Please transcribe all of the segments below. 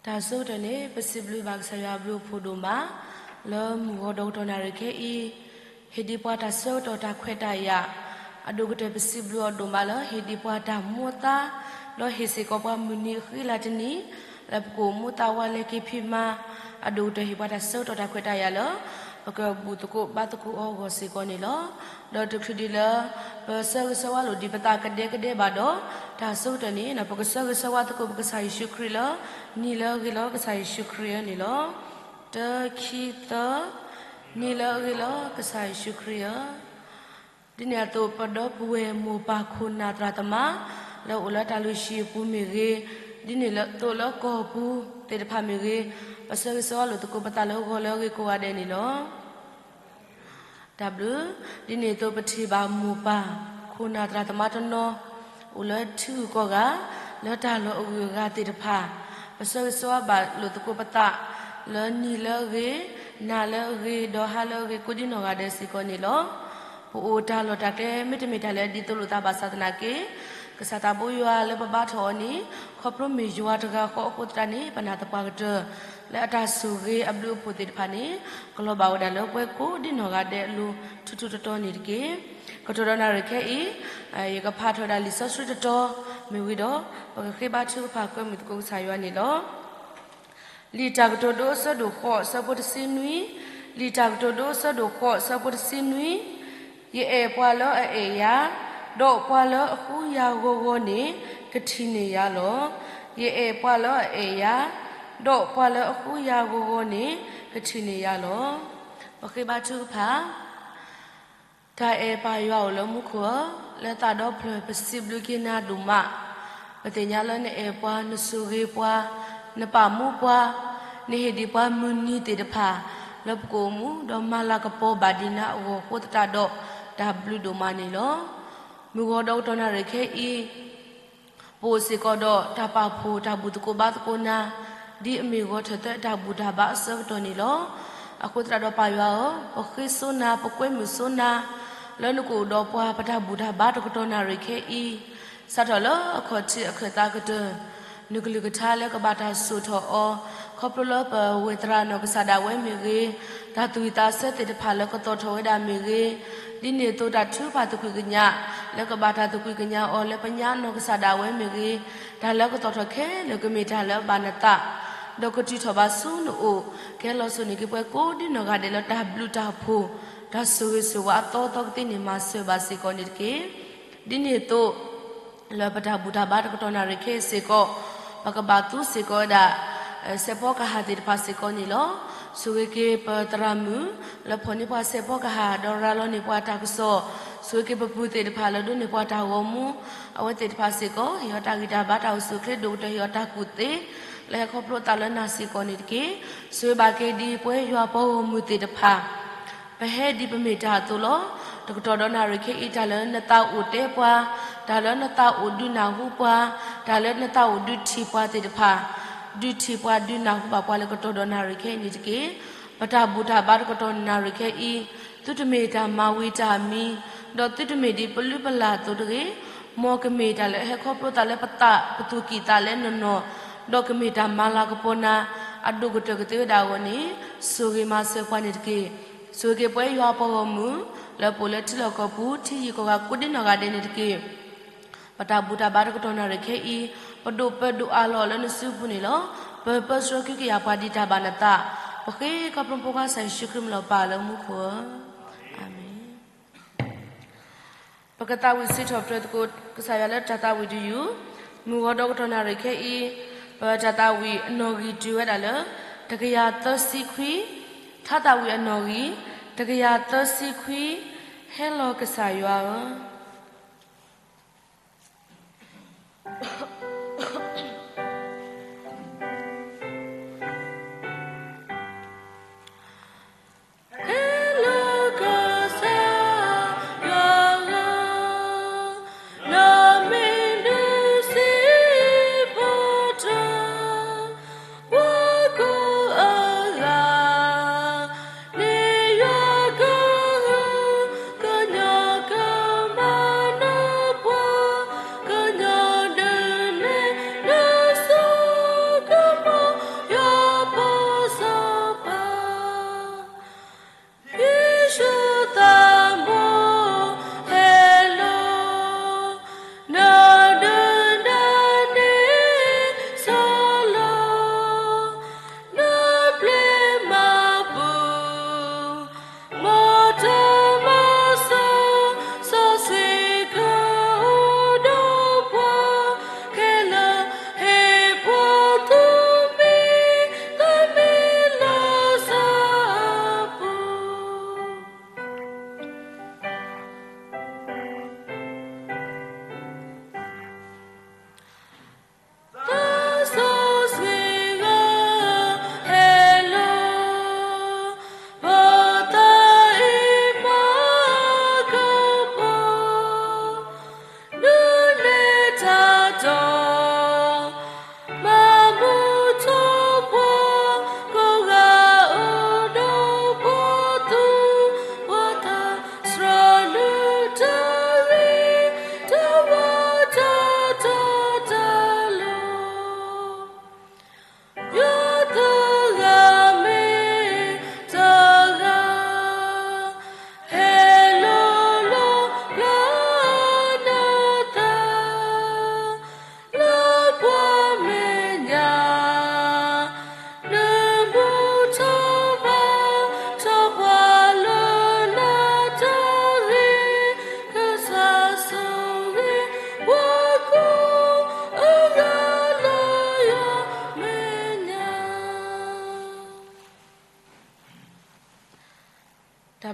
တၢ်ဆၢကတီၢ်န့ၣ် ပစံးဘျုးဘၣ်ကစၢ်ယွၤအဘျုးအဖှိၣ်ဒိၣ်မး, လၢမုၢ်ဂီၤဒီးကတီၢ်နၣ်ရံၣ်ခဲအံၤ, ဟ့ၣ်ဒံးပှၤတၢ်ဆၢကတီၢ်တၢ်ခွဲးတၢ်ယာ်, အဒိၣ်ကတၢၢ်ပစံးဘျုးအီၤဒိၣ်မးလၢ ဟ့ၣ်ဒံးပှၤတၢ်မူအသါ, ဒီးဟ့ၣ်စ့ၢ်ကီးပှၤမုၢ်နံၤအဃံအလၤတနံၤ, လၢပကအိၣ်မူသးဝးလဲၤက့ၤဖံးမၤ, အဒိၣ်ကတၢၢ်ဟ့ၣ်ပှၤတၢ်ဆၢကတီၢ်တၢ်ခွဲးတၢ်ယာ်လၢ ပကဘူၣ်သကိးဘါသကိးအီၤအဂီၢ်စ့ၢ်ကီးန့ၣ်လီၤ. ဒီးတချုးဒံးလၢ ပဆၢဂ့ၤဆၢဝါလိာ်ဒံးပသးကဒဲကဒဲဘၣ်ဒီး, တၢ်ဆၢကတီၢ်န့ၣ် ပကဆၢဂ့ၤဆၢဝါသကိးပကစၢ်ယ့ၣ်ၡူးခရံာ်လၢ နံၤလၢအဂ့ၤလီၤကစၢ်ယ့ၣ်ၡူးခရံာ်ဧၢန့ၣ်လီၤ. တၢ ခံ သၢ, နံၤလၢအဂ့ၤလီၤကစၢ်ယ့ၣ်ၡူးခရံာ်ဧၢ. ဒ်န့ၣ်အသိး ပဒီပုၢ်ဝဲၢ်မိၢ်ပၢ်ခိၣ်နၢ်သရၣ်သမါ လၢအိၣ်လၢတၢ်လုၢ်ဟံၣ်အပူၤမ့ၢ်ဂ့ၤ, ဒ်န့ၣ်အသိးလၢကီၢ်ပူၤသ့ၣ်တဖၣ်မ့ၢ်ဂ့ၤ, ပဆၢဂ့ၤဆၢဝါလိာ်သကိးပသးလၢဂီၤလၢအဂ့ၤကိးဂၤဒဲးန့ၣ်လီၤ. တၢ်ဘျုး, ဒ်န့ၣ်အသိးပထံၣ်ဘၣ်မိၢ်ပၢ်ခိၣ်နၢ်သရၣ်သမါတနီၤ အိၣ်လၢထံဂုၤကီၢ်ဂၤ လၢတၢ်လီၢ်အဂုၤအဂၤသ့ၣ်တဖၣ်, ပဆၢဂ့ၤဆၢဝါဘၣ်လိာ်သကိးပသး လၢနံၤလၢအဂ့ၤ, နၤလၢအဂ့ၤ, ဒီးဟါလၢအဂ့ၤ ကိးဒံနီၢ်ဂၤဒဲးစ့ၢ်ကီးန့ၣ်လီၤ. ပအိၣ်တၢ်လီၢ်တၢ်ကျဲ မ့တမ့ၢ်တၢ်လၢအဒ်သိးလိာ်သးဘၣ်ဆၣ်သနာ်က့, ကစၢ်သးဘိယွၤလၢပဘါထီၣ်အီၤန့ၣ် ခီဖျိမ့ၢ်ယွၤတဂၤဃီအဃိသတးန့ၣ် ပနာ်သပှၢ်ကတၢၢ် လၢအတၢ်ဆိၣ်ဂ့ၤအဘျုးအဖှိၣ်သ့ၣ်တဖၣ်န့ၣ် ကလီၤဘၣ်ဝဲဒၣ်လၢပှၤကိးဒံနီၢ်ဂၤဒဲးအလိၤ ထူထူတီတီန့ၣ်တက့ၢ်. ကတီၢ်ဒီးနၣ်ရံၣ်ခဲအံၤ, ယကဖးထီၣ်ဝဲဒၣ်လံာ်စီဆှံတတီၤမ့ၢ်ဝံၤဒီး, ပကဃ့ဘါထုကဖၣ်ကွဲမုာ်သကိးကစၢ်ယွၤန့ၣ်လီၤ. လံာ်တၢ်ကတိၤဒိအဆၢဒိၣ်ဃိး အဆၢဖိတဆံနွံ, လံာ်တၢ်ကတိၤဒိအဆၢဒိၣ်ဃိး အဆၢဖိတဆံနွံ, ယအဲၣ်ပှၤလၢအအဲၣ်ယၤ, ဒီးပှၤလၢအဃုယၤဂီၤဂီၤန့ၣ် ကထံၣ်န့ၢ်ယၤလီၤ. ယအဲၣ်ပှၤလၢအအဲၣ်ယၤ, ဒီးပှၤလၢအဃုယၤဂီၤဂီၤန့ၣ် ကထံၣ်န့ၢ်ယၤလီၤ. ပဃ့ဘါထုကဖၣ် တၢ်အဲၣ်ပၢ်ယွၤအိၣ်လၢမူခိၣ်ဧၢ, လၢသးဒီဖျၢၣ်ပစံးဘျုးက့ၤနၤဒိၣ်မး, ပသ့ၣ်ညါလၢနအဲၣ်ပှၤ နဆိၣ်ဂ့ၤပှၤ, နပာ်မူပှၤ, နဟ့ၣ်ဒံးပှၤမုၢ်နံၤသ့ၣ်တဖၣ် လၢပကအိၣ်မူဒီးမၤလၤကပီၤဘၣ်ဒံးနၤအဂီၢ်အဃိသတးဒီး တၢ်ဘျုးဒိၣ်မးန့ၣ်လီၤ. မုၢ်ဂီၤဒီးကတီၢ်နၣ်ရံၣ်ခဲအံၤ ပအိၣ်စ့ၢ်ကီးဒီးတၢ်ပာ်ဖှိၣ်တၢ်ဘူၣ်သကိးဘါသကိးနၤ, ဒ်အမ့ၢ်ဂီၤထၢၣ်သၢတၢ်ဘူၣ်တၢ်ဘါအဆၢကတီၢ်န့ၣ်လီၤ. အဃိသတးဒီးပၢ်ယွၤဧၢ, ပဃ့စိနၤ ပကွဲမုာ်စိနၤ, လၢနကအိၣ်ဒီးပှၤ ပတၢ်ဘူၣ်တၢ်ဘါတကတီၢ်နၣ်ရံၣ်ခဲအံၤ, စးထီၣ်လၢအခီၣ်ထံးအခၢၣ်သးကတၢၢ်, နကလုၢ်ကထါလၢကဘၣ်တၢ်စိာ်ထီၣ်အီၤ, ခီဖျိလၢပဝဲၢ်သရၣ်နီၢ်ကစၢ်ဒၣ်ဝဲမ့ၢ်ဂ့ၤ, တၢ်သူၣ်ဝံၣ်သးဆၢသ့ၣ်တဖၣ်လၢကသီၣ်ထီၣ်ဝဲဒၣ်မ့ၢ်ဂ့ၤ, ဒ်န့ၣ်အသိးတၢ်ထုကဖၣ်သကွံာ်ကညး လၢကဘၣ်တၢ်သကွံာ်ကညးအီၤလၢပညါနီၢ်ကစၢ်ဒၣ်ဝဲမ့ၢ်ဂ့ၤ, တၢ်လၢကသီၣ်ထီၣ်ခဲလၢာ်ကမ့ၢ်တၢ်လၢအဘၣ်နသး, ဒီးကတုၤထီၣ်ဘၣ်ဆူနအိၣ်, ကဟဲလီၤစိာ်န့ၢ်က့ၤပှၤကိးဒံနီၢ်ဂၤဒဲးလၢတၢ်ဘျုးတၢ်ဖှိၣ်, တၢ်ဆိၣ်ဂ့ၤဆိၣ်ဝါအသီသီကသ့န့ၣ် မၤစၢၤဘၣ်စ့ၢ်ကီးန့ၣ်တက့ၢ်. ဒ်န့ၣ်အသိး လၢပတၢ်ဘူၣ်တၢ်ဘါတကတီၢ်နၣ်ရံၣ်ခဲအံၤစ့ၢ်ကီး, ပကဘၣ်သူစ့ၢ်ကီးဝဲဒၣ် စဲးဖီကဟၣ်သ့ၣ်တဖၣ်စ့ၢ်ကီးန့ၣ်လီၤ. ဆိၣ်ဂ့ၤက့ၤပသရၣ်မုၣ် လၢဖီၣ်န့ၢ်ပှၤစဲးဖီကဟၣ် ဒီးရၤလီၤန့ၢ်ပှၤတၢ်ကစီၣ်, ဆိၣ်ဂ့ၤက့ၤပပုၢ်သ့ၣ်တဖၣ်လၢဒိးန့ၢ်ပှၤတၢ်ဂီၤမူ, အဝဲသ့ၣ်တဖၣ်စ့ၢ်ကီး ဟ့ၣ်အီၤတၢ်ဂံၢ်တၢ်ဘါတၢ်အိၣ်ဆူၣ်အိၣ်ချ့ ဒိၣ်ကတၢၢ်ဟ့ၣ်အီၤတၢ်ကူၣ်သ့ လၢဟဲခီဖျိသးလၢနၤစ့ၢ်ကီးန့ၣ်တက့ၢ်. ဆိၣ်ဂ့ၤဘၣ်က့ၤဒ်ပဝဲယွၤပှၤဂီၢ်မုၢ်သ့ၣ်တဖၣ် ပဟဲဒ်ပမ့ၢ်တၢ်အသိးလီၤ. တကတီၢ်ဒီးနၣ်ရံၣ်ခဲအံၤ တၢ်လၢနသးအိၣ်တဲပှၤ, တၢ်လၢနသးအိၣ်ဒုးနၢ်ဟူပှၤ, တၢ်လၢနသးအိၣ်ဒုးထံၣ်ပှၤသ့ၣ်တဖၣ်, ဒုးထံၣ်ပှၤဒုးနၢ်ဟူဘၣ်ပှၤလၢကတီၢ်ဒီးနၣ်ရံၣ်ခဲအံၤန့ၣ်တက့ၢ်. ပတၢ်ဘူၣ်တၢ်ဘါတကတီၢ်နၣ်ရံၣ်ခဲအံၤ, သုတမ့ၢ်တၢ်မၤဝံၤတၢ်မံ, ဒီးသုတမ့ၢ်ဒ်ပလုၢ်ပလၢ်အသိးတဂ့ၤ, မ်ကမ့ၢ်တၢ်လၢအဟဲခီဖျိသးလၢပသး ပသူၣ်ကံၢ်သးလဲနနီၢ်, ဒီးကမ့ၢ်တၢ်မၤလၤကပီၤနၤ အဒိၣ်ကတၢၢ်ကသ့ဝဲဒၣ်အဂီၢ်န့ၣ်, ဆိၣ်ဂ့ၤမၤစၢၤပှၤန့ၣ်တက့ၢ်. ဆိၣ်ဂ့ၤက့ၤပဝဲယွၤပှၤဂီၢ်မုၢ် လၢပအိၣ်လၢထံလီၢ်ကီၢ်ပူၤ ထံယံၤကီၢ်ဂၤကိးဒံနီၢ်ဂၤဒဲးန့ၣ်တက့ၢ်. ပတၢ်ဘူၣ်တၢ်ဘါတကတီၢ်နၣ်ရံၣ်ခဲအံၤ, ပဒိၣ်ပၢဒိၣ်အးလီၤလၢနစုပူၤန့ၣ်လီၤ. ပၢပၢဆှၢကဟုကယာ်ပှၤဒ်တၢ်ဘၣ်နသး, ပဃ့ခီဖျိဖိခွါကစၢ်ယ့ၣ်ၡူးခရံာ်မံၤလီၤပၢ်လၢမူခိၣ်ဧၢ, အၤမ့ၣ်. ပကသးဝံၣ်စံးထီၣ်ပတြၢၤသကိး ကစၢ်ယွၤလၢတၢ်သးဝံၣ်တယုၢ်, မုၢ်ဂီၤဒီးကတီၢ်နၣ်ရံၣ်ခဲအံၤ, ပတၢ်သးဝံၣ်အနီၣ်ဂံၢ်တုၤဝဲဒၣ်လၢ တကယၤသၢဆံခွံ, ထါသးဝံၣ်အနီၣ်ဂံၢ် တကယၤသၢဆံခွံ, ဟဲလီၤကစၢ်ယွၤဧၢ.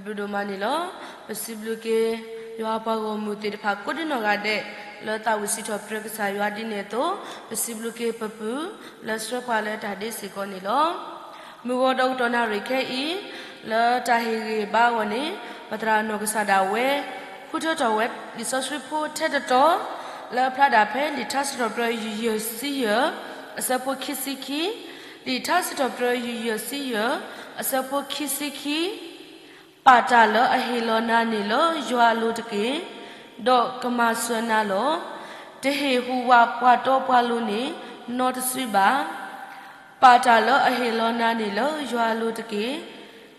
ဘျုးဒိၣ်မးန့ၣ်လီၤ. ပစံးဘျုးက့ၤ ယွၤအပှၤဂီၢ်မုၢ်သ့ၣ်တဖၣ်ကိးဒံနီၢ်ဂၤဒဲး လၢသးဝံၣ်စံးထီၣ်ပတြၢၤကစၢ်ယွၤဒ်န့ၣ်အသိး, ပစံးဘျုးက့ၤပပုၢ် လၢဆှၢပှၤလၢတၢ်ဒ့စ့ၢ်ကီးန့ၣ်လီၤ. မုၢ်ဂီၤဒီးကတီၢ်နၣ်ရံၣ်ခဲအံၤ လၢတၢ်ဟ့ၣ်ဂံၢ်ဟ့ၣ်ဘါအဂီၢ်န့ၣ် ပသရၣ်နီၢ်ကစၢ်ဒၣ်ဝဲ ဃုထၢထီၣ်ဝဲလံာ်စီဆှံဖိထဲတတီၤ လၢအဖျါဒၣ်ဖဲလံာ်ထါစံးထီၣ်ပတြၢၤယုၢ်ယဲၢ်ဆံယဲၢ် အဆၢဖိခံဆံခံ, လံာ်ထါစံးထီၣ်ပတြၢၤယုၢ်ယဲၢ်ဆံယဲၢ် အဆၢဖိခံဆံခံ ပာ်တၢ်လၢအဟ့ၣ်လီၤနၤန့ၣ်လၢယွၤအလိၤတက့ၢ်, ဒီးကမၤစၢၤနၤလီၤ. တဟ့ၣ်ဟူးဝးပှၤတီပှၤလိၤန့ၣ် နီတစုဘၣ်. ပာ်တၢ်လၢအဟ့ၣ်လီၤနၤန့ၣ်လၢယွၤအလိၤတက့ၢ်,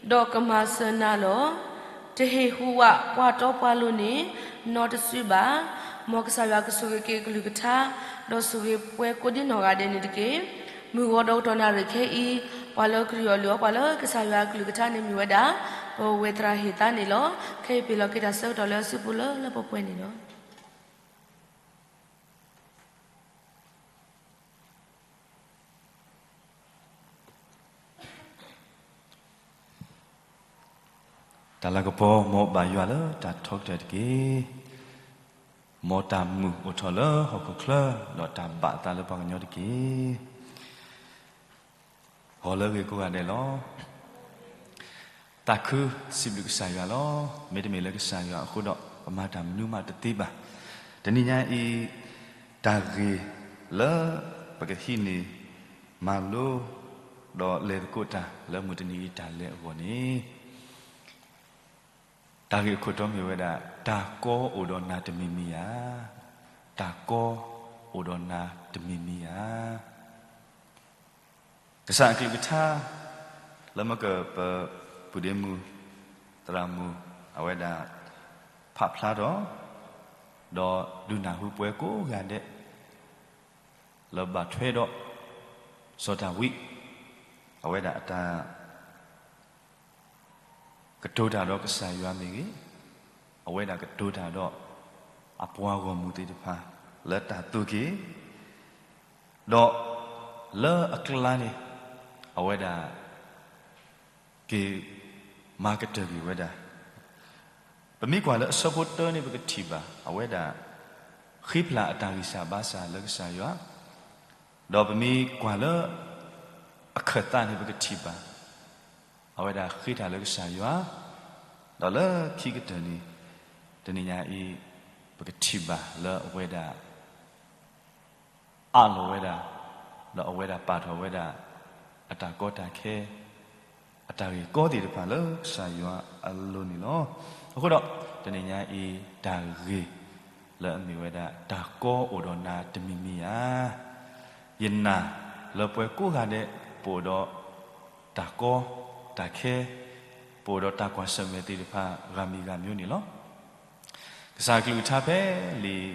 ဒီးကမၤစၢၤနၤလီၤ. တဟ့ၣ်ဟူးဝးပှၤတီပှၤလိၤန့ၣ် နီတစုဘၣ်. မ်ကစၢ်ယွၤကဆိၣ်ဂ့ၤက့ၤအကလုၢ်ကထါ, ဒီးဆိၣ်ဂ့ၤပှၤကိးဒံနီၢ်ဂၤဒဲးန့ၣ်တက့ၢ်. မုၢ်ဂီၤဒီးကတီၢ်နၣ်ရံၣ်ခဲအံၤ, ပှၤလၢကရံၣ်အီၤလုၢ်အီပှၤလၢကစၢ်ယွၤအကလုၢ်ကထါန့ၣ်မ့ၢ်ဝဲဒၣ် ပဝဲသရၣ်ဟ့ၣ်သါန့ၣ်လီၤ. ခဲအံၤပ့ၤလီၤက့ၤတၢ်ဆၢကတီၢ်လၢအစုပူၤလၢလၢပှဲၤပှဲၤန့ၣ်လီၤ. တၢ်လၤကပီၤ မ်ဘၣ်ယွၤလၢတၢ်ထီကတၢၢ်တက့ၢ်. မ်တၢ်မုာ်အိၣ်ထီၣ်လၢဟီၣ်ခိၣ်ချၢ, ဒီးတၢ်ဘၣ်အသးလၢပှၤကညီတက့ၢ်. ဂီၤလၢအဂ့ၤကိးဂၤဒဲးလီၤ. သးခုစံးဘျုးကစၢ်ယွၤလီၤ. မ့တမ့ၢ်လၢကစၢ်ယွၤအဃိဒီး ပမၤတၢ်မနုၤမးတသ့ဘၣ်. တနံၤညါအံၤ တၢ်ဂ့ၢ်လၢပကဟံးန့ၢ် မၤလိ ဒီးလဲၤသကိးတၢ်လၢမုၢ်တနံၤအံၤတၢ်လဲၤအဂီၢ်န့ၣ် တၢ်ဂ့ၢ်အခိၣ်တီမ့ၢ်ဝဲဒၣ် တၢ်ကီအိၣ်ဒီးနၤတမံၤမံၤဧါ. တၢ်ကီအိၣ်ဒီးနၤတမံၤမံၤဧါ. ကစၢ်အကလုၢ်ကထါ လၢမ့ၢ်ကပပုၢ်ဒ့မုၣ် သရၣ်မုၣ် အဝဲဒၣ် ဖးဖျါထီၣ် ဒီးဒုးနၢ်ဟူပှၤကိးဂၤဒဲး လၢဘၣ်ထွဲဒီး စီၤဒၤဝံး အဝဲဒၣ်အတၢ် ကတိၤတၢ်ဒီးကစၢ်ယွၤမ့ၢ်ဂ့ၤ, အဝဲဒၣ်ကတိၤတၢ်ဒီး အပှၤဂီၢ်မုၢ်သ့ၣ်တဖၣ် လၢတၢ်သူၣ်က့ၤ, ဒီးလၢအကျါန့ၣ် အဝဲဒၣ် က့ၤမၤကတၢၢ်ကွံာ်ဝဲဒၣ်. ပမ့ၢ်ကွၢ်လၢအဆၢဖိတၢန့ၣ် ပကထံၣ်ဘၣ် အဝဲဒၣ် ဃ့ဖျါအတၢ်ဂံၢ်စၢ်ဘါစၢ်လၢကစၢ်ယွၤ, ဒီးပမ့ၢ်ကွၢ်လၢ အခၢၣ်သးန့ၣ် ပကထံၣ်ဘၣ် အဝဲဒၣ်ဃ့တၢ်လၢကစၢ်ယွၤ, ဒီးလၢခံကတၢၢ်န့ၣ် တနံၤညါအံၤ ပကထံၣ်ဘၣ်လၢအဝဲဒၣ် အးလီၤဝဲဒၣ်, ဒီးအဝဲဒၣ်ပာ်ထီၣ်ဝဲဒၣ် အတၢ်ကီတၢ်ခဲ, အတၢ်ဂ့ၢ်ကီသ့ၣ်တဖၣ်လၢကစၢ်ယွၤအလိၤန့ၣ်လီၤ. အဃိဒီး တနံၤညါအံၤ တၢ်ဂ့ၢ်လၢအမ့ၢ်ဝဲဒၣ် တၢ်ကီအိၣ်ဒီးနၤတမံၤမံၤဧါ. ယနာ်လၢပှၤကိးဂၤဒဲး ပအိၣ်ဒီးတၢ်ကီတၢ်ခဲ, ပအိၣ်ဒီးတၢ်ကွၢ်ဆၢၣ်မဲာ်သ့ၣ်တဖၣ် ဂၤမံၤဂၤမံၤန့ၣ်လီၤ. ကစၢ်အကလုၢ်ကထါဖဲလံာ်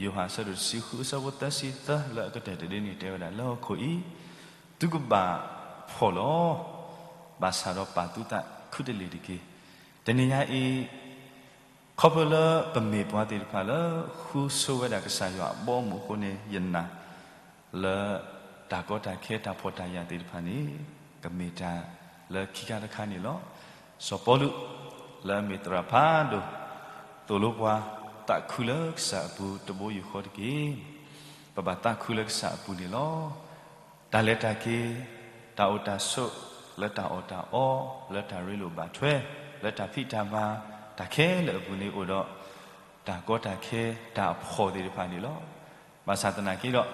ယိၤဟၣ်အဆၢဒိၣ်တဆံဃုအဆၢဖိသၢဆံသၢလၢအကတၢၢ်တဒ့န့ၣ် တဲဝဲဒၣ်လၢဟီၣ်ခိၣ်အံၤ သုကဘၣ်ဖှီၣ်လီၤ. ဘၣ်ဆၣ်ဒီးပာ်သုသးခုတလ့ၢ်တက့ၢ်. တနံၤညါအံၤ ခီဖျိလၢပမ့ၢ်ပှၤသ့ၣ်တဖၣ်လၢ ဃုဆိဝဲဒၣ်ကစၢ်ယွၤအဘီအမုၢ်အဃိန့ၣ် ယနာ် လၢတၢ်ကီတၢ်ခဲတၢ်ဖှီၣ်တၢ်ယာ်သ့ၣ်တဖၣ်န့ၣ် ကမ့ၢ်တၢ်လၢခံခါတခါန့ၣ်လီၤ. စီၤပီလူး လၢအမ့ၢ်သရၣ်ဖးဒိၣ် သိၣ်လိပှၤ သးခုလၢကစၢ်အပူၤတဘိယူၢ်ဃီတက့ၢ်. ပဘၣ်သးခုလၢကစၢ်အပူၤန့ၣ်လီၤ. တၢ်လဲၤတၢ်က့ၤ, တၢ်အိၣ်တၢ်ဆိး, လၢတၢ်အီၣ်တၢ်အီ, လၢတၢ်ရ့လိာ်ဘၣ်ထွဲ, လၢတၢ်ဖံးတၢ်မၤ, တၢ်ခဲလၢာ်အပူၤန့ၣ်အိၣ်ဒီး တၢ်ကီတၢ်ခဲ တၢ်အဖှီၣ်သ့ၣ်တဖၣ်န့ၣ်လီၤ. ဘၣ်ဆၣ်သနာ်က့ဒီး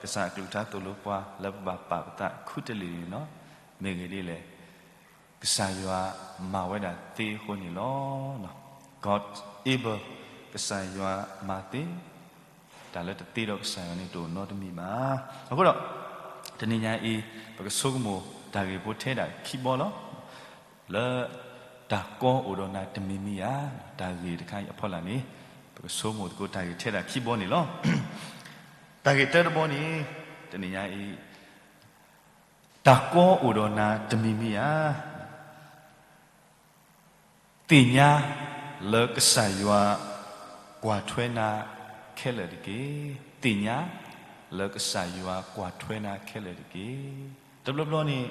ကစၢ်အကလုၢ်ကထါသိၣ်လိပှၤ လၢပဘၣ်ပာ်ပသးခုတလ့ၢ်န့ၣ်လီၤ. မ့ၢ်ဂ့ၢ်ဒ်လဲၣ်, ကစၢ်ယွၤမၤဝဲဒၣ်သ့အဃိန့ၣ်လီၤ. God able, ကစၢ်ယွၤမၤသ့, တၢ်လၢတသ့ဒီးကစၢ်ယွၤန့ၣ်တအိၣ်နီတမံၤဘၣ်. အဃိဒီး တနံၤညါအံၤ ပကဆိကမိၣ်တၢ်ဂ့ၢ်ဖိထဲဒၣ်ခံဘီလီၤ. လၢတၢ်ကီအိၣ်ဒီးနၤတမံၤမံၤဧါ, တၢ်ဂ့ၢ်တခါအံၤအဖီလာ်န့ၣ် ပကဆိကမိၣ်သကိးတၢ်ဂ့ၢ်ထဲဒၣ်ခံဘီန့ၣ်လီၤ. တၢ်ဂ့ၢ်တၢတဘီန့ၣ် တနံၤညါအံၤ တၢ်ကီအိၣ်ဒီးနၤတမံၤမံၤဧါ. သ့ၣ်ညါလၢကစၢ်ယွၤကွၢ်ထွဲနၤခဲလၢာ်တက့ၢ်. သ့ၣ်ညါလၢကစၢ်ယွၤကွၢ်ထွဲနၤခဲလၢာ်တက့ၢ်. တဘျီဘျီန့ၣ်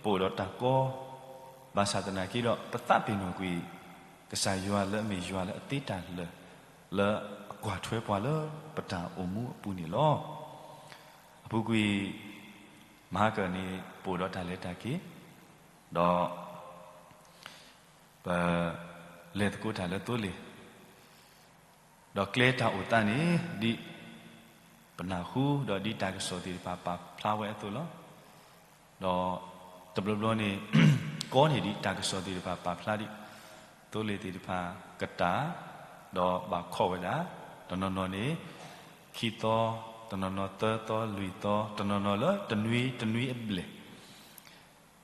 ပအိၣ်ဒီးတၢ်ကီ, ဘၣ်ဆၣ်သနာ်က့ဒီး ပသးပ့ၤနီၣ်ကွံာ် ကစၢ်ယွၤလၢအမ့ၢ်ယွၤလၢအသ့တၢ်လၢာ် လၢအကွၢ်ထွဲပှၤလၢပတၢ်အိၣ်မူအပူၤန့ၣ်လီၤ. အပူၤကွံာ် မဟါကၢၣ်န့ၣ် ပအိၣ်ဒီးတၢ်လဲၤတၢ်က့ၤ ဒီး ပ လဲၤသကိးတၢ်လၢသိလ့ၣ် ဒီးကျဲတၢ်အိၣ်သးန့ၣ် ဒ်ပနၢ်ဟူ ဒီးဒ်တၢ်ကစီၣ်သ့ၣ်တဖၣ်ပာ်ဖျါဝဲအသိးလီၤ. ဒီးတဘျီဘျီန့ၣ် ကီန့ၢ်ဒံးတၢ်ကစီၣ်သ့ၣ်တဖၣ်ပာ်ဖျါဒံး သိလ့ၣ်သ့ၣ်တဖၣ်ကတၢၢ် ဒီးဘၣ်ခီၣ်ဝဲဒၣ် တနီၤနီၤန့ၣ် ခံသီ တနီၤနီၤသၢသီလွံၢ်သီ တနီၤနီၤလၢတနွံတနွံအဘျဲၣ်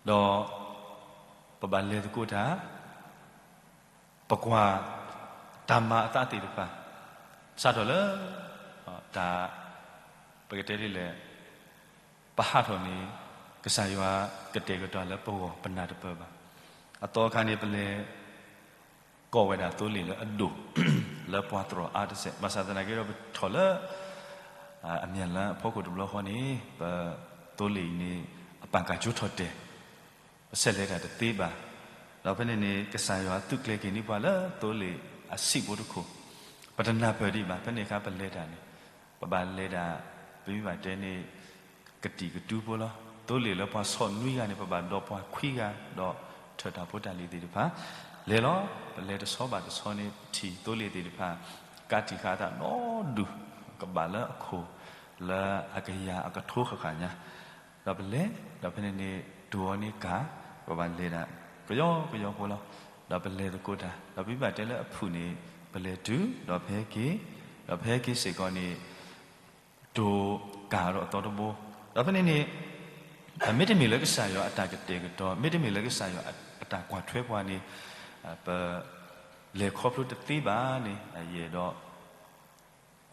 ဒီး ပဘၣ်လဲၤသကိးတၢ် ပကွၢ် တၢ်မၤအသးသ့ၣ်တဖၣ် စးထီၣ်လၢ တၢ် ပကတဲဒ်လဲၣ် ပဟးထီၣ်န့ၣ် ကစၢ်ယွၤကတဲာ်ကတီၤလၢပဂီၢ် ပနၢ်တပၢၢ်ဘၣ်. အသီအခါန့ၣ် ပလဲၤ ကိးဝဲဒၣ်သိလ့ၣ်လၢအဒိၣ် လၢပှၤတြီၤအါတစဲး ဘၣ်ဆၣ်သနာ်က့ဒီး ပထီၣ်လၢ အမၠၣ်လါအဖီခိၣ်တဘျီဃီန့ၣ် ပသိလ့ၣ်အံၤန့ၣ် အပာ်ကၢ်ကၠိထီၣ်တဲာ် ပဆဲးလဲၤတၢ်တသ့ဘၣ်. ဒီးဖဲန့ၣ်န့ၣ် ကစၢ်ယွၤသုးကျဲၤက့ၤန့ၢ်ပှၤလၢသိလ့ၣ်အဆံးဖိတခိၣ် ပတနၢ်ပၢၢ်ဒံးဘၣ်. ဖဲန့ၣ်အခါပလဲၤတၢ်န့ၣ် ပဘၣ်လဲၤဒၣ် ပမ့ၢ်ဘၣ်တဲန့ၣ် ကတံာ်ကတူဖိလီၤ. သိလ့ၣ်လၢပှၤဆီၣ်နွံဂၤန့ၣ် ပဘၣ်ဒိးပှၤခွံဂၤ ဒီးထၢၣ်တၢ်ဖိတၢ်လံၤသ့ၣ်တဖၣ် လဲၤလီၤ. ပလဲၤတဆီဘၣ်တဆီန့ၣ် ပထံၣ်သိလ့ၣ်သ့ၣ်တဖၣ် ကးတံာ်ဃာ်အသးနီဒူၣ် ကဘၣ်လၢအခိၣ် လၢအကယၤအကထိဃၣ်ဃၣ်ညါ ဒီးပလဲၤ ဒီးဖဲန့ၣ်န့ၣ် တိၢ်အီၤန့ၢ်ကၢ် ပဘၣ်လဲၤဒၣ် ကယီကယီဖိလီၤ. ဒီးပလဲၤသကိးတၢ် ဒီးပမ့ၢ်ဘၣ်တဲလၢအဖုၣ်န့ၣ် ပလဲၤတုၤ ဒီးဖဲက့ၤ ဒီးဖဲက့ၤစ့ၢ်ကီးန့ၣ် တိၢ်ကၢ်ဒီးအသီတဘိ ဒီးဖဲန့ၣ်န့ၣ် မ့တမ့ၢ်လၢကစၢ်ယွၤအတၢ်ကတဲာ်ကတီၤ မ့တမ့ၢ်လၢကစၢ်ယွၤအတၢ်ကွၢ်ထွဲပှၤန့ၣ် ပ လဲၤခီဖျိတသ့ဘၣ်န့ၣ် ယအဲၣ်ဒိး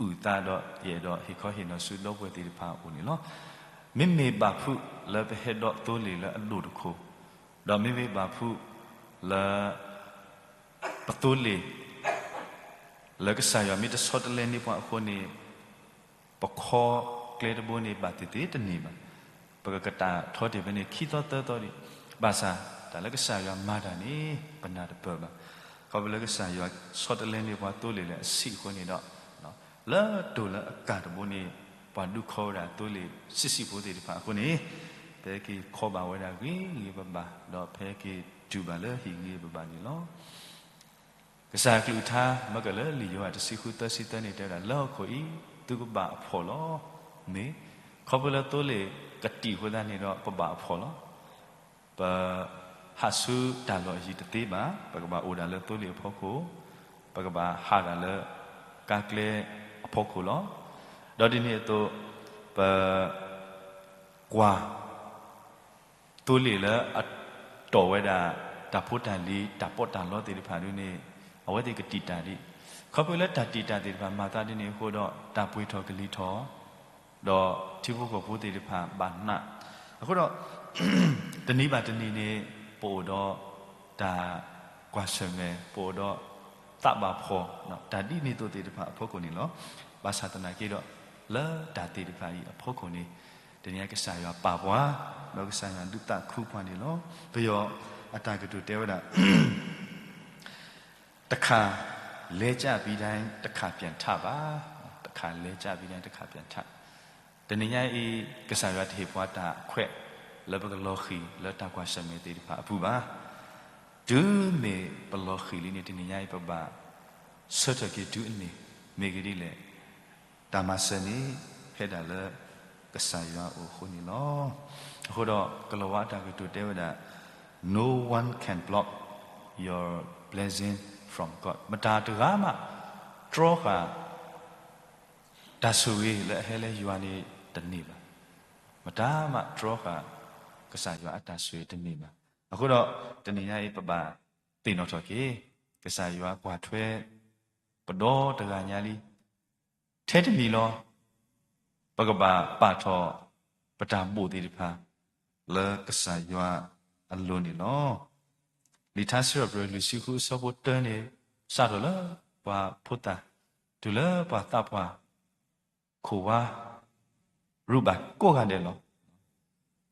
အုၣ်သးဒီး ယအဲၣ်ဒိးဟ့ၣ်ခီဟ့ၣ်နီၤဆူဒီပုၢ်ဝဲၢ်သ့ၣ်တဖၣ်အအိၣ်န့ၣ်လီၤ. မ့မ့ၢ်ဘၣ်ဖုးလၢပဟဲဒီးသိလ့ၣ်လၢအဒိၣ်တခိၣ် ဒီးမ့မ့ၢ်ဘၣ်ဖုးလၢ ပသိလ့ၣ် လၢကစၢ်ယွၤမ့ၢ်တဆီတလဲန့ၢ်ပှၤအဃိန့ၣ် ပခီကျဲတဘိန့ၣ် ဘၣ်သ့ၣ်သ့ၣ်တန့ၢ်ဘၣ်. ပကကတၢ်ထီတ့ၢ်ဖဲန့ၣ် ခံသီသၢသီဒံး, ဘၣ်ဆၣ် တၢ်လၢကစၢ်ယွၤမၤတၢ်န့ၣ် ပနၢ်တပၢၢ်ဘၣ်. ခီဖျိလၢကစၢ်ယွၤဆီတလဲန့ၢ်ပှၤသိလ့ၣ်လၢအဆံးအဃိန့ၣ်ဒီး လၢတိၢ်လၢအကၢ်တဘိန့ၣ် ပှၤဒုးခီဝဲဒၣ်သိလ့ၣ်ဆံးဆံးဖိသ့ၣ်တဖၣ်အဃိန့ၣ် ဖဲက့ၤခီဘၣ်ဝဲဒၣ်ဂ့ၤဂ့ၤဘၣ်ဘၣ်, ဒီးဖဲက့ၤတုၤဘၣ်လၢဟံၣ်ဂ့ၤဂ့ၤဘၣ်ဘၣ်န့ၣ်လီၤ. ကစၢ်အကလုၢ်ကထါ မ့ၢ်ကလၢလံာ်ယိၤဟၣ်တဆံဃုသၢဆံသၢန့ၣ် တဲဝဲဒၣ် လၢဟီၣ်ခိၣ်အံၤ သုကဘၣ်အဖှီၣ်လီၤ. မ့ၢ် ခီဖျိလၢသိလ့ၣ်ကတံာ်အဃိသတးန့ၣ်ဒီး ပဘၣ်အဖှီၣ်လီၤ. ပ ဟးဆူတၢ်လီၢ်အယံၤတသ့ဘၣ်, ပကဘၣ်အိၣ်ဒၣ်လၢသိလ့ၣ်အဖီခိၣ်, ပကဘၣ်ဟးဒၣ်လၢကါကျဲအဖီခိၣ်လီၤ. ဒီးဒ်န့ၣ်အသိး ပ ကွၢ် သိလ့ၣ်လၢအတီၢ်ဝဲဒၣ် တၢ်ဖိတၢ်လံၤ တၢ်ပီးတၢ်လီသ့ၣ်တဖၣ်ဒ်န့ၣ် အဝဲသ့ၣ်ကတံာ်တာ်ဒံး, ခီဖျိလၢတၢ်တံာ်တာ်သ့ၣ်တဖၣ်မၤသးဒ်န့ၣ်အဃိဒီး တၢ်ပှ့ၤထီၣ်ကလံၤထီၣ် ဒီးထံဖိကီၢ်ဖိသ့ၣ်တဖၣ်ဘၣ်နး, အဃိဒီး တနံၤဘၣ်တနံၤန့ၣ် ပအိၣ်ဒီးတၢ်ကွၢ်ဆၢၣ်မဲာ်, ပအိၣ်ဒီးသးဘၣ်ဖှီၣ်, တၢ်ဒ်န့ၣ်အသိးသ့ၣ်တဖၣ်အဖီခိၣ်န့ၣ်လီၤ. ဘၣ်ဆၣ်သနာ်က့ဒီး လၢတၢ်သ့ၣ်တဖၣ်အံၤအဖီခိၣ်န့ၣ် တနံၤအံၤကစၢ်ယွၤပာ်ပှၤ, ဒီးကစၢ်ယွၤဒုးသးခုပှၤန့ၣ်လီၤ. ပယီၤအတၢ်ကတိၤတဲဝဲဒၣ် တခါလဲၤကျပြီးတိုင်း တခါပြန်ထပါ, တခါလဲၤကျပြီးတိုင်း တခါပြန်ထ. တနံၤညါအံၤ ကစၢ်ယွၤတဟ့ၣ်ပှၤတၢ်ခွဲး လၢပကလီၤဃံၤလၢတၢ်ကွၢ်ဆၢၣ်မဲာ်သ့ၣ်တဖၣ်အပူၤဘၣ်. တုၤမ့ၢ်ပလီၤဃံၤလံန့ၣ် တနံၤညါအံၤပဘၣ် ဆၢထၢၣ်က့ၤတုၤအန့ၣ် မ့ၢ်ဂ့ၤဒ်လဲၣ် တၢ်မၤစၢၤန့ၣ် ဖဲဒၣ်လၢကစၢ်ယွၤအအိၣ်အဃိန့ၣ်လီၤ. အဃိဒီး ကလီၤဝါအတၢ်ကတိၤတဲဝဲဒၣ် No one can block your blessing from God. မတၤတဂၤမး တြီဃာ် တၢ်ဆိၣ်ဂ့ၤလၢအဟဲလၢယွၤန့ၣ်တန့ၢ်ဘၣ်. မတၤမးတြီဃာ် ကစၢ်ယွၤအတၢ်ဆိၣ်ဂ့ၤတန့ၢ်ဘၣ်. အဃိဒီး တနံၤညါအံၤ ပဘၣ်သ့ၣ်နီၣ်ထီၣ်က့ၤ ကစၢ်ယွၤကွၢ်ထွဲ ပဒီတဂၤညါလံ. ထဲတမံၤလီၤ ပကဘၣ်ပာ်ထီၣ် ပတၢ်ဘိၣ်သ့ၣ်တဖၣ် လၢကစၢ်ယွၤအလိၤန့ၣ်လီၤ. လံာ်ထါစံးထီၣ်ပတြၢၤ လွံၢ်ဆံဃုအဆၢဖိတၢန့ၣ် စးထီၣ်လၢပှၤဖိသၣ် တုၤလၢပှၤသးပှၢ် ခိၣ်ဝါ ရူၢ်ဘၣ်ကိးဂၤဒဲးလီၤ.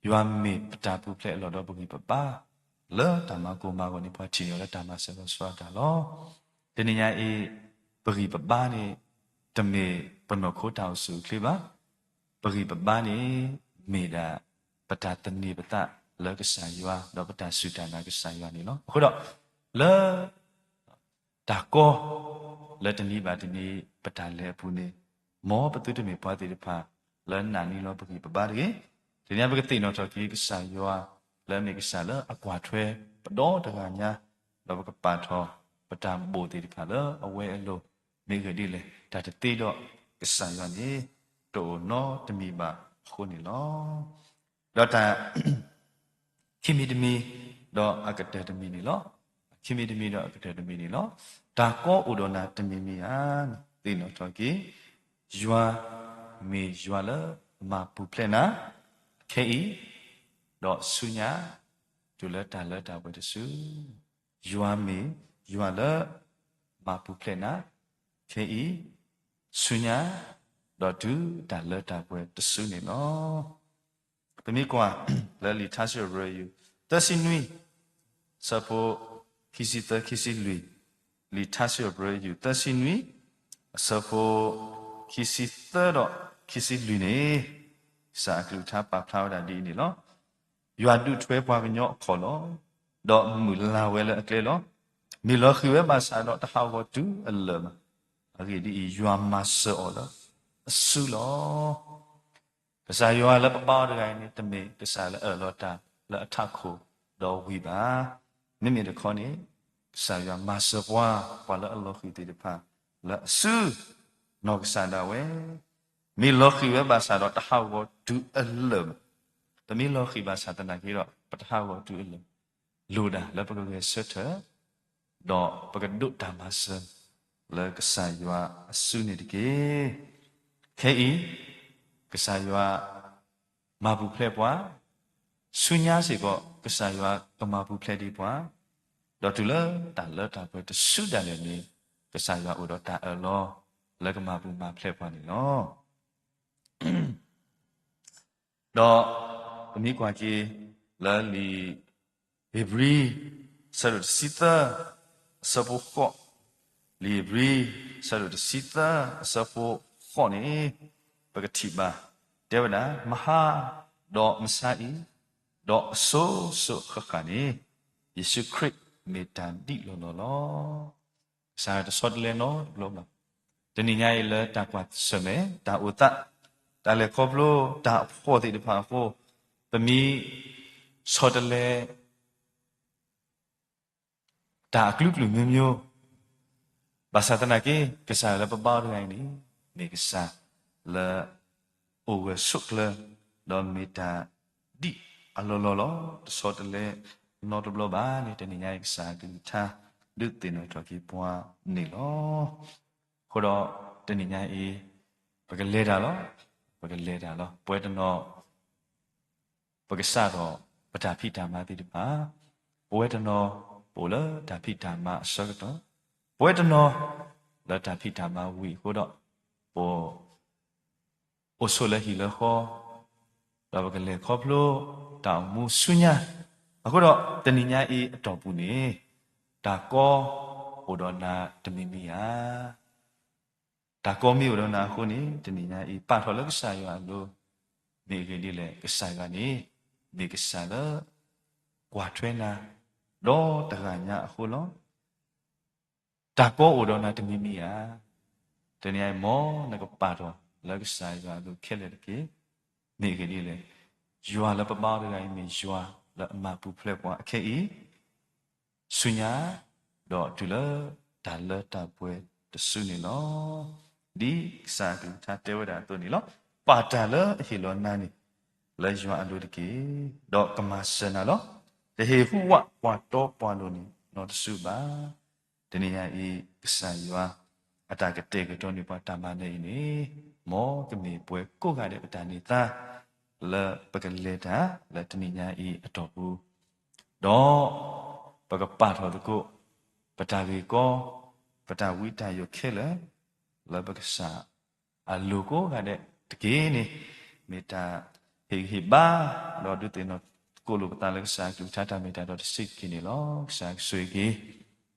ယွၤမ့ၢ်ပတၢ်ပူၤဖျဲးအလီၢ်ဒီးပဂံၢ်ပဘါ လၢတၢ်မၤကိၢ်မၤဂီၤန့ၣ် ပှၤထံၣ်န့ၢ်အီၤလၢတၢ်မၤစၢၤလီၤဆီဒၣ်တၢ်လီၤ. တနံၤညါအံၤ ပဂံၢ်ပဘါန့ၣ် တမ့ၢ်ပနီၢ်ခိတၢ်အိၣ်ဆူၣ်အိၣ်ချ့ဘၣ်. ပဂံၢ်ပဘါန့ၣ် မ့ၢ်ဒၣ် ပတၢ်သန့ၤပသးလၢကစၢ်ယွၤ ဒီးပတၢ်စူၢ်တၢ်နာ်ကစၢ်ယွၤန့ၣ်လီၤ. အဃိဒီး လၢ တၢ်ကီ လၢတနံၤဘၣ်တနံၤ ပတၢ်လဲၤအပူၤန့ၣ် မ်ပသုတမ့ၢ်ပှၤသ့ၣ်တဖၣ် လၢနာ်န့ၢ်လီၤပဂံၢ်ပဘါတဂ့ၤ. တနံၤညါပကသ့ၣ်နီၣ်ထီၣ်က့ၤ ကစၢ်ယွၤ လၢအမ့ၢ်ကစၢ်လၢအကွၢ်ထွဲပဒီတဂၤညါ, ဒီးပကပာ်ထီၣ် ပတၢ်ဘိၣ်သ့ၣ်တဖၣ်လၢအဝဲအလိၤ, မ့ၢ်ဂ့ၢ်ဒ်လဲၣ် တၢ်တသ့ဒီးကစၢ်ယွၤန့ၣ် တအိၣ်နီတမံၤဘၣ်အဃိန့ၣ်လီၤ. ဒီးတၢ် ခံမံၤတမံၤ ဒီးအကတၢၢ်တမံၤန့ၣ်လီၤ. ခံမံၤတမံၤဒီးအကတၢၢ်တမံၤန့ၣ်လီၤ. တၢ်ကီအိၣ်ဒီးနၤတမံၤမံၤဧါ, သ့ၣ်နီၣ်ထီၣ်က့ၤ, ယွၤမ့ၢ်ယွၤလၢမၤပူၤဖျဲးနၤ ခဲအံၤ ဒီးဆူညါ တုၤလၢတၢ်လၢတၢ်ပှဲၤတစု, ယွၤမ့ၢ်ယွၤလၢမၤပူၤဖျဲးနၤ ခဲအံၤ, ဆူညါ ဒီးတုၤတၢ်လၢတၢ်ပှဲၤတစုန့ၣ်လီၤ. ပမ့ၢ်ကွၢ်လၢလံာ်ထါစံးပတြၢၤ ယူၢ် သၢဆံနွံ အဆၢဖိ ခံဆံသၢ ခံဆံလွံၢ်, လံာ်ထါစံးပတြၢၤ ယူၢ် သၢဆံနွံ အဆၢဖိ ခံဆံသၢဒီး ခံဆံလွံၢ်န့ၣ် ကစၢ်အကလုၢ်ကထါပာ်ဖျါဝဲဒၣ်ဒ်အံၤန့ၣ်လီၤ. ယွၤဒုးထွဲပှၤကညီအခီၣ်လီၤ. ဒီးမုၢ်လၢ်ဝဲလၢအကျဲလီၤ. မ့ၢ်လီၤဃံၤဝဲဘၣ်ဆၣ်ဒီးတဟးဂီၤတုၤအလၢာ်ဘၣ်. အဂ့ၢ်ဒ်အံၤ, ယွၤမၤစၢၤအီၤလၢအစုလီၤ. ကစၢ်ယွၤလၢပဘါအီၤတဂၤအံၤန့ၣ် တမ့ၢ်ကစၢ်လၢအအၢၣ်လီၤတၢ်လၢအထးခိၣ်ဒီးဝံၤဘၣ်. မ့မ့ၢ်တခီန့ၣ် ကစၢ်ယွၤမၤစၢၤပှၤ, ပှၤလၢအလီၤဃံၤသ့ၣ်တဖၣ်လၢအစု, နီၢ်ကစၢ်ဒၣ်ဝဲ မ့ၢ်လီၤဃံၤဝဲဘၣ်ဆၣ်ဒီးတဟးဂီၤတုၤအလၢာ်ဘၣ်. ပမ့ၢ်လီၤဃံၤဘၣ်ဆၣ်သနာ်က့ဒီး ပတဟးဂီၤတုၤအလၢာ်, လိၣ်ဒၣ်လၢပကဂဲၤဆၢထၢၣ် ဒီးပကဒိးတၢ်မၤစၢၤ လၢကစၢ်ယွၤအစုန့ၣ်တက့ၢ်. ခဲအံၤ ကစၢ်ယွၤ မၤပူၤဖျဲးပှၤ, ဆူညါစ့ၢ်ကီး ကစၢ်ယွၤကမၤပူၤဖျဲးဒံးပှၤ, ဒီးတုၤလၢတၢ်လၢတၢ်ပှဲၤတစုဒၣ်လဲာ်န့ၣ် ကစၢ်ယွၤအိၣ်ဒီးတၢ်အၢၣ်လီၤ လၢကမၤပူၤမၤဖျဲးပှၤန့ၣ်လီၤ. ဒီးပမ့ၢ်ကွၢ်က့ၤ လၢလံာ်ဧ့ၤဘြံၤ ဆၢဒိၣ်တဆံသၢ အဆၢဖိဃိး, လံာ်ဧ့ၤဘြံၤ ဆၢဒိၣ်တဆံသၢ အဆၢဖိဃိးန့ၣ် ပကထံၣ်ဘၣ် တဲဝဲဒၣ်, မဟါဒီးမဆါအံၤ ဒီးအစိၤစိၤဃၣ်ဃၣ်န့ၣ် ယ့ၣ်ၡူးခရံာ်မ့ၢ်တၢ်ဒံးလီၤလီၤလီၤ. ကစၢ်တဆီတလဲနီတဘျီဘၣ်. တနံၤညါအံၤလၢတၢ်ကွၢ်ဆၢၣ်မဲာ်, တၢ်အိၣ်သး, တၢ်လဲၤခီဖျိ, တၢ်အဖှီၣ်သ့ၣ်တဖၣ်အဃိ, ပမ့ၢ်ဆီတလဲ တၢ်အကလုာ်ကလုာ်မျိုးမျိုး, ဘၣ်ဆၣ်သနာ်က့ ကစၢ်လၢပဘါအီၤတဂၤအံၤန့ၣ် မ့ၢ်ကစၢ်လၢ အိၣ်ဂၢၢ်ဆိးကျၢၤ, ဒီးမ့ၢ်တၢ်ဒံးအလီၢ်လီၢ်လီၤ. တဆီတလဲနီတဘျီဘၣ်န့ၣ် တနံၤညါအံၤကစၢ်အကလုၢ်ကထါ ဒုးသ့ၣ်နီၣ်ထီၣ်က့ၤပှၤန့ၣ်လီၤ. အဃိဒီးတနံၤညါအံၤ ပကလဲၤတၢ်လီၤ, ပကလဲၤတၢ်လီၤ. ပဝဲတနီၤ ပကစးထီၣ်ပတၢ်ဖံးတၢ်မၤသ့ၣ်တဖၣ်, ပဝဲတနီၤ ပအိၣ်လၢတၢ်ဖံးတၢ်မၤအဆၢကတီၢ်, ပဝဲတနီၤ လၢတၢ်ဖံးတၢ်မၤဝံၤအဃိဒီး ပ အိၣ်ဆိးလၢဟံၣ်လၢဃီ, ဒီးပကလဲၤခီဖျိတၢ်အိၣ်မူဆူညါ, အဃိဒီးတနံၤညါအံၤအတီၢ်ပူၤန့ၣ် တၢ်ကီအိၣ်ဒီးနၤတမံၤမံၤဧါ. တၢ်ကီမ့ၢ်အိၣ်ဒီးနၤအဃိန့ၣ် တနံၤညါအံၤ ပာ်ထီၣ်လၢကစၢ်ယွၤအလိၤ, မ့ၢ်အဂ့ၢ်ဒ်လဲၣ် ကစၢ်ယွၤန့ၣ် မ့ၢ်ကစၢ်လၢ ကွၢ်ထွဲနၤ ဒီးတဂၤညါအဃိလီၤ. တၢ်ကီအိၣ်ဒီးနၤတမံၤမံၤဧါ. တနံၤအံၤ မ်နကပာ်ထီၣ်လၢကစၢ်ယွၤအလိၤခဲလၢာ်တက့ၢ်. မ့ၢ်အဂ့ၢ်ဒ်လဲၣ်, ယွၤလၢပဘါအီၤတဂၤအံၤ မ့ၢ်ယွၤလၢအမၤပူၤဖျဲးပှၤအခဲအံၤ, ဆူညါ, ဒီးတုၤလၢတၢ်လၢတၢ်ပှဲၤတစုန့ၣ်လီၤ. ဒ်ကစၢ်အကလုၢ်ကထါတဲဝဲဒၣ်အသိးန့ၣ်လီၤ. ပာ်တၢ်လၢအဟ့ၣ်လီၤနၤန့ၣ် လၢယွၤအလိၤတက့ၢ်, ဒီးကမၤစၢၤနၤလီၤ. တဟ့ၣ်ဟူးဝးပှၤတီပှၤလိၤန့ၣ် နီတစုဘၣ်. တနံၤညါအံၤ ကစၢ်ယွၤ အတၢ်ကတဲာ်ကတီၤန့ၢ်ပှၤတၢ်မၤနၢၤအံၤန့ၣ်, မ်ကမ့ၢ်ပှၤကိးဂၤဒဲးပတၢ်န့ၢ်သါ လၢပကလဲၤတၢ်လၢတနံၤညါအံၤအတီၢ်ပူၤ, ဒီးပကပာ်ထီၣ်သကိး ပတၢ်ဂ့ၢ်ကီ, ပတၢ်ဝံတၢ်ယိးခဲလၢာ် လၢပကစၢ်အလိၤကိးဂၤဒဲးတက့ၢ်န့ၣ်, မ့ၢ်တၢ်ဟ့ၣ်ဂံၢ်ဟ့ၣ်ဘါ ဒီးဒုးသ့ၣ်နီၣ် ကိးလိာ်ပသးလၢကစၢ်အကလုၢ်ကထါတၢ်မ့ၢ်တၢ်တီတစဲးတက့ၢ်န့ၣ်လီၤ. ကစၢ်ကဆိၣ်ဂ့ၤက့ၤ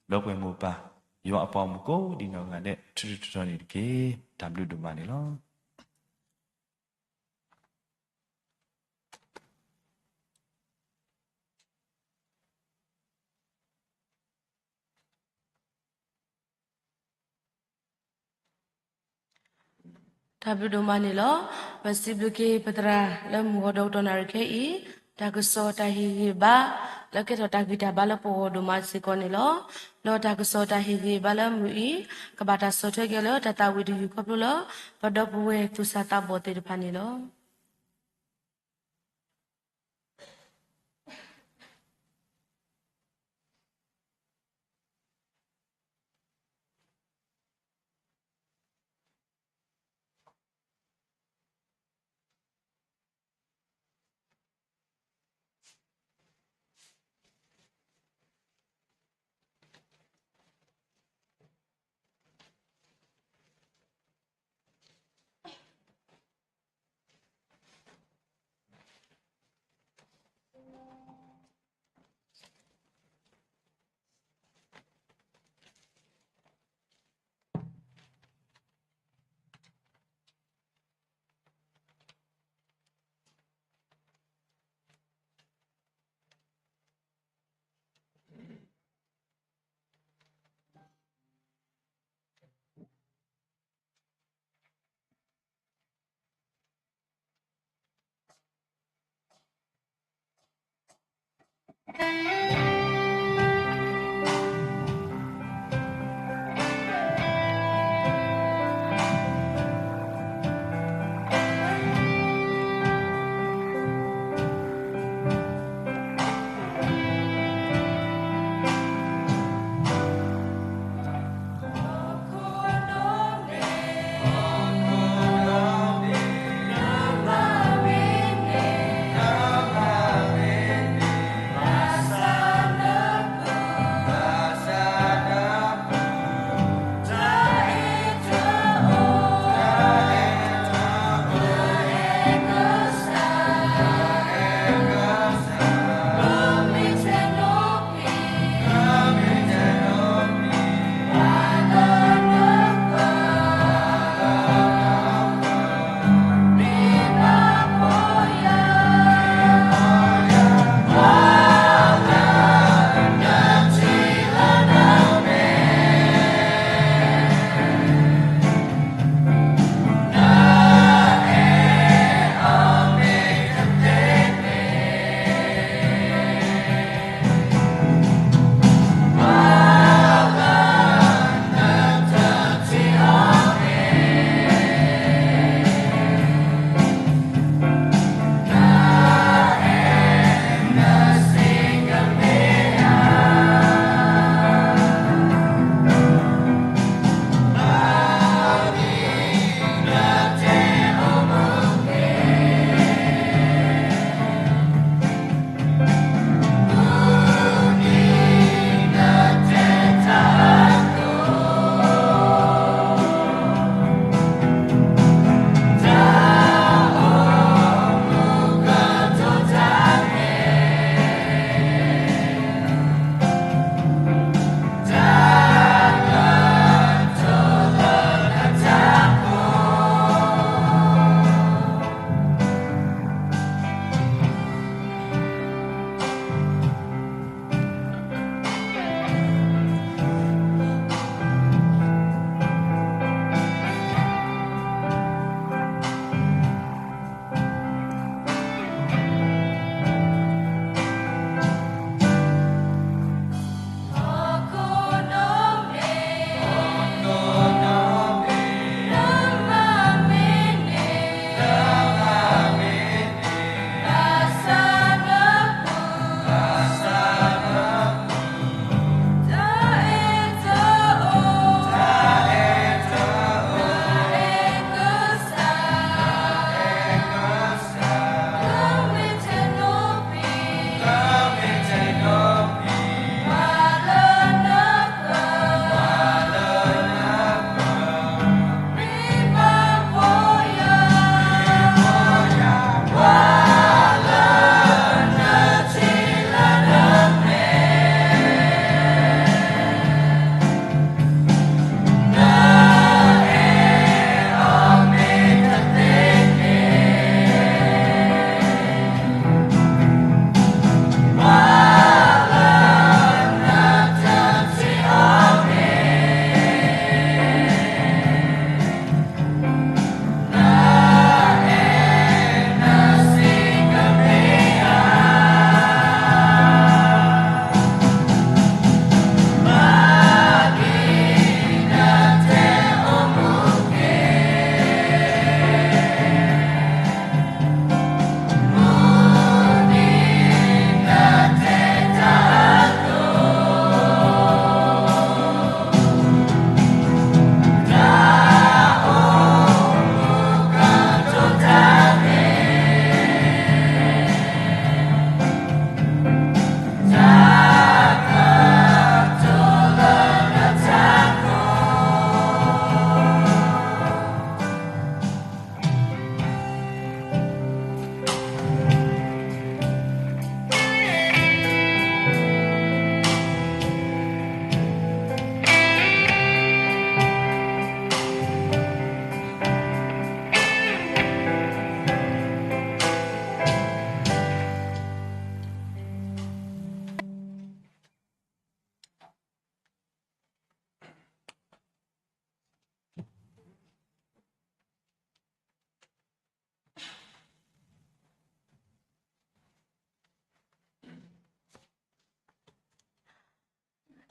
ဒီပုၢ်ဝဲၢ်မိၢ်ပၢ် ယွၤအပှၤဂီၢ်မုၢ်ကိးဒံးနီၢ်ဂၤဒဲး ထူထူတီတီန့ၣ်တက့ၢ်. တၢ်ဘျုးဒိၣ်မးန့ၣ်လီၤ. တၢ်ဘျုးဒိၣ်မးန့ၣ်လီၤ. ပစံးဘျုးက့ၤပသရၣ်လၢမုၢ်ဂီၤဒီးကတီၢ်နၣ်ရံၣ်ခဲအံၤ, တၢ်ကစီၣ်တၢ်ဟ့ၣ်ဂံၢ်ဘါ လၢကဲထီၣ်တၢ်ဂံၢ်တၢ်ဘါလၢပဂီၢ်ဒိၣ်မးစ့ၢ်ကီးန့ၣ်လီၤ. ဒီးတၢ်ကစီၣ်တၢ်ဟ့ၣ်ဂံၢ်ဘါလၢမုၢ်အံၤ ကဘၣ်တၢ်ဆီၣ်ထွဲက့ၤလၢတၢ်သးဝံၣ်တယုၢ်ခီဖျိလၢ ပဒီပုၢ်ဝဲၢ်သူၣ်စၢ်သးဘီၣ်သ့ၣ်တဖၣ်န့ၣ်လီၤ.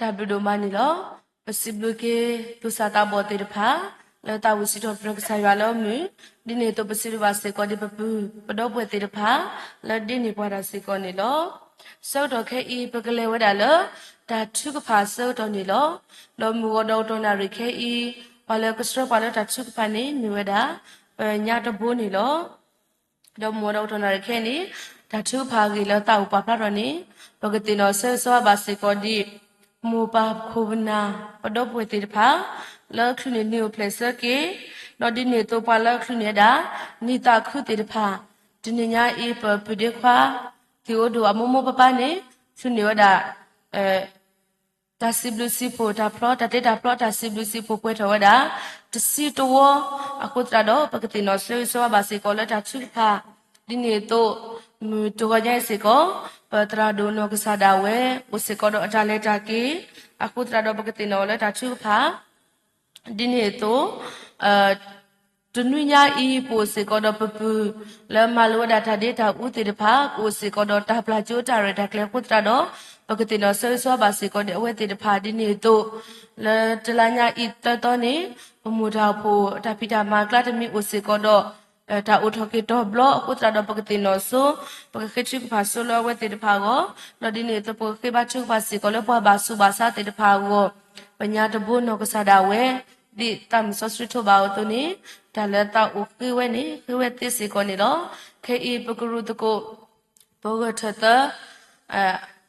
တၢ်ဘျုးဒိၣ်မးန့ၣ်လီၤ. ပစံးဘျုးက့ၤ သူၣ်စၢ်သးဘီၣ်သ့ၣ်တဖၣ် လၢသးဝံၣ်စံးထီၣ်ပတြၢၤကစၢ်ယွၤလၢအမုာ်, ဒ်န့ၣ်အသိးပစံးဘျုးဘၣ်စ့ၢ်ကီးဒ်ပပုၢ်ပဒီပုၢ်ဝဲၢ်သ့ၣ်တဖၣ် လၢဒ်န့ၣ်ပှၤတၢ်စ့ၢ်ကီးန့ၣ်လီၤ. ဆၢကတီၢ်ခဲအံၤ ပကလဲၤဝဲဒၣ်လၢ တၢ်ထုကဖၣ်ဆၢကတီၢ်န့ၣ်လီၤ. ဒီးမုၢ်ဂီၤဒီးကတီၢ်နၣ်ရံၣ်ခဲအံၤ ပှၤလၢကဆှၢပှၤလၢတၢ်ထုကဖၣ်န့ၣ် မ့ၢ်ဝဲဒၣ် ပညါတဘိန့ၣ်လီၤ. ဒီးမုၢ်ဂီၤဒီးကတီၢ်နၣ်ရံၣ်ခဲအံၤန့ၣ် တၢ်ထုကဖၣ်အဂ့ၢ်လၢသးအိၣ်ပာ်ဖျါထီၣ်န့ၣ် ပကသ့ၣ်နီၣ်ဆၢဂ့ၤဆၢဝါဘၣ်စ့ၢ်ကီးဒ် မိၢ်ပၢ်ခိၣ်ပနၢ် ပဒီပုၢ်ဝဲၢ်သ့ၣ်တဖၣ် လၢချုးန့ၢ်နံၣ်အိၣ်ဖျဲၣ်ဆၢက့ၤ, ဒီးဒ်န့ၣ်အသိးပှၤလၢချုးန့ၢ်ဝဲဒၣ် နံၣ်သးခုသ့ၣ်တဖၣ်, တနံၤညါအံၤ ပပုၢ်ဒ့ခွါ သ့ၣ်အိၣ်ဒိၣ်အမိၢ်မိၢ်ပၢ်ပၢ်န့ၣ် ချုးန့ၢ်ဝဲဒၣ် တၢ်စံးဘျုးစံးဖှိၣ် တၢ်ဖျီ တၢ်တ့တၢ်ဖျီ တၢ်စံးဘျုးစံးဖှိၣ်ပှဲၤထီၣ်ဝဲဒၣ် တဆံတဝီ, အဃိသတးဒီး ပကသ့ၣ်နီၣ်ဆၢဂ့ၤဆၢဝါဘၣ်စ့ၢ်ကီးလၢတၢ်ထုကဖၣ်, ဒ်န့ၣ်အသိး မုၢ်တဂီၤညါအံၤစ့ၢ်ကီး ပသရၣ်ဒိၣ်နီၢ်ကစၢ်ဒၣ်ဝဲ အိၣ်စ့ၢ်ကီးဒီးအတၢ်လဲၤတၢ်က့ၤ, အဃိသတးဒီး ပကသ့ၣ်နီၣ်လၢတၢ်ထုကဖၣ် ဒ်န့ၣ်အသိး တနွံညါအံၤ ပအိၣ်စ့ၢ်ကီးဒီးပပုၢ် လၢမၤလိဝဲဒၣ်တၢ်ဒ့တၢ်အူသ့ၣ်တဖၣ်, ပအိၣ်စ့ၢ်ကီးဒီးတၢ်ပျၢ်ကၠိတၢ်ရဲၣ်တၢ်ကျဲၤအဃိသတးဒီး ပကသ့ၣ်နီၣ်ဆၢဂ့ၤဆၢဝါဘၣ်စ့ၢ်ကီးဒ်အဝဲသ့ၣ်တဖၣ်ဒ်န့ၣ်အသိး, လၢတလါညါအံၤသၢသီန့ၣ် ပမိၢ်တၢ်အိၣ်ဖှိၣ်တၢ်ဖံးတၢ်မၤအကျါတမံၤအိၣ်စ့ၢ်ကီးဒီး တၢ်အိၣ်ထီၣ်က့ၤတီၤဘျီအဃိသတးဒီး ပကသ့ၣ်နီၣ်ဆိ, ပကဃ့ထုကဖၣ်ဆိလၢအဝဲသ့ၣ်တဖၣ်အဂီၢ်, ဒီးဒ်န့ၣ်အသိးပကဃ့ဘါထုကဖၣ်စ့ၢ်ကီးလၢပှၤဘၣ်ဆူးဘၣ်ဆါသ့ၣ်တဖၣ်အဂီၢ်, ပညါတဘိနီၢ်ကစၢ်ဒၣ်ဝဲ, ဒ်သးမုၢ်စီဆှံထိးဘၣ်အသိးန့ၣ်, တၢ်လၢသးအိၣ်ဃ့ဝဲန့ၣ် ဃ့ဝဲသ့စ့ၢ်ကီးန့ၣ်လီၤ. ခဲအံၤပကရူၢ်သကိး ပဂၢၢ်ထၢၣ်သၢ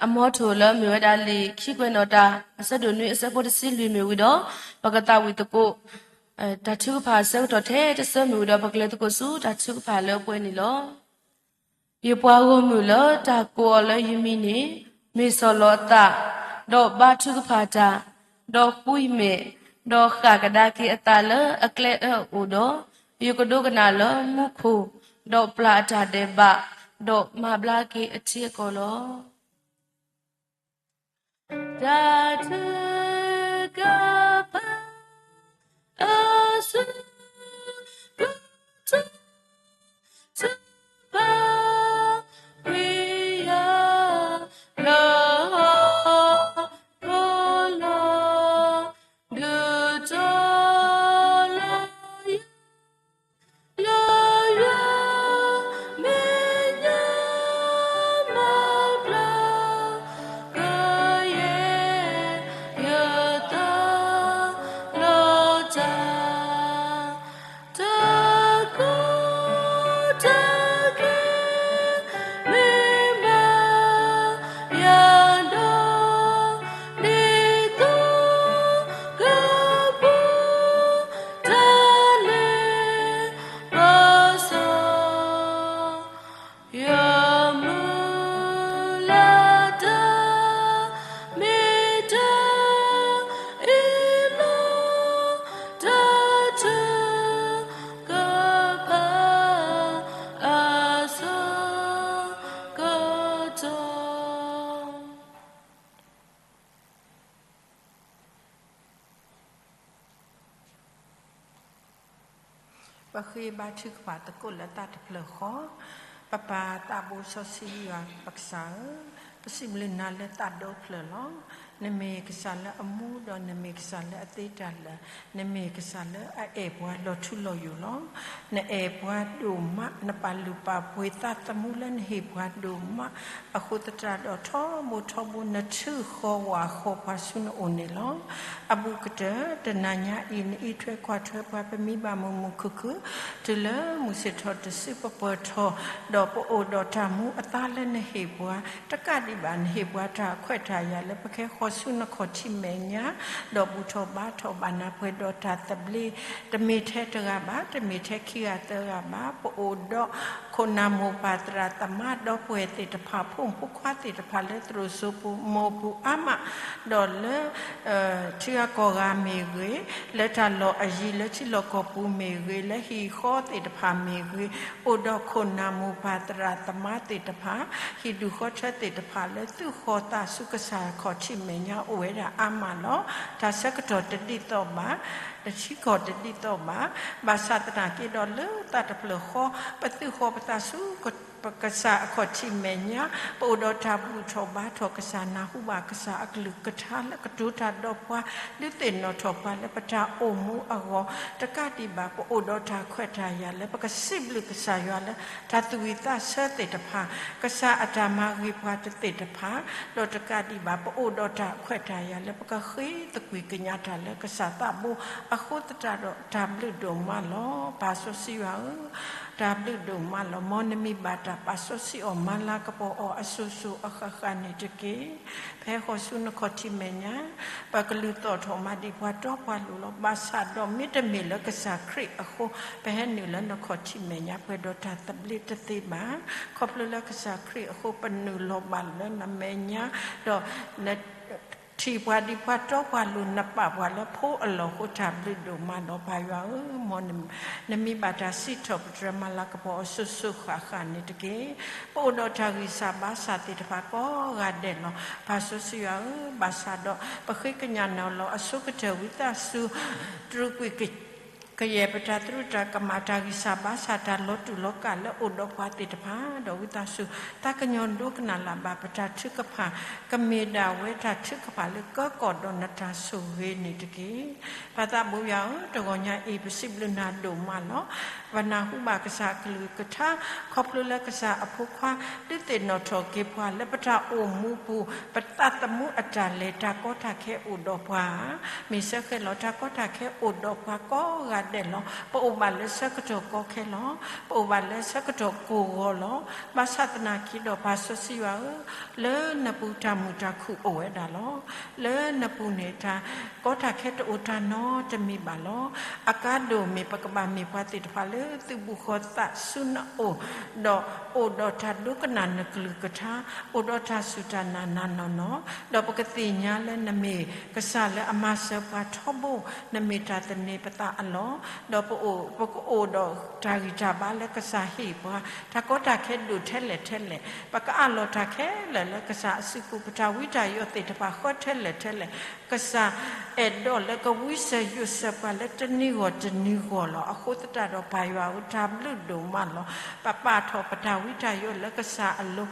အမီထိၣ်လၢမ့ၢ်ဝဲဒၣ်လံာ်ခံကွဲးနီၣ်တၢ် အဆၢဒိၣ်နွံအဆၢဖိတဆံလွံၢ်မ့ၢ်ဝံၤဒီး ပကသးဝံၣ်သကိး တၢ်ထုကဖၣ်ဆၢကတီၢ်ထဲတဆၢမ့ၢ်ဝံၤဒီး ပကလဲၤသကိးဆူတၢ်ထုကဖၣ်လၢပှဲၤန့ၣ်လီၤ. ယပှၤဂီၢ်မုၢ်လၢတၢ်ကိးအီၤလၢယမံၤန့ၣ် မ့ၢ်စီၢ်လီၤအသး, ဒီးဘါထုကဖၣ်တၢ်, ဒီးကွံမဲာ်, ဒီးဃၣ်ကဒါက့ၤအသးလၢအကျဲအၢအအိၣ်ဒီး, ယကဒိကနၣ်လၢမူခိၣ်, ဒီးပျၢ်အတၢ်ဒဲးဘး, ဒီးမၤဘျါက့ၤအထံအကီၢ်လီၤ. တၢ်ထုကဖၣ် အဆၢကတီၢ် ထုကဖၣ် ဝံယၤ လၢဟီၣ်ခိၣ်လီၤ, ဒုးတီၤလၢယၤ လၢယွၤ မဲာ်ညါမၤဘျါ ကယဲၢ်ယသးလီၤတၢ်, တၢ်ကီတၢ်ခဲ မ့ၢ်ဘၣ်ယၤဒီး ဒ်သိးကပူၤ တၢ်လဲၤဘၣ်ဆၣ် ယမုၢ်လၢ်တၢ် မ့ၢ်တၢ်အံၤလီၤ, တၢ်ထုကဖၣ် အဆၢကတီၢ် ပဃ့ဘါထုကဖၣ်သကိးလၢသးတဖျၢၣ်ဃီ, ပပၢ်သးဘိစီဆှံယွၤပကစၢ်ဧၢ, ပစံးဘျုးနၤလၢသးဒီဖျၢၣ်လီၤ. နမ့ၢ်ကစၢ်လၢအမူဒီးနမ့ၢ်ကစၢ်လၢအသ့တၢ်လၢာ်, နမ့ၢ်ကစၢ်လၢအအဲၣ်ပှၤလီၤထူလီၤယိာ်လီၤ. နအဲၣ်ပှၤဒိၣ်မး, နပာ်လုၢ်ပာ်ပှ့ၤသးသမူလၢနဟ့ၣ်ပှၤဒိၣ်မး, အဃိသတးဒီးထီဘိထီဘိ နထုးဃီဝးဃီပှၤဆူနအိၣ်န့ၣ်လီၤ. အဘူးကတၢၢ် တနၤညါအံၤ နအံးထွဲကွၢ်ထွဲပှၤ ပမံဘၣ်မုာ်မုာ်ခုၣ်ခုၣ် တုၤလၢမုၢ်ဆ့ၣ်ထီၣ်တစုပပၢၢ်ထီၣ်, ဒီးပအိၣ်ဒီးတၢ်မူအသါလၢနဟ့ၣ်ပှၤ, တကးဒံးဘၣ်နဟ့ၣ်ပှၤတၢ်ခွဲးတၢ်ယာ်လၢပကဟဲဃီၤဆူနခီၣ်ထံးမဲာ်ညါ, ဒီးဘူၣ်ထီၣ်ဘါထီၣ်ဘၣ်နၤပှဲၤဒီးတၢ်သဘျ့, တမ့ၢ်ထဲတဂၤဘၣ်, တမ့ၢ်ထဲခံဂၤသၢဂၤဘၣ်, ပအိၣ်ဒီး ခိၣ်နၢ်မိၢ်ပၢ်သရၣ်သမါဒီပုၢ်ဝဲၢ်သ့ၣ်တဖၣ် ဖိမုၣ်ဖိခွါသ့ၣ်တဖၣ်လၢသရိာ်စိပူၤမိၢ်ပူၤအါမး, ဒီးလၢ ထံဂၤကီၢ်ဂၤမ့ၢ်ဂ့ၤ, လၢတၢ်လီၢ်အယံၤလၢထံလီၢ်ကီၢ်ပူၤမ့ၢ်ဂ့ၤ, လၢဟံၣ်ဃီသ့ၣ်တဖၣ်မ့ၢ်ဂ့ၤ, အိၣ်ဒီးခိၣ်နၢ်မိၢ်ပၢ်သရၣ်သမါသ့ၣ်တဖၣ်, ဟံၣ်ဒူၣ်ဃီထၢသ့ၣ်တဖၣ်လၢသုဃီၤသးဆူကစၢ်ခီၣ်ထံးမဲာ်ညါအိၣ်ဝဲဒၣ်အါမးလီၤ. တၢ်ဆၢကတီၢ်တဒ်သိးဘၣ် တဆံကီၢ်တဒ်သိးဘၣ်. ဘၣ်ဆၣ်သနာ်က့ဒီး လၢသးတဖျၢၣ်ဃီ ပသူၣ်ဃီၤပသးဆူ ကစၢ်အခီၣ်ထံးမဲာ်ညါ, ပအိၣ်ဒီးတၢ်ဘူၣ်ထီၣ်ဘါထီၣ်ကစၢ်, နၢ်ဟူဘၣ်ကစၢ်အကလုၢ်ကထါလၢကတိၤတၢ်ဒီးပှၤ, ဒုးသ့ၣ်နီၣ်ထီၣ်ပှၤလၢပတၢ်အိၣ်မူအဂီၢ်, တကးဒံးဘၣ် ပအိၣ်ဒီးတၢ်ခွဲးတၢ်ယာ်လၢပကစံးဘျုးကစၢ်ယွၤလၢ တၢ်သူၣ်ဝံၣ်သးဆၢသ့ၣ်တဖၣ်, ကစၢ်အတၢ်မၤဂ့ၤပှၤတသ့ၣ်တဖၣ်, ဒီးတကးဒံးဘၣ် ပအိၣ်ဒီးတၢ်ခွဲးတၢ်ယာ်လၢ ပကဃ့သကွံၢ်ကညးတၢ်လၢကစၢ်သးဘိအဃိသတးဒီး တၢ်ဘျုးဒိၣ်မးလီၤ. ပၢ်စီဆှံယွၤဧၢ, တၢ်ဘျုးဒိၣ်မးလီၤ. မ်နမံၤဘၣ်တၢ်ပာ်စီဆှံအီၤ မၤလၤကပီၤအီၤအစိၤစိၤအဃၣ်ဃၣ်န့ၣ်တက့ၢ်. ပဟဲဃီၤဆူနခီၣ်ထံးမဲာ်ညါ, ပကလုၢ်သီၣ်ထီၣ်မၤဒံးပှၤတီပှၤလိၤလီၤ. ဘၣ်ဆၣ်ဒီးမ့တမ့ၢ်လၢကစၢ်ခရံာ်အဃိ ပဟဲနုာ်လၢနခီၣ်ထံးမဲာ်ညါ ပှဲၤဒီးတၢ်သဘျ့တသ့ဘၣ်. ခီဖျိလၢကစၢ်ခရံာ်အဃိ ပနုာ်လီၤဘၣ်လၢနမဲာ်ညါ, ဒီးန ထံၣ်ပှၤဒ်ပှၤတီပှၤလိၤ, နပာ်ပှၤလၢဖိအလီၢ်အဃိ တၢ်ဘျုးဒိၣ်မးလီၤ. ပၢ်ယွၤဧၢ, မ်နမံၤဘၣ်တၢ်စံးထီၣ်ပတြၢၤ မၤလၤကပီၤအီၤစိၤစိၤဃၣ်ဃၣ်န့ၣ်တက့ၢ်. ပအိၣ်ဒီးတၢ်ဂံၢ်စၢ်ဘါစၢ်သ့ၣ်တဖၣ်ကိးဂၤဒဲးလီၤ. ပၢ်စီဆှံယွၤဧၢ, ဘၣ်ဆၣ်ဒီး ပဃ့ကညးနၤလီၤအဆိကတၢၢ် ဝံသးစူၤ တြူာ်ကွံာ် ကယဲၢ်ပတၢ်သရူးတၢ်ကမၣ်, တၢ်ဂံၢ်စၢ်ဘါစၢ်, တၢ်လီၤတူာ်လီၤကာ်လၢအိၣ်ဒီးပှၤသ့ၣ်တဖၣ်, ဒီးဝံသးစူၤ သးကညီၤဒိကနၣ်လၢ်ဘၣ်ပတၢ်ထုကဖၣ်, ကမ့ၢ်ဒၣ်ဝဲတၢ်ထုကဖၣ်လၢကၢကီၢ်ဒီးနတၢ်ဆိၣ်ဂ့ၤန့ၣ်တက့ၢ်. ပၢ်သးဘိယွၤဧၢ, တဂီၤညါအံၤ ပစံးဘျုးနၤဒိၣ်မးလီၤ. ပနၢ်ဟူဘၣ်ကစၢ်အကလုၢ်ကထါ ခီဖျိလၢကစၢ်အဖိခွါ ဒုးသ့ၣ်နီၣ်ထီၣ်က့ၤပှၤလၢပတၢ်အိၣ်မူပူၤ ပသးသမူအတၢ်လဲၤ တၢ်ကီတၢ်ခဲအိၣ်ဒီးပှၤဧါ. မ့ၢ်စ့ၢ်ကီးလီၤ, တၢ်ကီတၢ်ခဲအိၣ်ဒီးပှၤကိးဂၤဒဲးလီၤ. ပအိၣ်ဘၣ်လၢဆၢကတီၢ်ကီခဲလီၤ. ပအိၣ်ဘၣ်လၢဆၢကတီၢ်ကိၢ်ဂီၤလီၤ. ဘၣ်ဆၣ်သနာ်က့ဒီး ပၢ်စီဆှံယွၤဧၢ, လၢနပူၤတၢ်မုာ်တၢ်ခုၣ်အိၣ်ဝဲဒၣ်လီၤ. လၢနပူၤန့ၣ် တၢ်ကီတၢ်ခဲတအိၣ်တၢ်နီတမံၤဘၣ်လီၤ. အကါဒိၣ်မ့ၢ် ပကဘၣ်မ့ၢ်ပှၤသ့ၣ်တဖၣ်လၢသုးဘူးဃီၤသးဆူနအိၣ်, ဒီးအိၣ်ဒီးတၢ်ဒိကနၣ်နကလုၢ်ကထါ, အိၣ်ဒီးတၢ်စူၢ်တၢ်နာ်နၤနီၢ်နီၢ်, ဒီးပကသ့ၣ်ညါလၢနမ့ၢ်ကစၢ်လၢအမၤစၢၤပှၤထီဘိ, နမ့ၢ်တၢ်သန့ၤပသးအလီၢ်, ဒီးပအိၣ်, ပကအိၣ်ဒီးတၢ်ဂံၢ်တၢ်ဘါလၢကစၢ်ဟ့ၣ်ပှၤ, တၢ်ကီတၢ်ခဲဒိၣ်ထဲလဲၣ်ထဲလဲၣ်, ပကအးလီၤတၢ်ခဲလၢာ်လၢကစၢ်အစုပူၤ, ပတၢ်ဝံတၢ်ယိးသ့ၣ်တဖၣ်ဃၢထဲလဲၣ်ထဲလဲၣ်, ကစၢ်အဲၣ်ဒိးလၢကဝံစၢၤယိးစၢၤပှၤလၢတနံၤဂီၢ်တနံၤဂီၢ်လီၤ. အဃိသတးဒီး ပၢ်ယွၤဧၢ, တၢ်ဘျုးဒိၣ်မးလီၤ. ပပာ်ထီၣ်ပတၢ်ဝံတၢ်ယိးလၢကစၢ်အလိၤ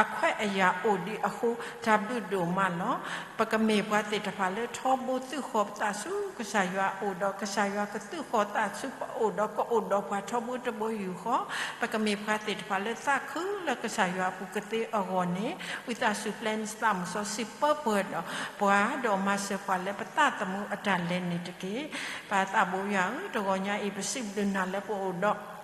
အခွဲးအယာ်အိၣ်ဒံးအဃိ တၢ်ဘျုးဒိၣ်မးလီၤ. ပကမ့ၢ်ပှၤသ့ၣ်တဖၣ်လၢထီဘိသုးဃီၤပသးဆူကစၢ်ယွၤအအိၣ်ဒီး ကစၢ်ယွၤကသုးဃီၤသးဆူပအိၣ်ဒီး ကအိၣ်ဒီးပှၤထီဘိတဘိယူၢ်ဃီ, ပကမ့ၢ်ပှၤသ့ၣ်တဖၣ်လၢသးခုလၢကစၢ်ယွၤအပူၤကသ့အဂီၢ်န့ၣ်, ဝံသးစူၤပျဲနသးမုၢ်စီဆှံပၢပှဲၤဒီးပှၤ, ဒီးမၤစၢၤပှၤလၢပသးသမူအတၢ်လဲၤန့ၣ်တက့ၢ်. ပၢ်သးဘိယွၤဧၢ, တဂီၤညါအံၤ ပစံးဘျုးနၤလၢပအိၣ်ဒီး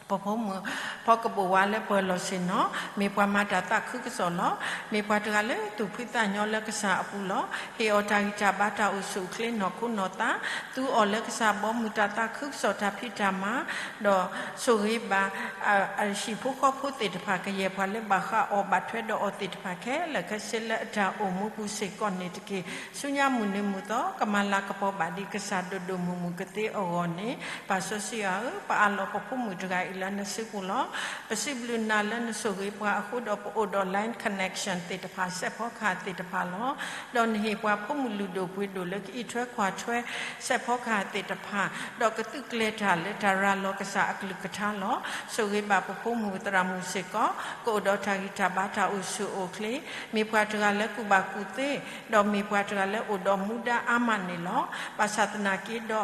ပဖိမုၣ် ဖီကဘိၣ်ဝါလၢပှဲၤလီၤဆ့ၣ်နီၤ, မ့ၢ်ပှၤမၤတၢ်သးခုကစီၣ်လီၤ. မ့ၢ်ပှၤတဂၤလၢသူၣ်ဖှံသးညီလၢကစၢ်အပူၤလီၤ. ဟ့ၣ်အီၤတၢ်ဂံၢ်တၢ်ဘါ တၢ်အိၣ်ဆူၣ်အိၣ်ချ့ နီၢ်ခိနီၢ်သး, သူအီၤလၢကစၢ်ဘီမုၢ် တၢ်သးခုကစီၣ် တၢ်ဖံးတၢ်မၤ, ဒီးဆိၣ်ဂ့ၤဘၣ် အဟံၣ်ဖိဃီဖိသ့ၣ်တဖၣ်, ကယဲၢ်ပှၤလၢဘၣ်ဃးအီၤ ဘၣ်ထွဲဒီးအီၤသ့ၣ်တဖၣ်ခဲလၢာ်ခဲဆ့ လၢအတၢ်အိၣ်မူပူၤစ့ၢ်ကီးန့ၣ်တက့ၢ်. ဆူညါမုၢ်နံၤမုၢ်သီ ကမၤလၤကပီၤဘၣ်ဒံးကစၢ်ဒိၣ်ဒိၣ်မုၢ်မုၢ်ကသ့အဂီၢ်န့ၣ်, ပၢ်စီဆှံယွၤဧၢ, ပအးလီၤပဖိမုၣ်တဂၤအံၤလၢနစုပူၤလီၤ. ပစံးဘျုးနၤလၢနဆိၣ်ဂ့ၤပှၤအဃိဒီး ပအိၣ်ဒီး line connection သ့ၣ်တဖၣ် စဲးဖီကဟၣ်သ့ၣ်တဖၣ်လီၤ. ဒီးနဟ့ၣ်ပှၤဖိမုၣ်လုၢ်ဒိၣ်ပှ့ၤဒိၣ်လၢကအံးထွဲကွၢ်ထွဲ စဲးဖီကဟၣ်သ့ၣ်တဖၣ်, ဒီးကသုးကျဲၤတၢ်လၢတၢ်ရၤလီၤကစၢ်အကလုၢ်ကထါလီၤ. ဆိၣ်ဂ့ၤဘၣ်ပဖိမုၣ်သရၣ်မုၣ်စ့ၢ်ကီး, ကအိၣ်ဒီးတၢ်ဂံၢ်တၢ်ဘါ တၢ်အိၣ်ဆူၣ်အိၣ်ချ့, မ့ၢ်ပှၤတဂၤလၢကူၣ်ဘၣ်ကူၣ်သ့, ဒီးမ့ၢ်ပှၤတဂၤလၢအိၣ်ဒီးမူဒါအါမးန့ၣ်လီၤ. ဘၣ်ဆၣ်သနာ်က့ဒီး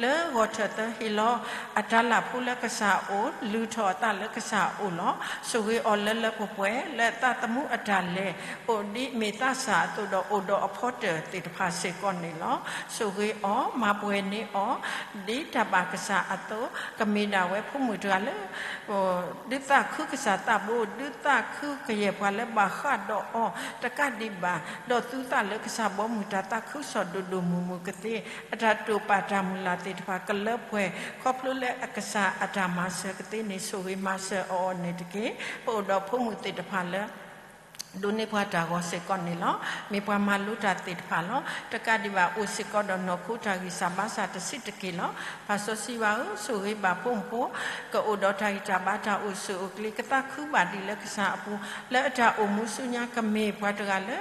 လၢဂီၤထၢၣ်သၢ ဟ့ၣ်လီၤအတၢ်လၢ်ဖိလၢကစၢ်အအိၣ်, လုၢ်ထီၣ်အသးလၢကစၢ်အအိၣ်လီၤ. ဆိၣ်ဂ့ၤအီၤလၢလၢပှဲၤပှဲၤ လၢအသးသမူအတၢ်လဲၤ, အိၣ်ဒ်မ့ၢ်သးစၢ်အသိးဒီး အိၣ်ဒီးအဖီတၢၣ်သ့ၣ်တဖၣ်စ့ၢ်ကီးန့ၣ်လီၤ. ဆိၣ်ဂ့ၤအီၤ, မၤပှဲၤန့ၢ်အီၤ ဒ်တၢ်ဘၣ်ကစၢ်အသိး, ကမ့ၢ်ဒၣ်ဝဲဖိမုၣ်တဂၤလၢ ဒုးသးခုကစၢ်သးဘိ, ဒုးသးခုကယဲၢ်ပှၤလၢဘၣ်ဃးဒီးအီၤ, တကးဒံးဘၣ် ဒီးသူသးလၢကစၢ်ဘီမုၢ် တၢ်သးခုကစီၣ်ဒိၣ်ဒိၣ်မုၢ်မုၢ်ကသ့, အတၢ်တိာ်ပာ်တၢ်မုၢ်လၢ်သ့ၣ်တဖၣ် ကလၢပှဲၤ ခီဖျိလၢအကစၢ်အတၢ်မၤစၢၤကသ့န့ၣ် ဆိၣ်ဂ့ၤမၤစၢၤအီၤန့ၣ်တက့ၢ်. ပအိၣ်ဒီးဖိမုၣ်သ့ၣ်တဖၣ်လၢ ဒိးန့ၢ်ပှၤတၢ်ဂီၤစ့ၢ်ကီးန့ၣ်လီၤ. မ့ၢ်ပှၤမၤလိတၢ်သ့ၣ်တဖၣ်လီၤ. တကးဒံးဘၣ် အိၣ်စ့ၢ်ကီးဒီးနီၢ်ခိတၢ်ဂံၢ်စၢ်ဘါစၢ်တဆံးတက့ၢ်လီၤ. ပၢ်စီဆှံယွၤဧၢ, ဆိၣ်ဂ့ၤဘၣ်ဖိမုၣ်ဖိ ကအိၣ်ဒီးတၢ်ဂံၢ်တၢ်ဘါတၢ်အိၣ်ဆူၣ်အိၣ်ချ့ ကသးခုဘၣ်ဒံးလၢကစၢ်အပူၤ လၢအတၢ်အိၣ်မူဆူညါ ကမ့ၢ်ပှၤတဂၤလၢ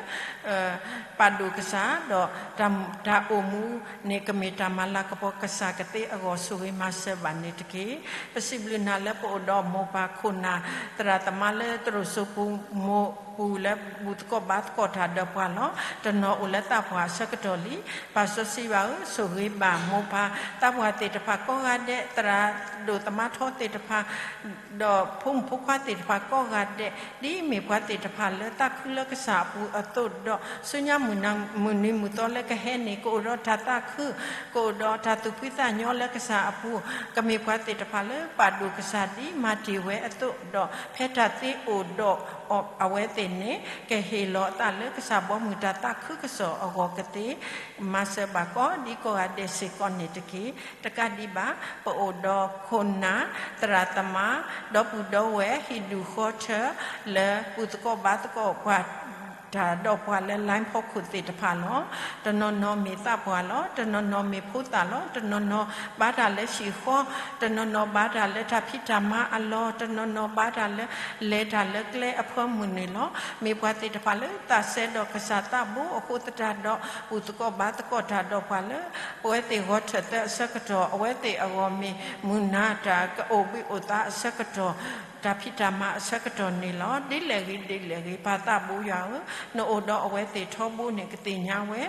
ပာ်ဒိၣ်ကစၢ် ဒီး တၢ်အိၣ်မူန့ၣ် ကမ့ၢ်တၢ်မၤလၤကပီၤကစၢ်ကသ့အဂီၢ် ဆိၣ်ဂ့ၤမၤစၢၤဘၣ်န့ၣ်တက့ၢ်. ပစံးဘျုးနၤလၢပအိၣ်ဒီးမိၢ်ပၢ်ခိၣ်နၢ် သရၣ်သမါလၢသရိာ်စိပူၤ မိၢ်ပူၤလၢဘူၣ်သကိးဘါသကိးတၢ်ဒီးပှၤလီၤ. တနီၤအိၣ်လၢသးပှၢ်အဆၢကတီၢ်လံ. ပၢ်စီဆှံယွၤဧၢ, ဆိၣ်ဂ့ၤဘၣ်မိၢ်ပၢ်သးပှၢ်သ့ၣ်တဖၣ်ကိးဂၤဒဲး, သရၣ်ဒိၣ်သမါထီသ့ၣ်တဖၣ် ဒီးဖိမုၣ်ဖိခွါသ့ၣ်တဖၣ်ကိးဂၤဒဲး, ဒ်အမ့ၢ်ပှၤသ့ၣ်တဖၣ်လၢသးခုလၢကစၢ်အပူၤအသိးဒီး ဆူညါမုၢ်နံၤမုၢ်သီလၢကဟဲန့ၣ် ကအိၣ်ဒီးတၢ်သးခု, ကအိၣ်ဒီးတၢ်သူၣ်ဖှံသးညီလၢကစၢ်အပူၤ, ကမ့ၢ်ပှၤသ့ၣ်တဖၣ်လၢပာ်ဒိၣ်ကစၢ်ဒ်မၤတ့ၢ်ဝဲအသိးဒီး ဖဲတၢ်သ့အိၣ်ဒီးအဝဲသ့ၣ်န့ၣ် ကဟ့ၣ်လီၤအသးလၢကစၢ်ဘီမုၢ်တၢ်သးခုကစီၣ်အဂီၢ်ကသ့ မၤစၢၤဘၣ်ကိးဒံကိးဂၤဒဲးစ့ၢ်ကီးန့ၣ်တက့ၢ်. တကးဒံးဘၣ် ပအိၣ်ဒီးခိၣ်နၢ် သရၣ်သမါ ဒီပုၢ်ဒီဝဲၢ် ဟံၣ်ဒူၣ်ဃီထၢ လၢဘူၣ်သကိးဘါသကိးပှၤ တၢ်ဒီးပှၤလၢ လိုင်း ဖီခိၣ်သ့ၣ်တဖၣ်လီၤ. တနီၤနီၤမ့ၢ်သးပှၢ်လီၤ. တနီၤနီၤမ့ၢ်ဖိသၣ်လီၤ. တနီၤနီၤဘါတၢ်လၢဟံၣ်ဃီ, တနီၤနီၤဘါတၢ်လၢတၢ်ဖံးတၢ်မၤအလီၢ်, တနီၤနီၤဘါတၢ်လၢ လဲၤတၢ်လၢကျဲအဖၢမုၢ်န့ၣ်လီၤ. မ့ၢ်ပှၤသ့ၣ်တဖၣ်လၢသးစဲဒီးကစၢ်သးဘိအဃိသတးဒီး ဘူၣ်သကိးဘါသကိးတၢ်ဒီးပှၤလၢ ပဝဲသ့ၣ်ဂီၤထၢၣ်သၢအဆၢကတီၢ် အဝဲသ့ၣ်အဂီၢ်မ့ၢ် မုၢ်နၤတၢ်ကအိၣ်ဘှံးအိၣ်သါအဆၢကတီၢ် တၢ်ဖံးတၢ်မၤအဆၢကတီၢ်န့ၣ်လီၤ. ဒ်လဲၣ်ဂ့ၤဒ်လဲၣ်ဂ့ၤ ပၢ်သးဘိယွၤဧၢ, နအိၣ်ဒီးအဝဲသ့ၣ်ထီဘိန့ၣ်ကသ့ၣ်ညါဝဲ,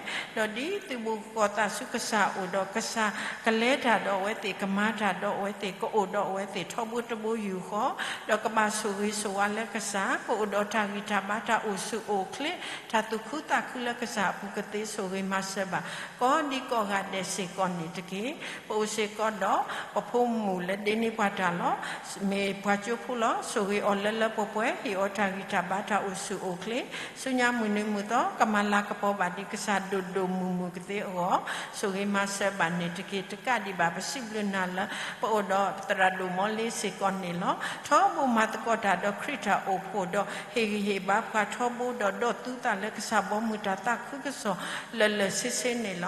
ဒီးဒ်သုးဘူးကီၢ်သးဆူကစၢ်အိၣ်ဒီးကစၢ် ကလဲၤတၢ်ဒီးအဝဲသ့ၣ် ကမၤတၢ်ဒီးအဝဲသ့ၣ် ကအိၣ်ဒီးအဝဲသ့ၣ်ထီဘိတဘိယူၢ်ဃီ, ဒီးကဘၣ်ဆိၣ်ဂ့ၤဆိၣ်ဝါလၢကစၢ် ကအိၣ်ဒီးတၢ်ဂံၢ်တၢ်ဘါတၢ်အိၣ်ဆူၣ်အိၣ်ချ့ တၢ်သူၣ်ခုသးခုလၢကစၢ်အပူၤကသ့ ဆိၣ်ဂ့ၤမၤစၢၤဘၣ် ကိးဒံကိးဂၤဒဲးစ့ၢ်ကီးန့ၣ်တက့ၢ်. ပအိၣ်စ့ၢ်ကီးဒီးပဖိမုၣ်လၢဒ့န့ၢ်ပှၤတၢ်လီၤ. မ့ၢ်ပှၤကၠိဖိလီၤ. ဆိၣ်ဂ့ၤအီၤလၢလၢပှဲၤပှဲၤ ဟ့ၣ်အီၤတၢ်ဂံၢ်တၢ်ဘါတၢ်အိၣ်ဆူၣ်အိၣ်ချ့ ဆူညါမုၢ်နံၤမုၢ်သီ ကမၤလၤကပီၤဘၣ်ဒံးကစၢ်ဒိၣ်ဒိၣ်မုၢ်မုၢ်ကသ့အဂီၢ် ဆိၣ်ဂ့ၤမၤစၢၤဘၣ်န့ၣ်တက့ၢ်. တကးဒံးဘၣ် ပစံးဘျုးနၤလၢ ပအိၣ်ဒီးသရၣ်ဒိၣ်မီလ့စ့ၢ်ကီးန့ၣ်လီၤ. ထီဘိမၤသကိးတၢ်ဒီးခရံာ်တၢ်အိၣ်ဖှိၣ်ဒီး ဟ့ၣ်ဂံၢ်ဟ့ၣ်ဘါပှၤထီဘိဒီး ဒီးသူသးလၢကစၢ်ဘီမုၢ်တၢ်သးခုကစီၣ် လၢာ်လၢာ်ဆ့ဆ့န့ၣ်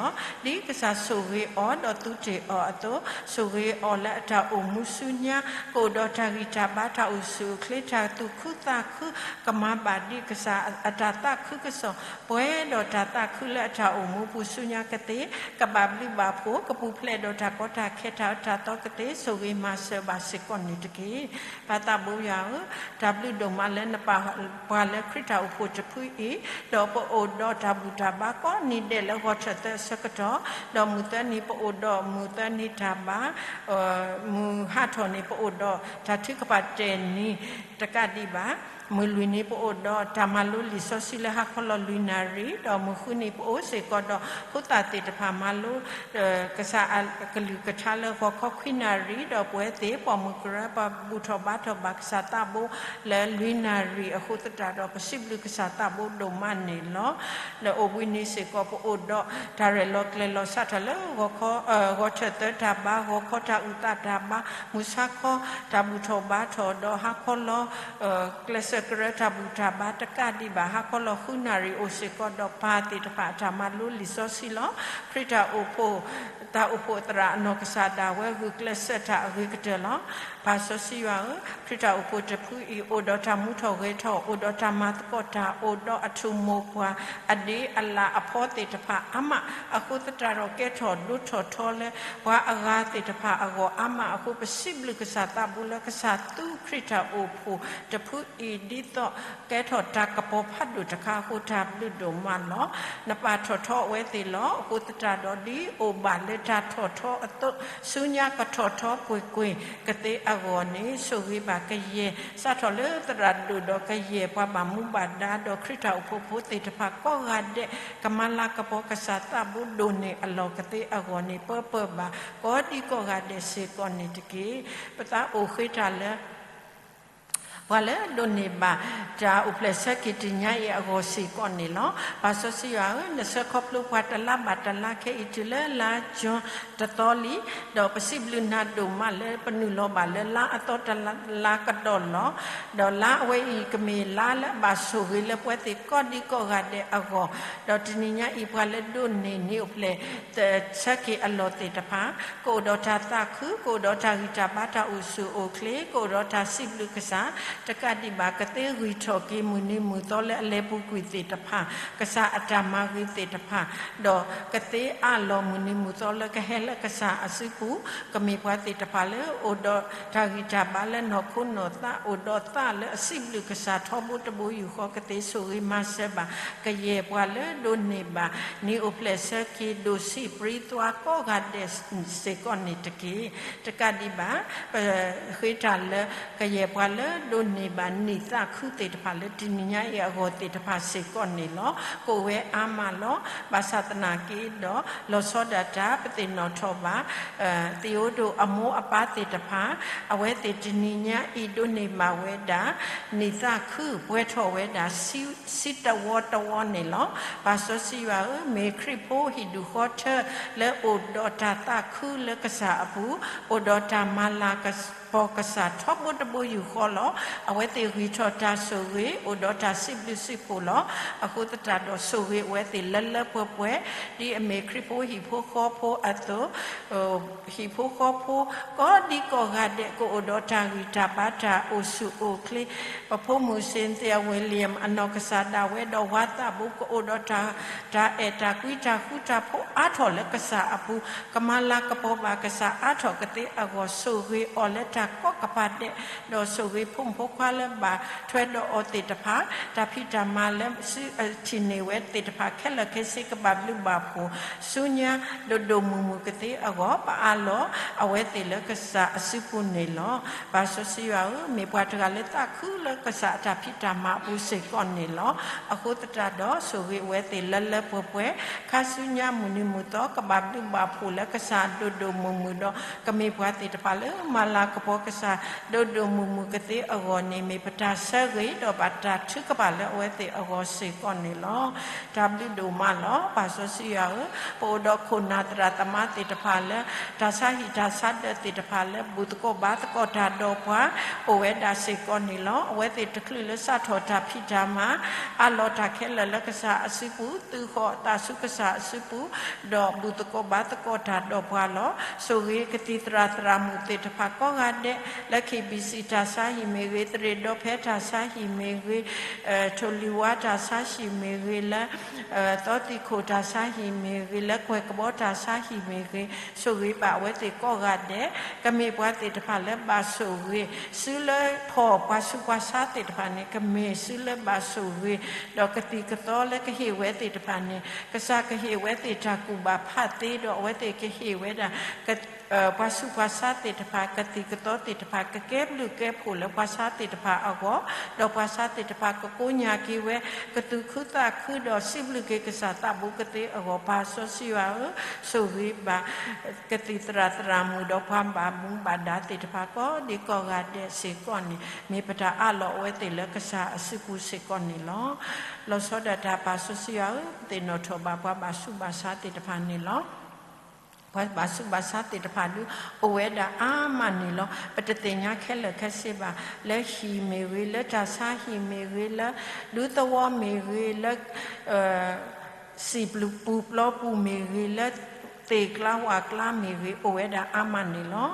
လီၤ. ဒ်ကစၢ်ဆိၣ်ဂ့ၤအီၤဒီးသူတ့ၢ်အီၤအသိး ဆိၣ်ဂ့ၤအီၤလၢအတၢ်အိၣ်မူဆူညါ ကအိၣ်ဒီးတၢ်ဂံၢ်တၢ်ဘါတၢ်အိၣ်ဆူၣ်အိၣ်ချ့ တၢ်သူၣ်ခုသးခု ကမၤဘၣ်ဒံးကစၢ်အတၢ်သးခုကစီၣ် ပှဲၤဒီးတၢ်သးခုလၢအတၢ်အိၣ်မူပူၤဆူညါကသ့ ကဘၣ်ဘျုးဘၣ်ဖှိၣ် ကပူၤဖျဲးဒီးတၢ်ကီတၢ်ခဲတၢ်အၢတၢ်သီကသ့ ဆိၣ်ဂ့ၤမၤစၢၤဘၣ်စ့ၢ်ကီးန့ၣ်တက့ၢ်. ပၢ်သးဘိယွၤဧၢ, တၢ်ဘျုးဒိၣ်မးလၢနပာ်ပှၤလၢခရံာ်တၢ်အိၣ်ဖှိၣ်တဖုအံၤ, ဒီးပအိၣ်ဒီးတၢ်ဘူၣ်တၢ်ဘါကိးနံၤဒဲးလၢဂီၤထၢၣ်သၢအဆၢကတီၢ်, ဒီးမုၢ်သၢနံၤပအိၣ်ဒီးမုၢ်သၢနံၤတၢ်ဘါ မုၢ်ဟးထီၣ်န့ၣ် ပအိၣ်ဒီးတၢ်ထုကဖၣ်တဲာ်နံၤ တကးဒံးဘၣ်, မုၢ်လွံၢ်နံၤပအိၣ်ဒီးတၢ်မၤလိလံာ်စီဆှံလၢဟါခီလီၤလွံၢ်နၣ်ရံၣ်, ဒီးမုၢ်ဃုနံၤပအိၣ်စ့ၢ်ကီးဒီးဖိသၣ်သ့ၣ်တဖၣ်မၤလိ ကစၢ်အကလုၢ်ကထါလၢဂီၤခီခွံနၣ်ရံၣ်, ဒီးပဝဲသ့ၣ်ပိာ်မုၣ်ကရၢပဘူၣ်ထီၣ်ဘါထီၣ်ဘၣ်ကစၢ်သးဘိလၢလွံၢ်နၣ်ရံၣ်အဃိသတးဒီး ပစံးဘျုးကစၢ်သးဘိဒိၣ်မးန့ၣ်လီၤ. လၢအိၣ်ဘှံးနံၤစ့ၢ်ကီး ပအိၣ်ဒီးတၢ်ရဲၣ်လီၤကျဲၤလီၤစးထီၣ်လၢဂီၤခီ, ဂီၤထၢၣ်သၢတၢ်ဘါ, ဂီၤခီတၢ်အုၣ်သးတၢ်ဘါ, မုၢ်ဆါခီတၢ်ဘူၣ်ထီၣ်ဘါထီၣ်, ဒီးဟါခီလီၤ ကျဲးစၢးကရၢတၢ်ဘူၣ်တၢ်ဘါတကးဒံးဘၣ် ဟါခီလီၤဃုနၣ်ရံၣ်အိၣ်စ့ၢ်ကီးဒီးပၢ်သ့ၣ်တဖၣ်အတၢ်မၤလိလံာ်စီဆှံလီၤ. ခရံာ်တၢ်အိၣ်ဖှိၣ်, တၢ်အိၣ်ဖှိၣ်သရၣ်အနီၢ်ကစၢ်ဒၣ်ဝဲဂုာ်ကျဲးစၢးတၢ်အဂ့ၤကတၢၢ်လီၤ. ပၢ်စီဆှံယွၤဧၢ, ခရံာ်တၢ်အိၣ်ဖှိၣ်တဖုအံၤ အိၣ်ဒီးတၢ်မူထီၣ်ဂဲၤထီၣ်, အိၣ်ဒီးတၢ်မၤသကိးတၢ်, အိၣ်ဒီးအထူၣ်မိၢ်ပှၢ် အဒ့အလၣ်အဖီသ့ၣ်တဖၣ်အါမး, အဃိသတးဒီးကဲထီၣ်ဒိၣ်ထီၣ်ထီလၢပှၤအဂၤသ့ၣ်တဖၣ်အဂီၢ်အါမးအဃိ ပစံးဘျုးကစၢ်သးဘိလၢကစၢ်သူခရံာ်တၢ်အိၣ်ဖှိၣ်တဖုအံၤ ဒ်သိးကဲထီၣ်တၢ်ကပီၤဖးဒိၣ်တခါအဃိ တၢ်ဘျုးဒိၣ်မးလီၤ. နပာ်ထီၣ်ထီအဝဲသ့ၣ်လီၤ. အဃိသတးဒီး ဒ်အိၣ်ဘၣ်လၢတၢ်ထီၣ်ထီအသိး ဆူညါကထီၣ်ထီကွ့ၢ်ကွ့ၢ်ကသ့အဂီၢ်န့ၣ် ဆိၣ်ဂ့ၤဘၣ်ကယဲၢ် စးထီၣ်လၢသရၣ်ဒိၣ်ဒီးကယဲၢ်ပှၤဘၣ်မူဘၣ်ဒါဒီး ခရံာ်တၢ်အိၣ်ဖှိၣ်ဖိသ့ၣ်တဖၣ်ကိးဂၤဒဲး ကမၤလၤကပီၤကစၢ်သးဘိဒိၣ်န့ၢ်အလီၢ်ကသ့အဂီၢ်န့ၣ် ပၢပၢဘၣ်ကိးဒံကိးဂၤဒဲးစ့ၢ်ကီးန့ၣ်တက့ၢ်. ပသးအိၣ်ဃ့တၢ်လၢ ပှၤလၢဒိးန့ၢ်ဘၣ်တၢ်အိၣ်ဖျဲၣ်ဆၢက့ၤတနံၤညါအံၤအဂီၢ်စ့ၢ်ကီးန့ၣ်လီၤ. ပၢ်စီဆှံယွၤဧၢ, နဆှၢခီဖျိပှၤတလါဘၣ်တလါခဲအံၤ တုၤလၢလါ June တသီလံ, ဒီးပစံးဘျုးနၤဒိၣ်မးလၢပနုာ်လီၤဘၣ်လၢလါအသီတလါကဒီးလီၤ. ဒီးလါအဝဲအံၤ ကမ့ၢ်လါလၢအဘၣ်ဆိၣ်ဂ့ၤလၢပဝဲသ့ၣ်ကိးဒံကိးဂၤဒဲးအဂီၢ်, ဒီးတနံၤညါအံၤ ပှၤလၢဒိးန့ၢ်နံၣ်အိၣ်ဖျဲၣ် ဆၢက့ၤအလီၢ်သ့ၣ်တဖၣ် ကအိၣ်ဒီးတၢ်သးခု, ကအိၣ်ဒီးတၢ်ဂံၢ်တၢ်ဘါတၢ်အိၣ်ဆူၣ်အိၣ်ချ့, ကအိၣ်ဒီးတၢ်စံးဘျုးကစၢ်, တကးဒံးဘၣ် ကသ့ဂံၢ်ထီၣ်က့ၤမုၢ်နံၤမုၢ်သီလၢအလဲၤပူၤကွံာ်သ့ၣ်တဖၣ်, ကစၢ်အတၢ်မၤဂ့ၤသ့ၣ်တဖၣ်, ဒီးကသ့အးလီၤမုၢ်နံၤမုၢ်သီလၢကဟဲလၢကစၢ်အစုပူၤ, ကမ့ၢ်ပှၤသ့ၣ်တဖၣ်လၢအိၣ်ဒီးတၢ်ဂံၢ်တၢ်ဘါလၢနီၢ်ခိနီၢ်သး အိၣ်ဒီးသးလၢအစံးဘျုးကစၢ်ထီဘိတဘိယူၢ်ဃီ ကသ့ဆိၣ်ဂ့ၤမၤစၢၤဘၣ် ကယဲၢ်ပှၤလၢဒိးန့ၢ်ဘၣ် နံၣ်အိၣ်ဖျဲၣ်ဆၢက့ၤဒိၣ်ဆံးပြံသွါကိးဂၤဒဲးစ့ၢ်ကီးန့ၣ်တက့ၢ်. တကးဒံးဘၣ် ပဃ့တၢ်လၢ ကယဲၢ်ပှၤလၢဒိးန့ၢ်ဘၣ်နံၣ်သးခုသ့ၣ်တဖၣ်လၢတနံၤညါအံၤအဂီၢ်သ့ၣ်တဖၣ်စ့ၢ်ကီးန့ၣ်လီၤ. ကအိၣ်ဝဲအါမးလီၤ. ဘၣ်ဆၣ်သနာ်က့ဒီး လီၤဆီဒၣ်တၢ် ပသ့ၣ်နီၣ်ထီၣ်ဘၣ် သံးအိၣ်ဒိၣ်အမိၢ်အပၢ်သ့ၣ်တဖၣ်, အဝဲသ့ၣ်တနံၤညါအံၤဒိးန့ၢ်ဘၣ်ဝဲဒၣ် နံၣ်သးခုပှဲၤထီၣ်ဝဲဒၣ် ဆံတဝီတဝီန့ၣ်လီၤ. ပၢ်စီဆှံယွၤဧၢ, မ့ၢ်ခရံာ်ဖိဟံၣ်ဒူၣ်ဃီထၢလၢအိၣ်ဒီးတၢ်သးခုလၢကစၢ်အပူၤ, အိၣ်ဒီးတၢ်မၤလၤကပီၤကစၢ်ထီဘိတဘိယူၢ်ဃီလီၤ. အဝဲသ့ၣ်ဂံၢ်ထီၣ်တၢ်ဆိၣ်ဂ့ၤ အိၣ်ဒီးတၢ်စံးဘျုးစံးဖှိၣ်လီၤ. အဃိသတးဒီးဆိၣ်ဂ့ၤအဝဲသ့ၣ်လၢလၢပှဲၤပှဲၤ ဒ်အမ့ၢ်ခရံာ်ဖိဟံၣ်ဖိဃီဖိအသိး ဟံၣ်ဖိဃီဖိ ကိးဒံကိးဂၤဒဲး ကအိၣ်ဒီးတၢ်ဂံၢ်တၢ်ဘါတၢ်အိၣ်ဆူၣ်အိၣ်ချ့, ပဖိမုၣ် Cynthia Williams အနီၢ်ကစၢ်ဒၣ်ဝဲဒီးဝါသးဘိ ကအိၣ်ဒီးတၢ် တၢ်အဲၣ်တၢ်ကွံတၢ်ဃူတၢ်ဖိးအါထီၣ်လၢကစၢ်အပူၤ, ကမၤလၤကပီၤဘၣ်ကစၢ်အါထီၣ်ကသ့အဂီၢ် ဆိၣ်ဂ့ၤအီၤလၢတၢ်ကိးကပၤဒဲး, ဒီးဆိၣ်ဂ့ၤဖိမုၣ်ဖိခွါလၢဘၣ်ထွဲဒီးအီၤသ့ၣ်တဖၣ်, တၢ်ဖံးတၢ်မၤလၢစုထံၣ်န့ၢ်ဝဲသ့ၣ်တဖၣ်ခဲလၢာ်ခဲဆ့ ကဘၣ်ဘျုးဘၣ်ဖှိၣ်ဆူညါဒိၣ်ဒိၣ်မုၢ်မုၢ်ကသ့အဂီၢ် ပအးလီၤအဝဲသ့ၣ်လၢကစၢ်အစုပူၤန့ၣ်လီၤ. ပၢ်စီဆှံယွၤဧၢ, မ့ၢ်ပှၤတဂၤလၢသးခုလၢကစၢ်အတၢ်ဖံးတၢ်မၤအပူၤစ့ၢ်ကီးန့ၣ်လီၤ. အဃိသတးဒီး ဆိၣ်ဂ့ၤအဝဲသ့ၣ်လၢလၢပှဲၤပှဲၤ, ခါဆူညါမုၢ်နံၤမုၢ်သီ ကဘၣ်ဘျုးဘၣ်ဖှိၣ်လၢကစၢ်ဒိၣ်ဒိၣ်မုၢ်မုၢ်ဒီး ကမ့ၢ်ပှၤသ့ၣ်တဖၣ်လၢမၤလၤကပီၤကစၢ်ဒိၣ်ဒိၣ်မုၢ်မုၢ်ကသ့အဂီၢ်န့ၣ် မ့ၢ်ပတၢ်ဆၢဂ့ၤဒီးဘၣ်တၢ်ထုကဖၣ်လၢအဝဲသ့ၣ်အဂီၢ်စ့ၢ်ကီးန့ၣ်လီၤ. တၢ်ဘျုးဒိၣ်မးလီၤ. ပၢ်စီဆှံယွၤဧၢ, ပအိၣ်ဒီးခိၣ်နၢ်သရၣ်သမါသ့ၣ်တဖၣ်လၢ တၢ်ဆါဟံၣ်တၢ်ဆါဒၢးသ့ၣ်တဖၣ်လၢ ဘူၣ်သကိးဘါသကိးတၢ်ဒီးပှၤ အိၣ်ဝဲဒၣ်စ့ၢ်ကီးန့ၣ်လီၤ. အဝဲသ့ၣ်တချုးလၢစးထီၣ်တၢ်ဖံးတၢ်မၤ အးလီၤတၢ်ခဲလၢာ်လၢကစၢ်အစုပူၤ, သုးဃီၤအသးဆူကစၢ်အစုပူၤ, ဒီးဘူၣ်သကိးဘါသကိးတၢ်ဒီးပှၤလီၤ. ဆိၣ်ဂ့ၤကသံၣ်သရၣ်သရၣ်မုၣ်သ့ၣ်တဖၣ်ကိးဂၤဒဲး လၢ KBC တၢ်ဆါဟံၣ်မ့ၢ်ဂ့ၤ, သရ့ၣ်ဒီဖဲတၢ်ဆါဟံၣ်မ့ၢ်ဂ့ၤ, ထိၣ်လွံၢ်ဝါတၢ်ဆါဟံၣ်မ့ၢ်ဂ့ၤ, လၢ သီသံၣ်ခိၣ်တၢ်ဆါဟံၣ်မ့ၢ်ဂ့ၤ, လၢကွဲၢ်ကဘီတၢ်ဆါဟံၣ်မ့ၢ်ဂ့ၤ, ဆိၣ်ဂ့ၤဘၣ်အဝဲသ့ၣ်ကိးဂၤဒဲး, ကမ့ၢ်ပှၤသ့ၣ်တဖၣ်လၢဘၣ်ဆိၣ်ဂ့ၤ, စုလၢဖီၣ်ပှၤဆူးပှၤဆါသ့ၣ်တဖၣ်န့ၣ် ကမ့ၢ်စုလၢဘၣ်ဆိၣ်ဂ့ၤ, ဒီးကသံၣ်ကသီလၢကဟ့ၣ်ဝဲသ့ၣ်တဖၣ်န့ၣ် ကစၢ်ကဟ့ၣ်ဝဲသ့ၣ်တၢ်ကူၣ်ဘၣ်ဖးသ့, ဒီးအဝဲသ့ၣ်ကဟ့ၣ်ဝဲဒၣ် ပှၤဆူးပှၤဆါသ့ၣ်တဖၣ် ကသံၣ်ကသီသ့ၣ်တဖၣ် ကကဲဘျုးကဲဖှိၣ်လၢပှၤဆါသ့ၣ်တဖၣ်အဂီၢ်, ဒီးပှၤဆါသ့ၣ်တဖၣ်ကကိညၢ်က့ၤဝဲ ကသူၣ်ခုသးခုဒီးစံးဘျုးက့ၤကစၢ်သးဘိကသ့အဂီၢ်, ပၢ်စီဆှံယွၤဧၢ, ဆိၣ်ဂ့ၤဘၣ် ကသံၣ်သရၣ်သရၣ်မုၣ်ဒီးပှၤဘၣ်မူဘၣ်ဒါသ့ၣ်တဖၣ်ကိးဒံကိးဂၤဒဲးစ့ၢ်ကီးန့ၣ် မ့ၢ်ပတၢ်အးလီၤအဝဲသ့ၣ်လၢကစၢ်အစုပူၤစ့ၢ်ကီးန့ၣ်လီၤ. လီၤဆီဒၣ်တၢ်ပၢ်စီဆှံယွၤဧၢ, ပသ့ၣ်နီၣ်ထီၣ်ဘၣ်ပှၤဘၣ်ဆူးဘၣ်ဆါသ့ၣ်တဖၣ်န့ၣ်လီၤ. ပှၤဘၣ်ဆူးဘၣ်ဆါသ့ၣ်တဖၣ်ဒုး အိၣ်ဝဲဒၣ်အါမးန့ၣ်လီၤ. ပတသ့ၣ်ညါခဲလၢာ်ခဲဆ့ဘၣ် လၢဟံၣ်မ့ၢ်ဂ့ၤ, လၢတၢ်ဆါဟံၣ်မ့ၢ်ဂ့ၤ, လၢဒူသဝီမ့ၢ်ဂ့ၤ, လၢ စံာ်ပူၤပျီပူၤမ့ၢ်ဂ့ၤ, လၢသ့ၣ်ကျါဝၣ်ကျါမ့ၢ်ဂ့ၤ, အိၣ်ဝဲဒၣ်အါမးန့ၣ်လီၤ.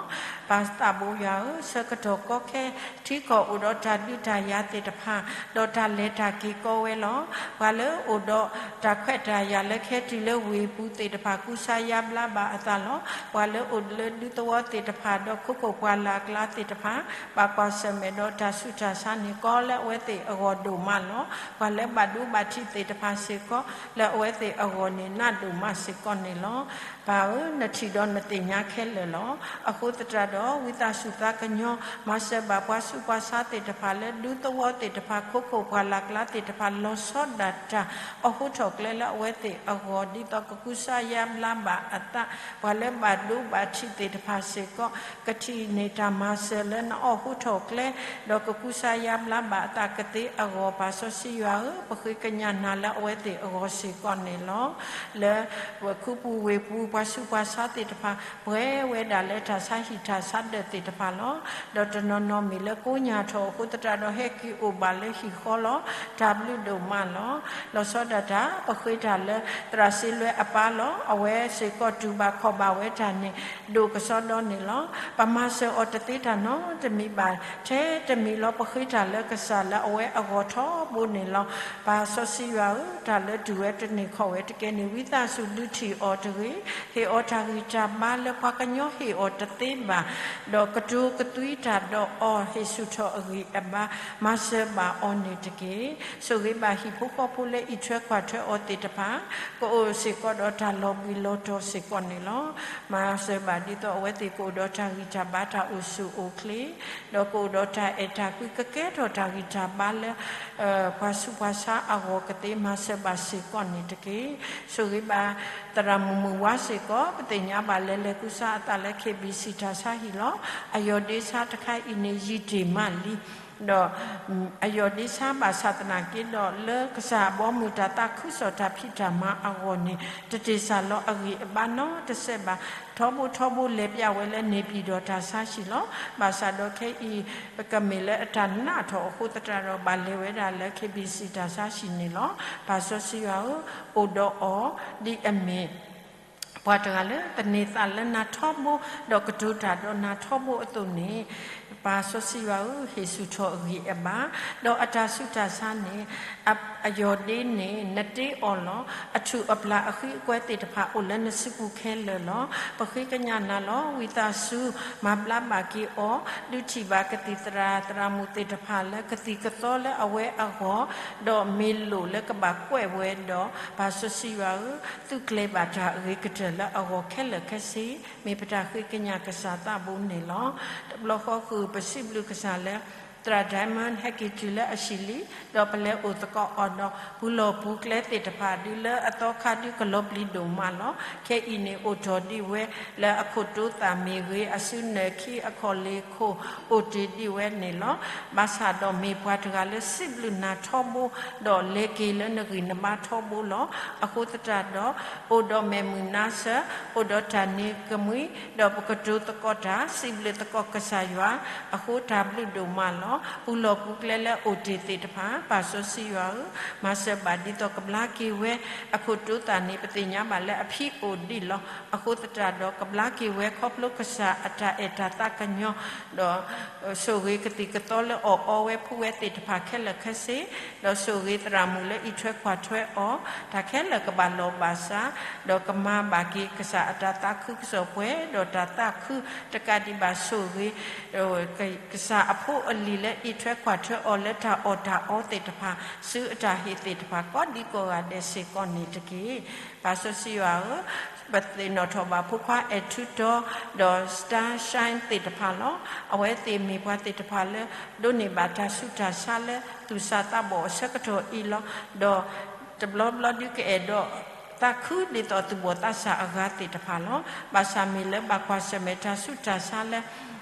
ပၢ်သးဘိယွၤဧၢ, ဆၢကတီၢ်ကီခဲ ထံကီၢ်အိၣ်ဒီးတၢ်ဒုးတၢ်ယၤသ့ၣ်တဖၣ် ဒီးတၢ်လဲၤတၢ်က့ၤကီဝဲလီၤ. ပှၤလၢအိၣ်ဒီးတၢ်ခွဲးတၢ်ယာ်လၢခဲတုၤလၢဝ့ၢ်ပူၤသ့ၣ်တဖၣ် ကူစါယါဘျါဘၣ်အသးလီၤ. ပှၤလၢအိၣ်လၢဒူသဝီသ့ၣ်တဖၣ် ဒီးခိခိၣ်ပှၢ်လၢ်ကျါသ့ၣ်တဖၣ် ဘၣ်ကွၢ်ဆၢၣ်မဲာ်ဒီးတၢ်ဆူးတၢ်ဆါန့ၣ် ကီလၢအဝဲသ့ၣ်အဂီၢ်ဒိၣ်မးလီၤ. ပှၤလၢဘၣ်ဒိဘၣ်ထံးသ့ၣ်တဖၣ်စ့ၢ်ကီး လၢအဝဲသ့ၣ်အဂီၢ်န့ၣ် နးဒိၣ်မးစ့ၢ်ကီးန့ၣ်လီၤ. ပၢ်ဧၢ, နထံၣ်ဒီးနသ့ၣ်ညါခဲလၢာ်လီၤ. အဃိသတးဒီး ဒီးဝံသးစူၤသးကညီၤ မၤစၢၤဘၣ်ပှၤဆူးပှၤဆါသ့ၣ်တဖၣ်လၢ ဒူသဝီသ့ၣ်တဖၣ် ခိခိၣ်ပှၢ်လၢ်ကျါသ့ၣ်တဖၣ် လီၤဆီဒၣ်တၢ် အိးထီၣ်ကျဲလၢအဝဲသ့ၣ်အဂီၢ် ဒ်သိးကကူစါယါဘျါဘၣ်အသး ပှၤလၢဘၣ်ဒိဘၣ်ထံးသ့ၣ်တဖၣ်စ့ၢ်ကီး ကထံၣ်န့ၢ်တၢ်မၤစၢၤလၢနအိးထီၣ်ကျဲ ဒီးကကူစါယါဘျါဘၣ်အသးကသ့အဂီၢ် ပၢ်စီဆှံယွၤဧၢ, ပဃ့ကညးနၤလၢအဝဲသ့ၣ်အဂီၢ်စ့ၢ်ကီးန့ၣ်လီၤ. လၢခူပူၤဝ့ၢ်ပူၤ ပှၤဆူးပှၤဆါသ့ၣ်တဖၣ် ပှဲၤဝဲဒၣ်လၢတၢ်ဆါဟံၣ်တၢ်ဆါဒၢးသ့ၣ်တဖၣ်လီၤ. ဒီးတနီၤနီၤမ့ၢ်လၢကိးညၢ်ထီၣ်အဃိသတးဒီး ဟဲက့ၤအိၣ်ဘၣ်လၢဟံၣ်ဃီလီၤ. တၢ်ဘျုးဒိၣ်မးလီၤ. လီၤဆီဒၣ်တၢ် ပဃ့တၢ်လၢသရၣ်စ့လွဲအပၢ်လီၤ. အဝဲစ့ၢ်ကီးတူၢ်ဘၣ်ခီၣ်ဘၣ်ဝဲတၢ်န့ၣ် ဒိၣ်ကစီဒီန့ၣ်လီၤ. ပမၤစၢၤအီၤတသ့တၢ်နီတမံၤဘၣ် ထဲတမံၤလီၤ. ပဃ့တၢ်လၢကစၢ်လၢအဝဲအဂီၢ်ထီဘိန့ၣ်လီၤ. ပၢ်စီဆှံယွၤဧၢ, တၢ်လၢတူၢ်ဝဲတန့ၢ်ခီၣ်ဝဲတကဲန့ၣ် ဝံသးစူၤဒုးထံၣ်အီၤတဂ့ၤ, ဟ့ၣ်အီၤတၢ်ဂံၢ်တၢ်ဘါလၢပှၤကညီဟ့ၣ်အီၤတသ့ဘၣ်, ဒီးကတိၤကသွံတၢ်ဒီးအီၤ ဟ့ၣ်ဆူၣ်ထီၣ်အဂံၢ်အဘါ မၤစၢၤဘၣ်အီၤန့ၣ်တက့ၢ်. ဆိၣ်ဂ့ၤဘၣ်ဟံၣ်ဖိဃီဖိလၢအံးထွဲကွၢ်ထွဲအီၤသ့ၣ်တဖၣ်, ကအိၣ်စ့ၢ်ကီးဒီးတၢ်လီၤဘှံးလီၤတီၤစ့ၢ်ကီးန့ၣ်လီၤ. မၤစၢၤဘၣ်ဒ်သိးအဝဲသ့ၣ်ကအိၣ်ဒီးတၢ်ဂံၢ်တၢ်ဘါ တၢ်အိၣ်ဆူၣ်အိၣ်ချ့ ဒီးကအိၣ်ဒီးတၢ်အဲၣ်တၢ်ကွံ ကကဲထီၣ်တၢ်ဂံၢ်တၢ်ဘါလၢ ပှၤဆူးပှၤဆါအဂီၢ်ကသ့ မၤစၢၤဘၣ်စ့ၢ်ကီးန့ၣ်တက့ၢ်. ဆိၣ်ဂ့ၤဘၣ်သရၣ်မုၣ်မုၢ်ဝါစ့ၢ်ကီး, ပသ့ၣ်ညါဘၣ်လၢလဲၤကူစါအသးလၢ KBC တၢ်ဆါဟံၣ်လီၤ. အယီၢ်ဒ့ဆါတခါအံၤန့ၣ် ယံာ်တ့ၢ်မးလံ ဒီး အယီၢ်ဒ့ဆါဘၣ်ဆၣ်သနာ်က့ဒီး လၢကစၢ်အဘီအမုၢ်တၢ်သးခုကစီၣ်တၢ်ဖံးတၢ်မၤအဂီၢ်န့ၣ် တတ့ၢ်စၢ်လီၤအဂံၢ်အဘါနီတစဲးဘၣ်. ထီဘိထီဘိလဲၤပျၢ်ဝဲလၢန့ၣ်ပံၤဒီးတၢ်ဆါဟံၣ်လီၤ. ဘၣ်ဆၣ်ဒီးခဲအံၤ ကမ့ၢ်လၢအတၢ်နးထီၣ်အဃိသတးဒီး ဘၣ်လဲၤဝဲဒၣ်လၢ KBC တၢ်ဆါဟံၣ်န့ၣ်လီၤ. ပၢ်စီဆှံယွၤဧၢ, အိၣ်ဒီးအီၤ ဒ်အမ့ၢ် ပှၤတဂၤလၢသန့ၤသးလၢနၤထီဘိ ဒီးကတိၤတၢ်ဒီးနၤထီဘိအသိးန့ၣ်, ပၢ်စီဆှံယွၤဧၢ, ဟ့ၣ်ဆူၣ်ထီၣ်အဂံၢ်အဘါ, ဒီးအတၢ်ဆူးတၢ်ဆါန့ၣ် အယီၢ်ဒ့န့ၣ် နတ့အီၤလီၤ. အထူၣ်အပျၢ်အဃံအကွဲသ့ၣ်တဖၣ်အိၣ်လၢနစုပူၤခဲလၢာ်လီၤ. ပဃ့ကညးနၤလီၤ. ဝံသးစူၤ မၤဘျါဘၣ်က့ၤအီၤ, ဒုးထံၣ်ဘၣ်ကသံၣ်သရၣ်သရၣ်မုၣ်သ့ၣ်တဖၣ်လၢ ကသံၣ်ကသီလၢအဝဲအဂီၢ်, ဒီးမ့ၢ်လိၣ်လၢကဘၣ်ကွဲးဝဲဒီး ပၢ်စီဆှံယွၤဧၢ, သုးကျဲၤဘၣ်တၢ်အဂ့ၤကတၢၢ်လၢအဂီၢ်ခဲလၢာ်ခဲဆ့, မ့ၢ်ပတၢ်ဃ့ကညးကစၢ်သးဘိန့ၣ်လီၤ. တဘျီဃီဃုာ် ပစံးဘျုးကစၢ်လၢ သရၣ် Diamond ဟဲက့ၤတုၤလၢအဟံၣ်လံ, ဒီးပလဲၤအိၣ်သကိးအီၤဒီး ပူၤလီၢ်ပူၤကျဲသ့ၣ်တဖၣ် ဒုးလၢအသီခါဒုးကလီၤပျံၤဒိၣ်မးလီၤ. ခဲအံၤန့ၣ် အိၣ်ထီၣ်ဒံးဝဲလၢအခိၣ်တိသၣ်မ့ၢ်ဂ့ၤ, အစုနၢၣ်ခံအခီၣ်လ့ၢ်ခိၣ် အိၣ်တ့ၢ်ဒံးဝဲန့ၣ်လီၤ. ဘၣ်ဆၣ်ဒီးမ့ၢ်ပှၤတဂၤလၢစံးဘျုးနၤထီဘိ, ဒီးလဲၤက့ၤလၢနဂံၢ်နဘါထီဘိလီၤ. အဃိသတးဒီး အိၣ်ဒီးမဲာ်မုာ်နါစၢၤ, အိၣ်ဒီးတၢ်နံၤကမှံ, ဒီးပကတိၤသကိးတၢ် စံးဘျုးသကိးကစၢ်ယွၤ, အဃိတၢ်ဘျုးဒိၣ်မးလီၤ. ပူၤလီၢ်ပူၤကျဲလၢအိၣ်တ့ၢ်သ့ၣ်တဖၣ် ပၢ်စီဆှံယွၤဧၢ, မၤစၢၤဘၣ်ဒ်သိးကဘျါက့ၤဝဲ, အခိၣ်တိသၣ်န့ၣ် ပသ့ၣ်ညါဘၣ်လၢအဖံးအိၣ်ဒံးလီၤ. အဃိသတးဒီး ကဘျါက့ၤဝဲခီဖျိကစၢ်အတၢ်အဲၣ်တၢ်သးကညီၤ, ဒီး ဆိၣ်ဂ့ၤကသံၣ်ကသီလၢအီၣ်အီဝဲဖှူဝဲသ့ၣ်တဖၣ်ခဲလၢာ်ခဲဆ့, ဒီးဆိၣ်ဂ့ၤသရၣ်မုၣ်လၢအံးထွဲကွၢ်ထွဲအီၤ, တၢ်ခဲလၢာ်ကဘၣ်လီၤဘၣ်စး, ဒီးကမၤဘၣ်က့ၤကစၢ်အတၢ်သးခုကစီၣ်ပှဲၤ, ဒီးတၢ်သးခုတကးဒံးဘၣ်ဆိၣ်ဂ့ၤ ကစၢ်အဖိအလံၤလၢအံးထွဲကွၢ်ထွဲအီၤလၢတၢ်အီၣ်တၢ်အီသ့ၣ်တဖၣ်, ဆူအတၢ်ဟ့ၣ်သ့ၣ်တဖၣ် ကိးဒံကိးဂၤဒဲးစ့ၢ်ကီးန့ၣ်တက့ၢ်. ပၢ်စီဆှံယွၤဧၢ, ပသ့ၣ်နီၣ်ထီၣ်ဘၣ်ဖိခွါအဲၣ်ထူတီ, ဒီး Starshine သ့ၣ်တဖၣ်လီၤ. အဝဲသ့ၣ်မ့ၢ်ပှၤသ့ၣ်တဖၣ်လၢ ဒိးန့ၢ်ဘၣ်တၢ်ဆူးတၢ်ဆါလၢ သူၣ်စၢ်သးဘီၣ်အဆၢကတီၢ်အံၤလီၤ. ဒီးတဘျီဘျီဒုးကအဲၣ်ဒိး သးခုဒ်သိးသူၣ်ဘီၣ်သးစၢ်အဂၤသ့ၣ်တဖၣ်လီၤ. ဘၣ်ဆၣ်မ့ၢ်လၢဘၣ်ကွၢ်ဆၢၣ်မဲာ်တၢ်ဆူးတၢ်ဆါလၢ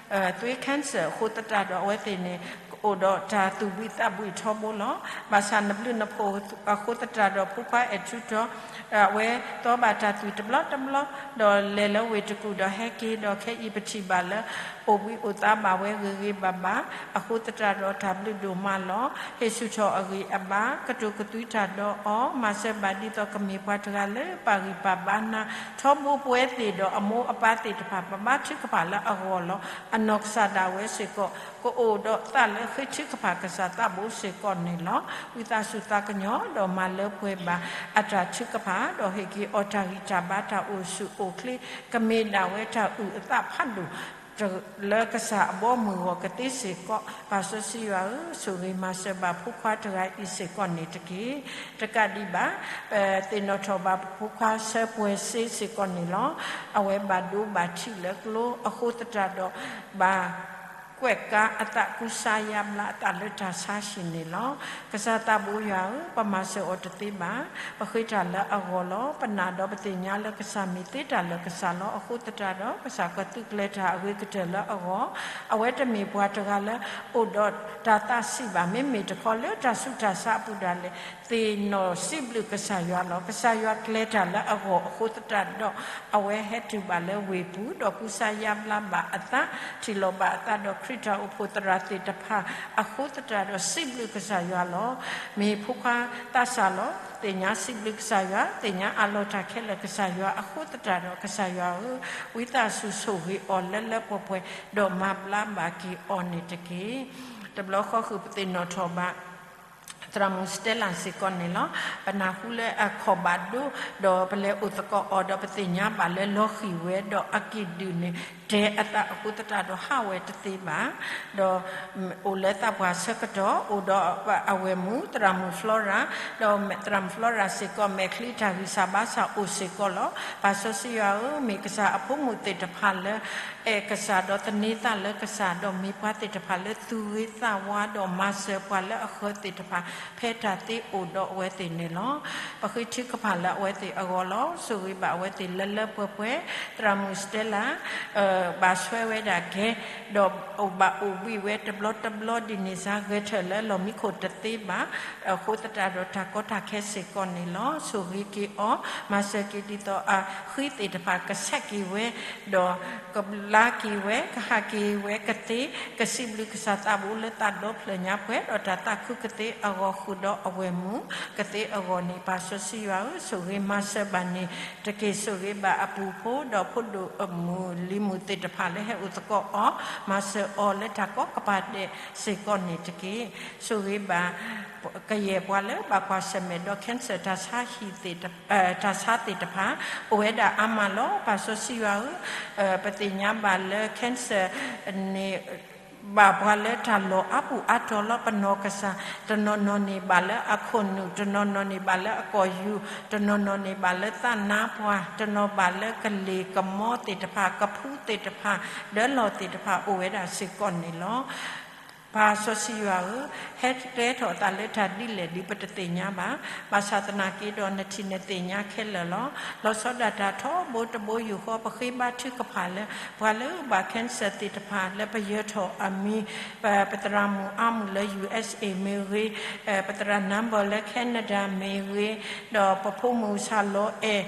သွေး cancer အဃိသတးဒီး အဝဲသ့ၣ်န့ၣ် ကအိၣ်ဒီးတၢ်သူၣ်ဘှံးသးဘှံးထီဘိလီၤ. ဘၣ်ဆၣ်နဘျုးနဖှိၣ်အဃိသတးဒီး ဖိခွါအဲၣ်ထူတီ, အဝဲသီဘၣ်တၢ်သွံၣ်တဘျီတဘျီ, ဒီးလဲၤလၢဝ့ၢ်တကူၣ်ဒီးဟဲက့ၤ, ဒီးခဲအံၤပထံၣ်ဘၣ်လၢ အိၣ်ဘှံးအိၣ်သါဘၣ်ဝဲဂ့ၤဂ့ၤဘၣ်ဘၣ်, အဃိသတးဒီးတၢ်ဘျုးဒိၣ်မးလီၤ. ဟ့ၣ်ဆူၣ်ထီၣ်အဂံၢ်အဘါ, ကတိၤကသွံတၢ်ဒီးအီၤ, မၤစၢၤဘၣ်ဒ်သိးကမ့ၢ်ပှၤတဂၤလၢပာ်ဂံၢ်ပာ်ဘါနၤ, ထီဘိပဝဲသ့ၣ်ဒီးအမိၢ်အပၢ်သ့ၣ်တဖၣ် ပဘါထုကဖၣ်လၢအဂီၢ်လီၤ. အနီၢ်ကစၢ်ဒၣ်ဝဲစ့ၢ်ကီး ကအိၣ်ဒီးသးလၢဃ့ထုကဖၣ်ကစၢ်သးဘိစ့ၢ်ကီးန့ၣ်လီၤ. ဝံသးစူၤသးကညီၤ ဒီးမၤလၢပှဲၤဘၣ်အတၢ်ထုကဖၣ်, ဒီးဟ့ၣ်က့ၤအီၤတၢ်ဂံၢ်တၢ်ဘါ တၢ်အိၣ်ဆူၣ်အိၣ်ချ့, ကမ့ၢ်ဒၣ်ဝဲတၢ်အုၣ်အသးဖးဒိၣ် လၢကစၢ်အဘီအမုၢ်အဂီၢ်ကသ့စ့ၢ်ကီး, ပၢ်စီဆှံယွၤဧၢ, ဆိၣ်ဂ့ၤမၤစၢၤဘၣ်ဖိခွါတဂၤအံၤစ့ၢ်ကီးန့ၣ်တက့ၢ်. တကးဒံးဘၣ်, ပသ့ၣ်နီၣ်ထီၣ်ဘၣ်ပဖိခွါဆၢပှဲၤစ့စ့ၢ်ကီးန့ၣ်လီၤ. အဝဲဘၣ်ဒိဘၣ်ထံးလၢကျိအဃိသတးဒီး, ဘၣ် ကွဲးကါအသးကူစါယါဘျါအသးလၢတၢ်ဆါဟံၣ်န့ၣ်လီၤ. ကစၢ်သးဘိယွၤဧၢ, ပမၤစၢၤအီၤတသ့ဘၣ်. ပဃ့တၢ်လၢအဂီၢ်လီၤ. ပနာ်ဒီးပသ့ၣ်ညါလၢကစၢ်မ့ၢ်သ့တၢ်လၢာ်ကစၢ်လီၤ. အဃိသတးဒီး ကစၢ်ကသုးကျဲၤတၢ်အဂ့ၤကတၢၢ်လၢအဂီၢ်, အဝဲတမ့ၢ်ပှၤတဂၤလၢအိၣ်ဒီးတၢ်သးဆံးဘၣ်. မ့မ့ၢ်တခီလၢတၢ်ဆူးတၢ်ဆါအပူၤဒၣ်လဲာ် သ့ၣ်နီၣ်စံးဘျုးကစၢ်ယွၤလီၤ. ကစၢ်ယွၤကျဲၤတၢ်လၢအဂီၢ်အဃိသတးဒီး, အဝဲဟဲတုၤဘၣ်လၢဝ့ၢ်ပူၤ ဒီးကူစါယါဘျါဘၣ်အသး, ထံၣ်လိာ်ဘၣ်အသးဒီးခရံာ်တၢ်အိၣ်ဖှိၣ်သရၣ်သ့ၣ်တဖၣ်အဃိသတးဒီး စံးဘျုးကစၢ်ယွၤလီၤ. မ့ၢ်ဖိခွါသးစၢ်လီၤ. သ့ၣ်ညါစံးဘျုးကစၢ်ယွၤ, သ့ၣ်ညါအးလီၤတၢ်ခဲလၢာ်ကစၢ်ယွၤအဃိသတးဒီး ကစၢ်ယွၤဧၢ, ဝံသးစူၤဆိၣ်ဂ့ၤအီၤလၢလၢပှဲၤပှဲၤ, ဒီးမၤဘျါဘၣ်က့ၤအီၤန့ၣ်တက့ၢ်. တဘျီဃီဃုာ်ပသ့ၣ်နီၣ်ထီၣ်ဘၣ် သရၣ်မုၣ်စတဲလၣ်စ့ၢ်ကီးန့ၣ်လီၤ. ပနၢ်ဟူလၢအခီၣ်ဘၣ်ဒိ, ဒီးပလဲၤအိၣ်သကိးအီၤ, ဒီးပသ့ၣ်ညါဘၣ်လၢလီၤဃံၤဝဲ, ဒီးအကံၣ်ဒုၣ်န့ၣ် တဲအသးအဃိသတးဒီး ဟးဝဲတသ့ဘၣ်. ဒီးအိၣ်လၢသးပှၢ်ဆၢကတီၢ်, အိၣ်ဒီးအဝဲၢ်မုၣ် သရၣ်မုၣ်ဖျီရၤ, ဒီးသရၣ်မုၣ်ဖျီရၤစ့ၢ်ကီး မဲာ်ချံတၢ်ဂံၢ်စၢ်ဘါစၢ်အိၣ်စ့ၢ်ကီးလီၤ. ပၢ်စီဆှံယွၤဧၢ, မ့ၢ်ကစၢ်အဖိမုၣ်သ့ၣ်တဖၣ်လၢ အဲၣ်ကစၢ်ဒီးသန့ၤသးလၢကစၢ်, ဒီးမ့ၢ်ပှၤသ့ၣ်တဖၣ်လၢသူၣ်ဂ့ၤသးဝါ, ဒီးမၤစၢၤပှၤလၢအဃၢၤသ့ၣ်တဖၣ် ဖဲတၢ်သ့အိၣ်ဒီးအဝဲသ့ၣ်န့ၣ်လီၤ. ပဃ့ထုကဖၣ်လၢအဝဲသ့ၣ်အဂီၢ်လီၤ. ဆိၣ်ဂ့ၤဘၣ်အဝဲသ့ၣ်လၢလၢပှဲၤပှဲၤ, သရၣ်မုၣ်စတဲလၣ် ဘၣ်ဆွဲဝဲဒၣ်ကဲ, ဒီးအိၣ်ဘၣ်အိၣ်ဘှံးဝဲတဘျီတဘျီဒ်န့ၣ်စ့ၢ် ဂဲၤထၢၣ်လၢလီၢ်မံခိၣ်တသ့ဘၣ်. အဃိသတးဒီးတၢ်ကီတၢ်ခဲစ့ၢ်ကီးန့ၣ်လီၤ. ဆိၣ်ဂ့ၤက့ၤအီၤ, မၤစၢၤက့ၤဒ်သိးအဃံသ့ၣ်တဖၣ်ကဆဲးက့ၤဝဲ, ဒီးကဘျါက့ၤဝဲ, ကဟးက့ၤဝဲကသ့, ကစံးဘျုးကစၢ်သးဘိလၢသးဒီဖျၢၣ်ညါပှဲၤ, ဒီးတၢ်သးခုကသ့အဂီၢ်ဃုာ်ဒီးအဝဲၢ်မုၣ်ကသ့အဂီၢ်န့ၣ် ပၢ်စီဆှံယွၤဧၢ, ဆိၣ်ဂ့ၤမၤစၢၤဘၣ်န့ၣ်တက့ၢ်. ဆိၣ်ဂ့ၤဘၣ်အပူၤဖိဒီးဖိဒိၣ်မုၣ်လံၤမုၣ်သ့ၣ်တဖၣ်လၢဟဲအိၣ်သကိးအီၤ, မၤစၢၤအီၤလၢတၢ်ကီကပၤဒဲးစ့ၢ်ကီးန့ၣ်တက့ၢ်. ဆိၣ်ဂ့ၤဘၣ် ကယဲၢ်ပှၤလၢဘၣ်ကွၢ်ဆၢၣ်မဲာ်ဒီး cancer တၢ်ဆါဟံၣ်သ့ၣ်တဖၣ်, တၢ်ဆါသ့ၣ်တဖၣ် အိၣ်ဝဲဒၣ်အါမးလီၤ. ပၢ်စီဆှံယွၤဧၢ, ပသ့ၣ်ညါဘၣ်လၢ cancer န့ၣ် ဘၣ်ပှၤလၢတၢ်လီၢ်အါပူၤအါတီၤလီၤ. ပနီၢ်ကစၢ် တနီၤနီၤန့ၣ်ဘၣ်လၢအခိၣ်နူာ်, တနီၤနီၤန့ၣ်ဘၣ်လၢအကီၢ်ယူၤ, တနီၤနီၤန့ၣ်ဘၣ်လၢသးနါပှၢ်, တနီၤဘၣ်လၢကလ့ၢ်ကမီသ့ၣ်တဖၣ်, ကဖူသ့ၣ်တဖၣ်, ဒၢလီၢ်သ့ၣ်တဖၣ်အိၣ်ဝဲဒၣ်စ့ၢ်ကီးန့ၣ်လီၤ. ပၢ်စီဆှံယွၤဧၢ, ဟဲတဲထီၣ်သးလၢတၢ်ဒ်လဲၣ်ဒ်ပတသ့ၣ်ညါဘၣ်. ဘၣ်ဆၣ်သနာ်က့ဒီးနထံၣ်နသ့ၣ်ညါခဲလၢာ်လီၤ. လီၤဆီဒၣ်တၢ်ထီဘိတဘိယူၢ်ဃီ ပဃ့ဘါထုကဖၣ်လၢ ပှၤလၢဘၣ် cancer သ့ၣ်တဖၣ်လၢပယၢၤထီၣ်အမံၤ, ပသရၣ်မုၣ်အါမုၣ်လၢ ယူၣ်အ့ၣ်စ့ၣ် မ့ၢ်ဂ့ၤ, ပသရၣ်နၢဘၢၣ်လၢ Canada မ့ၢ်ဂ့ၤ, ဒီးပဖိမုၣ်ဆၣ်လီၤအဲၣ်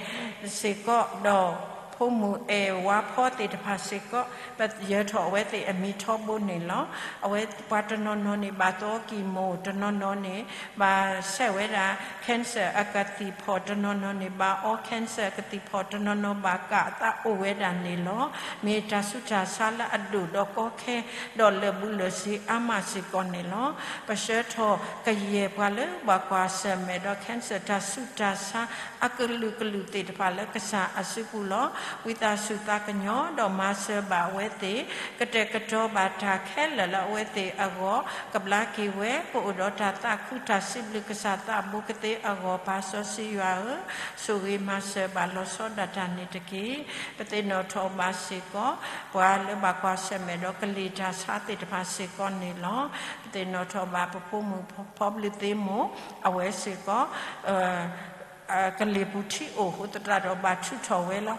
စ့ၢ်ကီး, ဒီးဖိမုၣ်အဲၣ်ဝါဖီသ့ၣ်တဖၣ်စ့ၢ်ကီး, ပယၢၤထီၣ်အဝဲသ့ၣ်အမံၤထီဘိန့ၣ်လီၤ. အဝဲပှၤတနီၤနီၤန့ၣ်ဘၣ်သီကံၢ်မိၢ်, တနီၤနီၤန့ၣ် ဘၣ်ဆဲးဝဲဒၣ် cancer အကသံၣ်ဖီၣ်, တနီၤနီၤန့ၣ် ဘၣ်အီ cancer အကသံၣ်ဖီၣ်, တနီၤနီၤဘၣ်ကၣ်အသးအိၣ်ဝဲဒၣ်န့ၣ်လီၤ. မ့ၢ်တၢ်ဆူးတၢ်ဆါလၢအဒိၣ်ဒီးကီခဲ, ဒီးလၢာ်ဘူးလၢာ်စ့အါမးစ့ၢ်ကီးန့ၣ်လီၤ. ပဆှၢထီၣ်ကယဲၢ်ပှၤလၢဘၣ်ကွၢ်ဆၢၣ်မဲာ်ဒီး cancer တၢ်ဆူးတၢ်ဆါ အကလုာ်ကလုာ်သ့ၣ်တဖၣ်လၢကစၢ်အစုပူၤလီၤ. ဝံသးစူၤသးကညီၤ ဒီးမၤစၢၤဘၣ်အဝဲသ့ၣ်, ကတဲာ်ကတီၤဘၣ်တၢ်ခဲလၢာ်လၢအဝဲသ့ၣ်အဂီၢ်, ကဘျါက့ၤဝဲ, ကအိၣ်ဒီးတၢ်သးခုတၢ်စံးဘျုးကစၢ်သးဘိကသ့အဂီၢ်, ပၢ်စီဆှံယွၤဧၢ, ဆိၣ်ဂ့ၤမၤစၢၤဘၣ်လီၤဆီဒၣ်တၢ်န့ၣ်တက့ၢ်. ပသ့ၣ်နီၣ်ထီၣ်ဘၣ်စ့ၢ်ကီး ပှၤလၢဘၣ်ကွၢ်ဆၢၣ်မဲာ်ဒီးကလ့ၢ်တၢ်ဆါသ့ၣ်တဖၣ်စ့ၢ်ကီးန့ၣ်လီၤ. ပသ့ၣ်နီၣ်ထီၣ်ဘၣ်ပဖိမုၣ်ဖီဘျုးသ့မိၢ်, အဝဲစ့ၢ်ကီး ကလ့ၢ်ပူၤထံအိၣ်အဃိသတးဒီးဘၣ်ထုးထီၣ်ဝဲလီၤ.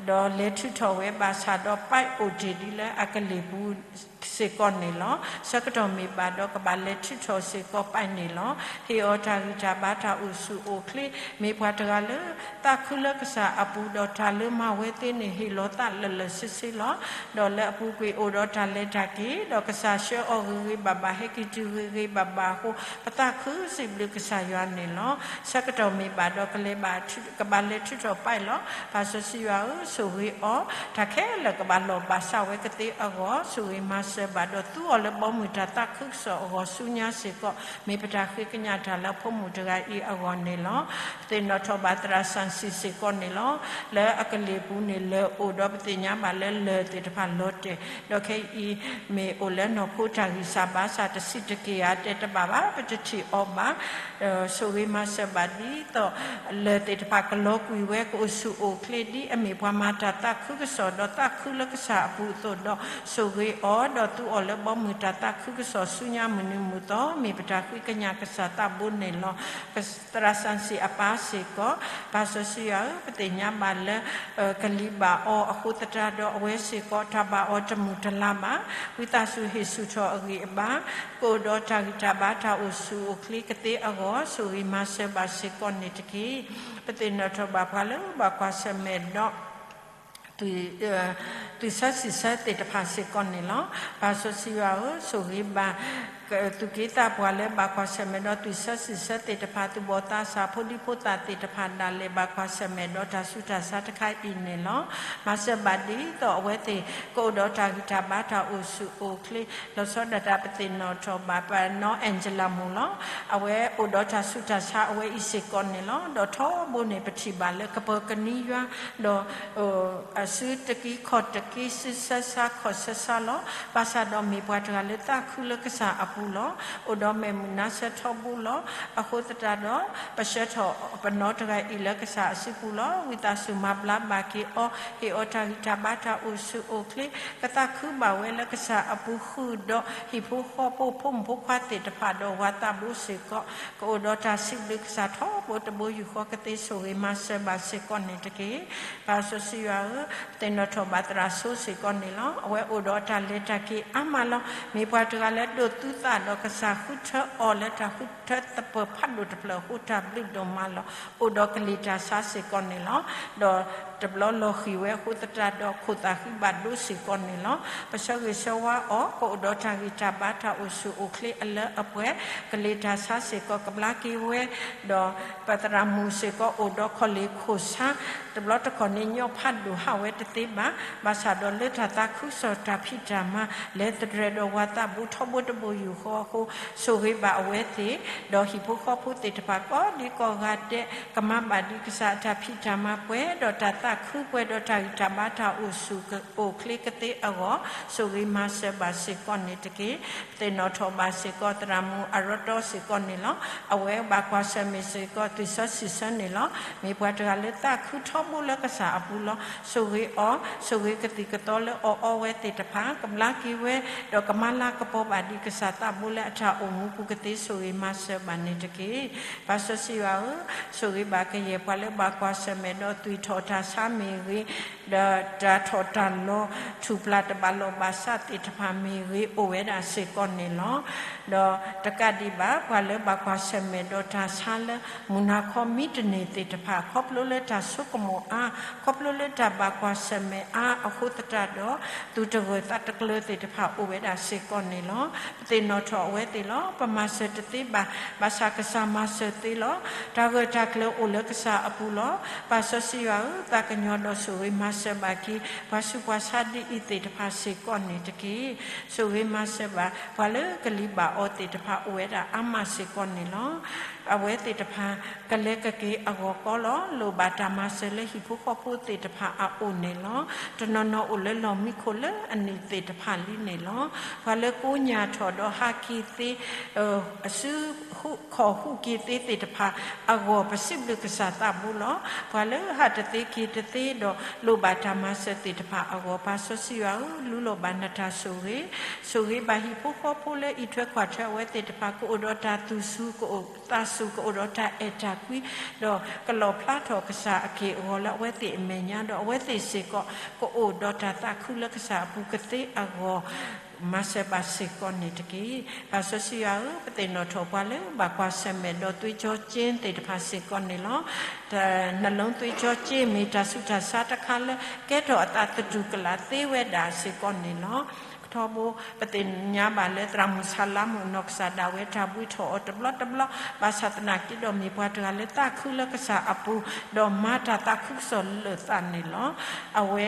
ဒီးလဲၤထုးထီၣ်ဝဲဘၣ်ဆၣ်ဒီး ပဲအိၣ်တ့ၢ်ဒ်လၢအကလ့ၢ်ပူၤစ့ၢ်ကီးန့ၣ်လီၤ. ဆၢကတီၢ်မ့ၢ်ဘၣ်ဒီးကဘၣ်လဲၤထုးထီၣ်စ့ၢ်ကီးပဲန့ၣ်လီၤ. ဟ့ၣ်အီၤတၢ်ဂံၢ်တၢ်ဘါတၢ်အိၣ်ဆူၣ်အိၣ်ချ့, မ့ၢ်ပှၤတဂၤလၢသးခုလၢကစၢ်အပူၤဒီးတၢ်လၢမၤဝဲသ့န့ၣ် ဟ့ၣ်လီၤသးလၢာ်လၢာ်ဆ့ဆ့လီၤ. ဒီးလၢအပူၤကွံာ်အိၣ်ဒီးတၢ်လဲၤတၢ်က့ၤ, ဒီးကစၢ်ဆှၢအီၤဂ့ၤဂ့ၤဘၣ်ဘၣ်, ဟဲက့ၤတုၤဂ့ၤဂ့ၤဘၣ်ဘၣ်အဃိ, ပသးခုစံးဘျုးကစၢ်ယွၤန့ၣ်လီၤ. ဆၢကတီၢ်မ့ၢ်ဘၣ်ဒီး ကဘၣ်လဲၤဘၣ်ထုး, ကဘၣ်လဲၤထုးထီၣ်ပာ်အီၤလီၤ. ပၢ်စီဆှံယွၤဧၢ, ဆိၣ်ဂ့ၤအီၤ, တၢ်ခဲလၢာ်ကဘၣ်လီၢ်ဘၣ်စးဝဲကသ့အဂီၢ်, ဆိၣ်ဂ့ၤမၤစၢၤဘၣ်ဒီးသူအီၤလၢဘီမုၢ်တၢ်သးခုကစီၣ်အဂီၢ်ဆူညါစ့ၢ်ကီး, မ့ၢ်ပတၢ်ဃ့ကညးတၢ်လၢဖိမုၣ်တဂၤအံၤအဂီၢ်န့ၣ်လီၤ. ပသ့ၣ်နီၣ်ထီၣ်ဘၣ်သရၣ်စၣ်စံၣ်စ့ၢ်ကီးန့ၣ်လီၤ. လၢအကလ့ၢ်ပူၤန့ၣ် လၢၢ်အိၣ်ဒီးပသ့ၣ်ညါဘၣ်လၢလၢၢ်သ့ၣ်တဖၣ်လီၤတဲာ်, ဒီးခဲအံၤ မ့ၢ်အိၣ်လၢနီၢ်ခိတၢ်ဂံၢ်စၢ်ဘါစၢ်တဆံးတက့ၢ်ဧါ တဲတဘၣ်ဘၣ်, ပတထံၣ်အီၤဘၣ်. ဆိၣ်ဂ့ၤမၤစၢၤဘၣ်ဒ်သိး လၢၢ်သ့ၣ်တဖၣ်ကလီၤကွံာ်ဝဲ ကအိၣ်ဆူၣ်အိၣ်ချ့ ဒ်အမ့ၢ်ပှၤမၤတၢ်သးခုကစီၣ်ဒီးသးခုလၢကစၢ်အပူၤအသိးဒီး, ဆိၣ်ဂ့ၤအီၤဒီးသူအီၤလၢဘီမုၢ်တၢ်သးခုကစီၣ်ဆူညါမုၢ်နံၤမုၢ်သီ, မ့ၢ်ပတၢ်ဃ့ကညးကစၢ်သးဘိန့ၣ်လီၤ. သရၣ်စၣ်စံၣ်အပၢ်စ့ၢ်ကီး, ပၢ်စီဆှံယွၤဧၢ, ပသ့ၣ်ညါဘၣ်လၢ ကလံၤဘၣ်အီၤအဃိသတးဒီး အဝဲစ့ၢ်ကီးတၢ်ဘၣ်အီၤတမုာ်တလၤဘၣ်. ဝံသးစူၤဟ့ၣ်ဆူၣ်ထီၣ်အဂံၢ်အဘါ, ကအိၣ်ဒီးတၢ်ဂံၢ်တၢ်ဘါတၢ်အိၣ်ဆူၣ်အိၣ်ချ့ကသ့အဂီၢ်, ဆိၣ်ဂ့ၤမၤစၢၤဘၣ်စ့ၢ်ကီးန့ၣ်တက့ၢ်. ပသ့ၣ်နီၣ်ထီၣ်ဘၣ်ပှၤလၢဘၣ်ကွၢ်ဆၢၣ်မဲာ်ဒီး သွံၣ်ဆၢစံၣ်ဆၢသ့ၣ်တဖၣ်စ့ၢ်ကီးန့ၣ်လီၤ. ပၢ်စီဆှံယွၤဧၢ, ဆိၣ်ဂ့ၤဘၣ် သူၣ်က့သးပှၢ်လၢဘၣ်ကွၢ်ဆၢၣ်မဲာ်ဒီးသွံၣ်ဆၢစံၣ်ဆၢသ့ၣ်တဖၣ်, သူၣ်ဘီၣ်သးစၢ်, ဖိဒံဖိသၣ်သ့ၣ်တဖၣ် ဒၣ်လဲာ်ဘၣ်ကွၢ်ဆၢၣ်မဲာ်ဒီးတၢ်ဆူးတၢ်ဆါတခါအံၤန့ၣ်လီၤ. မၤစၢၤဘၣ်ဒ်သိးအဝဲသ့ၣ် ကအိၣ်ဒီးတၢ်ဂံၢ်တၢ်ဘါတၢ်အိၣ်ဆူၣ်အိၣ်ချ့, လီၤဆီဒၣ်တၢ်ပသ့ၣ်နီၣ်ထီၣ်ဘၣ် ပနီၢ်အဲၣ်ကလးမူးလီၤ. အဝဲအိၣ်ဒီးတၢ်ဆူးတၢ်ဆါအဝဲအံၤစ့ၢ်ကီးန့ၣ်လီၤ. ဒီးထီဘိန့ၣ် ပထံၣ်ဘၣ်လၢကပၢၤကနံယွၤ, ဒီး အစုတက့ခီၣ်တက့ စုဆၢဆါခီၣ်ဆၢဆါလီၤ. ဘၣ်ဆၣ်ဒီးမ့ၢ်ပှၤတဂၤလၢသးခုလၢကစၢ်အပူၤလီၤ. အိၣ်ဒီးမဲာ်မုာ်နါဆၢထီဘိလီၤ. အဃိသတးဒီး ပဆှၢထီၣ်ပနီၢ်တဂၤအံၤလၢကစၢ်အစုပူၤလီၤ. ဝံသးစူၤမၤဘျါဘၣ်က့ၤအီၤ, ဟ့ၣ်အီၤတၢ်ဂံၢ်တၢ်ဘါတၢ်အိၣ်ဆူၣ်အိၣ်ချ့, ကသးခုဘၣ်ဝဲလၢကစၢ်အပူၤဃုာ်ဒီး ဟံၣ်ဖိဃီဖိ ဖိမုၣ်ဖိခွါသ့ၣ်တဖၣ်ဒီးဝၤသးဘိစ့ၢ်ကီး, ကအိၣ်ဒီးတၢ်စံးဘျုးကစၢ်ထီဘိတဘိယူၢ်ဃီကသ့, ဆိၣ်ဂ့ၤမၤစၢၤဘၣ်စ့ၢ်ကီးန့ၣ်တက့ၢ်. ပၢ်စီဆှံယွၤဧၢ, ပသ့ၣ်နီၣ်ထီၣ်ဘၣ်သရၣ်စိစ့ၢ်ကီးန့ၣ်လီၤ. အဝဲအိၣ်ဒီးတၢ်လဲၤတၢ်က့ၤအါမးလီၤ. မ့ၢ်ပှၤတဂၤလၢဒိးသူသးဒီးကစၢ်ဃုထၢအီၤလၢတၢ်ဃုထၢသပၢၤဖးဒိၣ်တဖျၢၣ်အဃိ တၢ်ဘျုးဒိၣ်မးလီၤ. အိၣ်ဒီးကလံၤတၢ်ဆါစ့ၢ်ကီးန့ၣ်လီၤ. ဒီးတဘျီလီၤဃံၤဝဲအဃိသတးဒီး ခိၣ်သးဃံဘၣ်ဒိစ့ၢ်ကီးန့ၣ်လီၤ. ပဆၢဂ့ၤဆၢဝါအီၤ ကအိၣ်ဒီးတၢ်ဂံၢ်တၢ်ဘါတၢ်အိၣ်ဆူၣ်အိၣ်ချ့အလၢအပှဲၤ, ကလံၤတၢ်ဆါစ့ၢ်ကီးကဘျါက့ၤဝဲ, ဒီးပသရၣ်မုၣ်စ့ၢ်ကီးအိၣ်ဒီးခီၣ်လ့ၢ်ခိၣ်ဆါ, တဘျီတခီၣ်န့ၣ် ညီဖးဒိၣ်ဟးဝဲတသ့ဘၣ်. ဘၣ်ဆၣ်ဒီးလၢတၢ်သးခုကစီၣ်တၢ်ဖံးတၢ်မၤ လဲၤသရဲၣ်ဒီးဝၤသးဘိထီဘိတဘိယူၢ်ဃီအဃိ, ဆိၣ်ဂ့ၤဘၣ်အဝဲသ့ၣ်, ဒီးဟံၣ်ဖိဃီဖိသ့ၣ်တဖၣ်ကိးဒံကိးဂၤဒဲး ကမၤဘၣ်ဒံးကစၢ်အတၢ်ဖံးတၢ်မၤပှဲၤဒီးတၢ်သးခုပှဲၤဒီးတၢ်ဂံၢ်တၢ်ဘါတၢ်အိၣ်ဆူၣ် အိၣ်ချ့ကသ့အဂီၢ်, ဆိၣ်ဂ့ၤမၤစၢၤဘၣ်စ့ၢ်ကီးန့ၣ်တက့ၢ်. ပသ့ၣ်နီၣ်ထီၣ်ဘၣ်စ့ၢ်ကီးသရၣ်မုၣ်အရီတီစ့ၢ်ကီးန့ၣ်လီၤ. အဝဲဘၣ်ကွၢ်ဆၢၣ်မဲာ်စ့ၢ်ကီး သွံၣ်ဆၢစံၣ်ဆၢန့ၣ်လီၤ. မ့ၢ်ပှၤတဂၤလၢသးခုထီဘိလၢကစၢ်အပူၤလီၤ. ဆိၣ်ဂ့ၤအီၤ, ဆိၣ်ဂ့ၤကသံၣ်ကသီလၢအီၣ်အီဝဲသ့ၣ်တဖၣ်, ကဘျါက့ၤဝဲ, ဒီးကမၤလၤကပီၤဘၣ်ဒံးကစၢ်သးဘိလၢအတၢ်အိၣ်မူပူၤကသ့, ဆိၣ်ဂ့ၤမၤစၢၤဘၣ်န့ၣ်တက့ၢ်. ပၢ်စီဆှံယွၤဧၢ, ဆိၣ်ဂ့ၤဘၣ်ကယဲၢ်ပှၤလၢဘၣ်ကွၢ်ဆၢၣ်မဲာ်ဒီးသွံၣ်ထီၣ်တၢ်ဆါမ့ၢ်ဂ့ၤ, ဒီးတၢ်ထီၣ်တၢ်လီၤ ထူၣ်ပျၢ်တဘၣ်လီၢ်ဘၣ်စးသ့ၣ်တဖၣ်မ့ၢ်ဂ့ၤ အိၣ်ဝဲဒၣ်စ့ၢ်ကီးန့ၣ်လီၤ. ဒီးတကးဒံးဘၣ် ပှၤလၢဘၣ်ကွၢ်ဆၢၣ်မဲာ်ဒီးတၢ်ဆါလၢမုၢ်နၤခီမံတန့ၢ်သ့ၣ်တဖၣ် ခီဖျိလၢတၢ်ဆိကမိၣ်အါ, ခီဖျိလၢတၢ်ဘၣ်ကွၢ်ဆၢၣ်မဲာ်အါအဃိသတးဒီး သူၣ်တဂၢၢ်သးတကျၢၤသ့ၣ်တဖၣ်အိၣ်ဝဲဒၣ်စ့ၢ်ကီးန့ၣ်လီၤ. ပသ့ၣ်နီၣ်ထီၣ်အဝဲသ့ၣ်လီၤ. ပမၤစၢၤတသ့ဘၣ်, ဘၣ်ဆၣ်ကစၢ်မၤစၢၤသ့လီၤ. တၢ်ဂၢၢ်တၢ်ကျၢၤအိၣ်လၢကစၢ်အပူၤလီၤ. ပၢ်စီဆှံယွၤဧၢ, သးကညီၤဒီးဆိၣ်ဂ့ၤမၤစၢၤဘၣ်က့ၤ ပှၤဆူးပှၤဆါဒ်အံၤသ့ၣ်တဖၣ်စ့ၢ်ကီးန့ၣ်တက့ၢ်. ဆိၣ်ဂ့ၤမၤစၢၤဘၣ် ပှၤလၢကလံၤဘၣ်အီၤသ့ၣ်တဖၣ်အိၣ်ဝဲဒၣ်အါမးစ့ၢ်ကီးန့ၣ်လီၤ. အဝဲသ့ၣ်တဖၣ် ကလဲၤကက့ၤအဂီၢ်ကီလီၤ. လိၣ်ဘၣ်တၢ်မၤစၢၤလၢဟံၣ်ဖိဃီဖိသ့ၣ်တဖၣ်အအိၣ်န့ၣ်လီၤ. တနီၤနီၤအိၣ်လၢလီၢ်မံခိၣ်လၢအနံၤသ့ၣ်တဖၣ်လံန့ၣ်လီၤ. ပှၤလၢကိးညၣ်ထီၣ်ဒီးဟးက့ၤသ့ အစု ခီၣ်ဟူးက့ၤသ့သ့ၣ်တဖၣ်အဂီၢ် ပစံးဘျုးကစၢ်သးဘိလီၤ. ပှၤလၢဟးတသ့က့ၤတသ့ဒီး လိၣ်ဘၣ်တၢ်မၤစၢၤသ့ၣ်တဖၣ်အဂီၢ် ပၢ်စီဆှံယွၤဧၢ, လူလီၤဘၣ်နတၢ်ဆိၣ်ဂ့ၤ, ဆိၣ်ဂ့ၤဘၣ်ဟံၣ်ဖိဃီဖိလၢအံးထွဲကွၢ်ထွဲအဝဲသ့ၣ်တဖၣ် ကအိၣ်ဒီးတၢ်သူၣ်စူၤ ကအိၣ်သးစူၤ ကအိၣ်ဒီးတၢ်အဲၣ်တၢ်ကွံ ဒီးကလီၣ်ဖျါထီၣ်ကစၢ်အက့ၢ်အဂီၤလၢအဝဲသ့ၣ်အမဲာ်ညါ ဒီးအဝဲသ့ၣ်စ့ၢ်ကီး ကအိၣ်ဒီးတၢ်သးခုလၢကစၢ်အပူၤကသ့အဂီၢ် မၤစၢၤဘၣ်စ့ၢ်ကီးန့ၣ်တက့ၢ်. ပၢ်စီဆှံယွၤဧၢ, ပသ့ၣ်နီၣ်ထီၣ်ပှၤလၢဘၣ်ကွၢ်ဆၢၣ်မဲာ်ဒီးသွေးကြောကျိန်းသ့ၣ်တဖၣ်စ့ၢ်ကီးန့ၣ်လီၤ. တၢ် နှလုံးသွေးကြောကျိန်း မ့ၢ်တၢ်ဆူးတၢ်ဆါတခါလၢ ကဲထီၣ်အသးသတူၢ်ကလာ်သ့ဝဲဒၣ်စ့ၢ်ကီးန့ၣ်လီၤ. ထီဘိ ပသ့ၣ်ညါဘၣ်လၢသရၣ်မုၣ်ဆါလါမုၣ်အနီၢ်ကစၢ်ဒၣ်ဝဲ တၢ်ဘှံးထီၣ်အီၤတဘျီတဘျီ, ဘၣ်ဆၣ်သနာ်က့ဒီးမ့ၢ်ပှၤတဂၤလၢသးခုလၢကစၢ်အပူၤ, ဒီးမၤတၢ်သးခုကစီၣ်လၢာ်သးန့ၣ်လီၤ. အဝဲ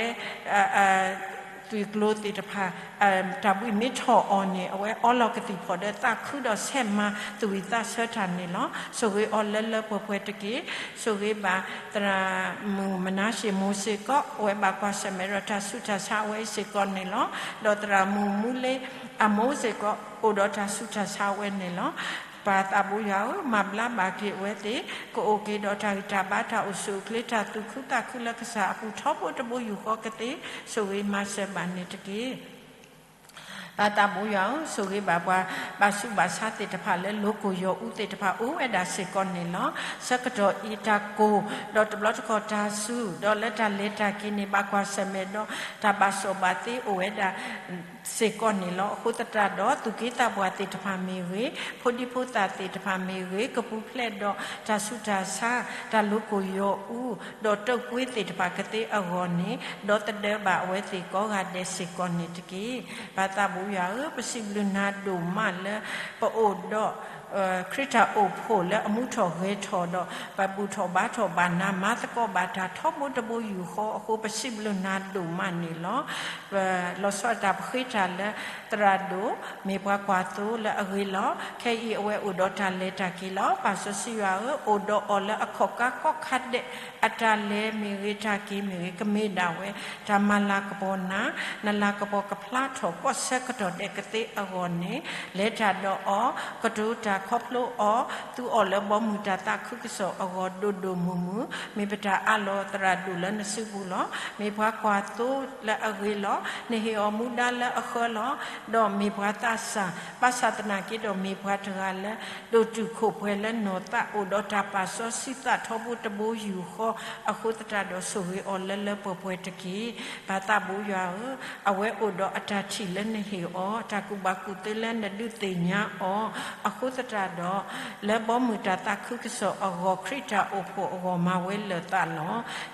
သွံၣ်ကျိၤသ့ၣ်တဖၣ် တၢ်ဘှံးမ့ၢ်ထီၣ်အီၤန့ၣ် အဝဲအီလီၤကသံၣ်ဖီၣ်ဒီးသးခုဒီးဆဲးမၤသူၣ်ဝံၣ်သးဆၢတၢ်န့ၣ်လီၤ. ဆိၣ်ဂ့ၤအီၤလၢလၢပှဲၤပှဲၤတက့ၢ်. ဆိၣ်ဂ့ၤဘၣ်သရၣ်မုၣ်မနၤၡ့မိၢ်စ့ၢ်ကီး, အဝဲဘၣ်ကွၢ်ဆၢၣ်မဲာ်ဒီးတၢ်ဆူးတၢ်ဆါအဝဲအံၤစ့ၢ်ကီးန့ၣ်လီၤ. ဒီးသရၣ်မုၣ်မူလ့အမိၢ်စ့ၢ်ကီး အိၣ်ဒီးတၢ်ဆူးတၢ်ဆါအဝဲန့ၣ်လီၤ. ပၢ်သးဘိယွၤဧၢ, မၤဘျါဘၣ်က့ၤအဝဲသ့ၣ်, ကအိၣ်က့ၤဒီးတၢ်ဂံၢ်တၢ်ဘါ တၢ်အိၣ်ဆူၣ်အိၣ်ချ့ တၢ်သူၣ်ခုသးခုလၢကစၢ်အပူၤ ထီဘိတဘိယူၢ်ဃီကသ့, ဆိၣ်ဂ့ၤမၤစၢၤဘၣ်န့ၣ်တက့ၢ်. ပၢ်သးဘိယွၤဧၢ, ဆိၣ်ဂ့ၤဘၣ်ပှၤ ဘၣ်ဆူးဘၣ်ဆါသ့ၣ်တဖၣ်လၢလိၤကိၢ်ယီၤအူသ့ၣ်တဖၣ်အိၣ်ဝဲဒၣ်စ့ၢ်ကီးန့ၣ်လီၤ. ဆၢကတီၢ်အံၤတၢ်ကိၢ်, ဒီးတဘျီတခီၣ်တၢ်စူၤ, ဒီးလၢတၢ်လဲၤတၢ်က့ၤန့ၣ် ဘၣ်ကွၢ်ဆၢၣ်မဲာ်ဒီး တၢ်ဘၣ်စီၣ်ဘၣ်သ့အိၣ်ဝဲဒၣ် စ့ၢ်ကီးန့ၣ်လီၤ. အဃိသတးဒီး သူၣ်က့သးပှၢ်သ့ၣ်တဖၣ်မ့ၢ်ဂ့ၤ, ဖိဒံဖိသၣ်သ့ၣ်တဖၣ်မ့ၢ်ဂ့ၤ, ကပူၤဖျဲးဒီးတၢ်ဆူးတၢ်ဆါ, တၢ်လိၤကိၢ်ယီၤအူ, ဒီးတုပ်ကွေးသ့ၣ်တဖၣ်ကသ့အဂီၢ်န့ၣ်, ဒီသဒၢဘၣ်အဝဲသ့ၣ်ကိးဂၤဒဲးစ့ၢ်ကီးန့ၣ်တက့ၢ်. ပၢ်သးဘိယွၤဧၢ, ပစံးဘျုးနၤဒိၣ်မးလၢ ပအိၣ်ဒီး ခရံာ်တၢ်အိၣ်ဖှိၣ်လၢအမူထီၣ်ဂဲၤထီၣ်ဒီး ပဘူၣ်ထီၣ်ဘါထီၣ်ဘၣ်နၤ မၤသကိးဘၣ်တၢ်ထီဘိတဘိယူၢ်ဃီအဃိ ပစံးဘျုးနၤဒိၣ်မးန့ၣ်လီၤ. လီၤဆီဒၣ်တၢ်ပဃ့တၢ်လၢ သရၣ်ဒိၣ် မ့ၢ်ပှၤကွၢ်သိလၢအဂ့ၤလီၤ. ခဲအံၤအဝဲအိၣ်ဒီးတၢ်လဲၤတၢ်က့ၤလီၤ. ပၢ်စီဆှံယွၤဧၢ, အိၣ်ဒီးအီၤလၢအခီၣ်ကါကီၢ်ခါဒဲး အတၢ်လဲၤမ့ၢ်ဂ့ၤ တၢ်က့ၤမ့ၢ်ဂ့ၤ ကမ့ၢ်ဒၣ်ဝဲ တၢ်မၤလၤကပီၤနၤ, နလၤကပီၤကဖျါထီၣ်ကိးဆၢကတီၢ်ဒဲးကသ့အဂီၢ်န့ၣ်, လဲၤတၢ်ဒီးအီၤ, ကတိၤတၢ်ခီဖျိအီၤ, သူအီၤလၢဘီမုၢ်တၢ်သးခုကစီၣ်အဂီၢ်ဒိၣ်ဒိၣ်မုၢ်မုၢ်, မ့ၢ်ပတၢ်အးလီၤသရၣ်ဒိၣ်လၢနစုပူၤလီၤ. မ့ၢ်ပှၤကွၢ်သိလၢအဂ့ၤလီၤ. နဟ့ၣ်အီၤမူဒါလၢအဃၢလီၤ. ဒီးမ့ၢ်ပှၤသးစၢ်, ဘၣ်ဆၣ်သနာ်က့ဒီးမ့ၢ်ပှၤတဂၤလၢ ဒိၣ်တုာ်ခိၣ်ပှဲၤလၢနီၢ်သး အိၣ်ဒီးတၢ်ပာ်စီဆှံသးထီဘိတဘိယူၢ်ဃီ, အဃိသတးဒီးဆိၣ်ဂ့ၤအီၤလၢလၢပှဲၤပှဲၤတက့ၢ်. ပၢ်သးဘိယွၤဧၢ, အဝဲအိၣ်ဒီးအတၢ်ထံၣ်လၢနဟ့ၣ်အီၤ, တၢ်ကူၣ်ဘၣ်ကူၣ်သ့လၢနဒုးသ့ၣ်ညါအီၤ, အဃိသတးဒီး လၢဘီမုၢ်တၢ်သးခုကစီၣ်အဂီၢ် ခရံာ်တၢ်အိၣ်ဖှိၣ်အဂီၢ်မၤဝဲလၢာ်သး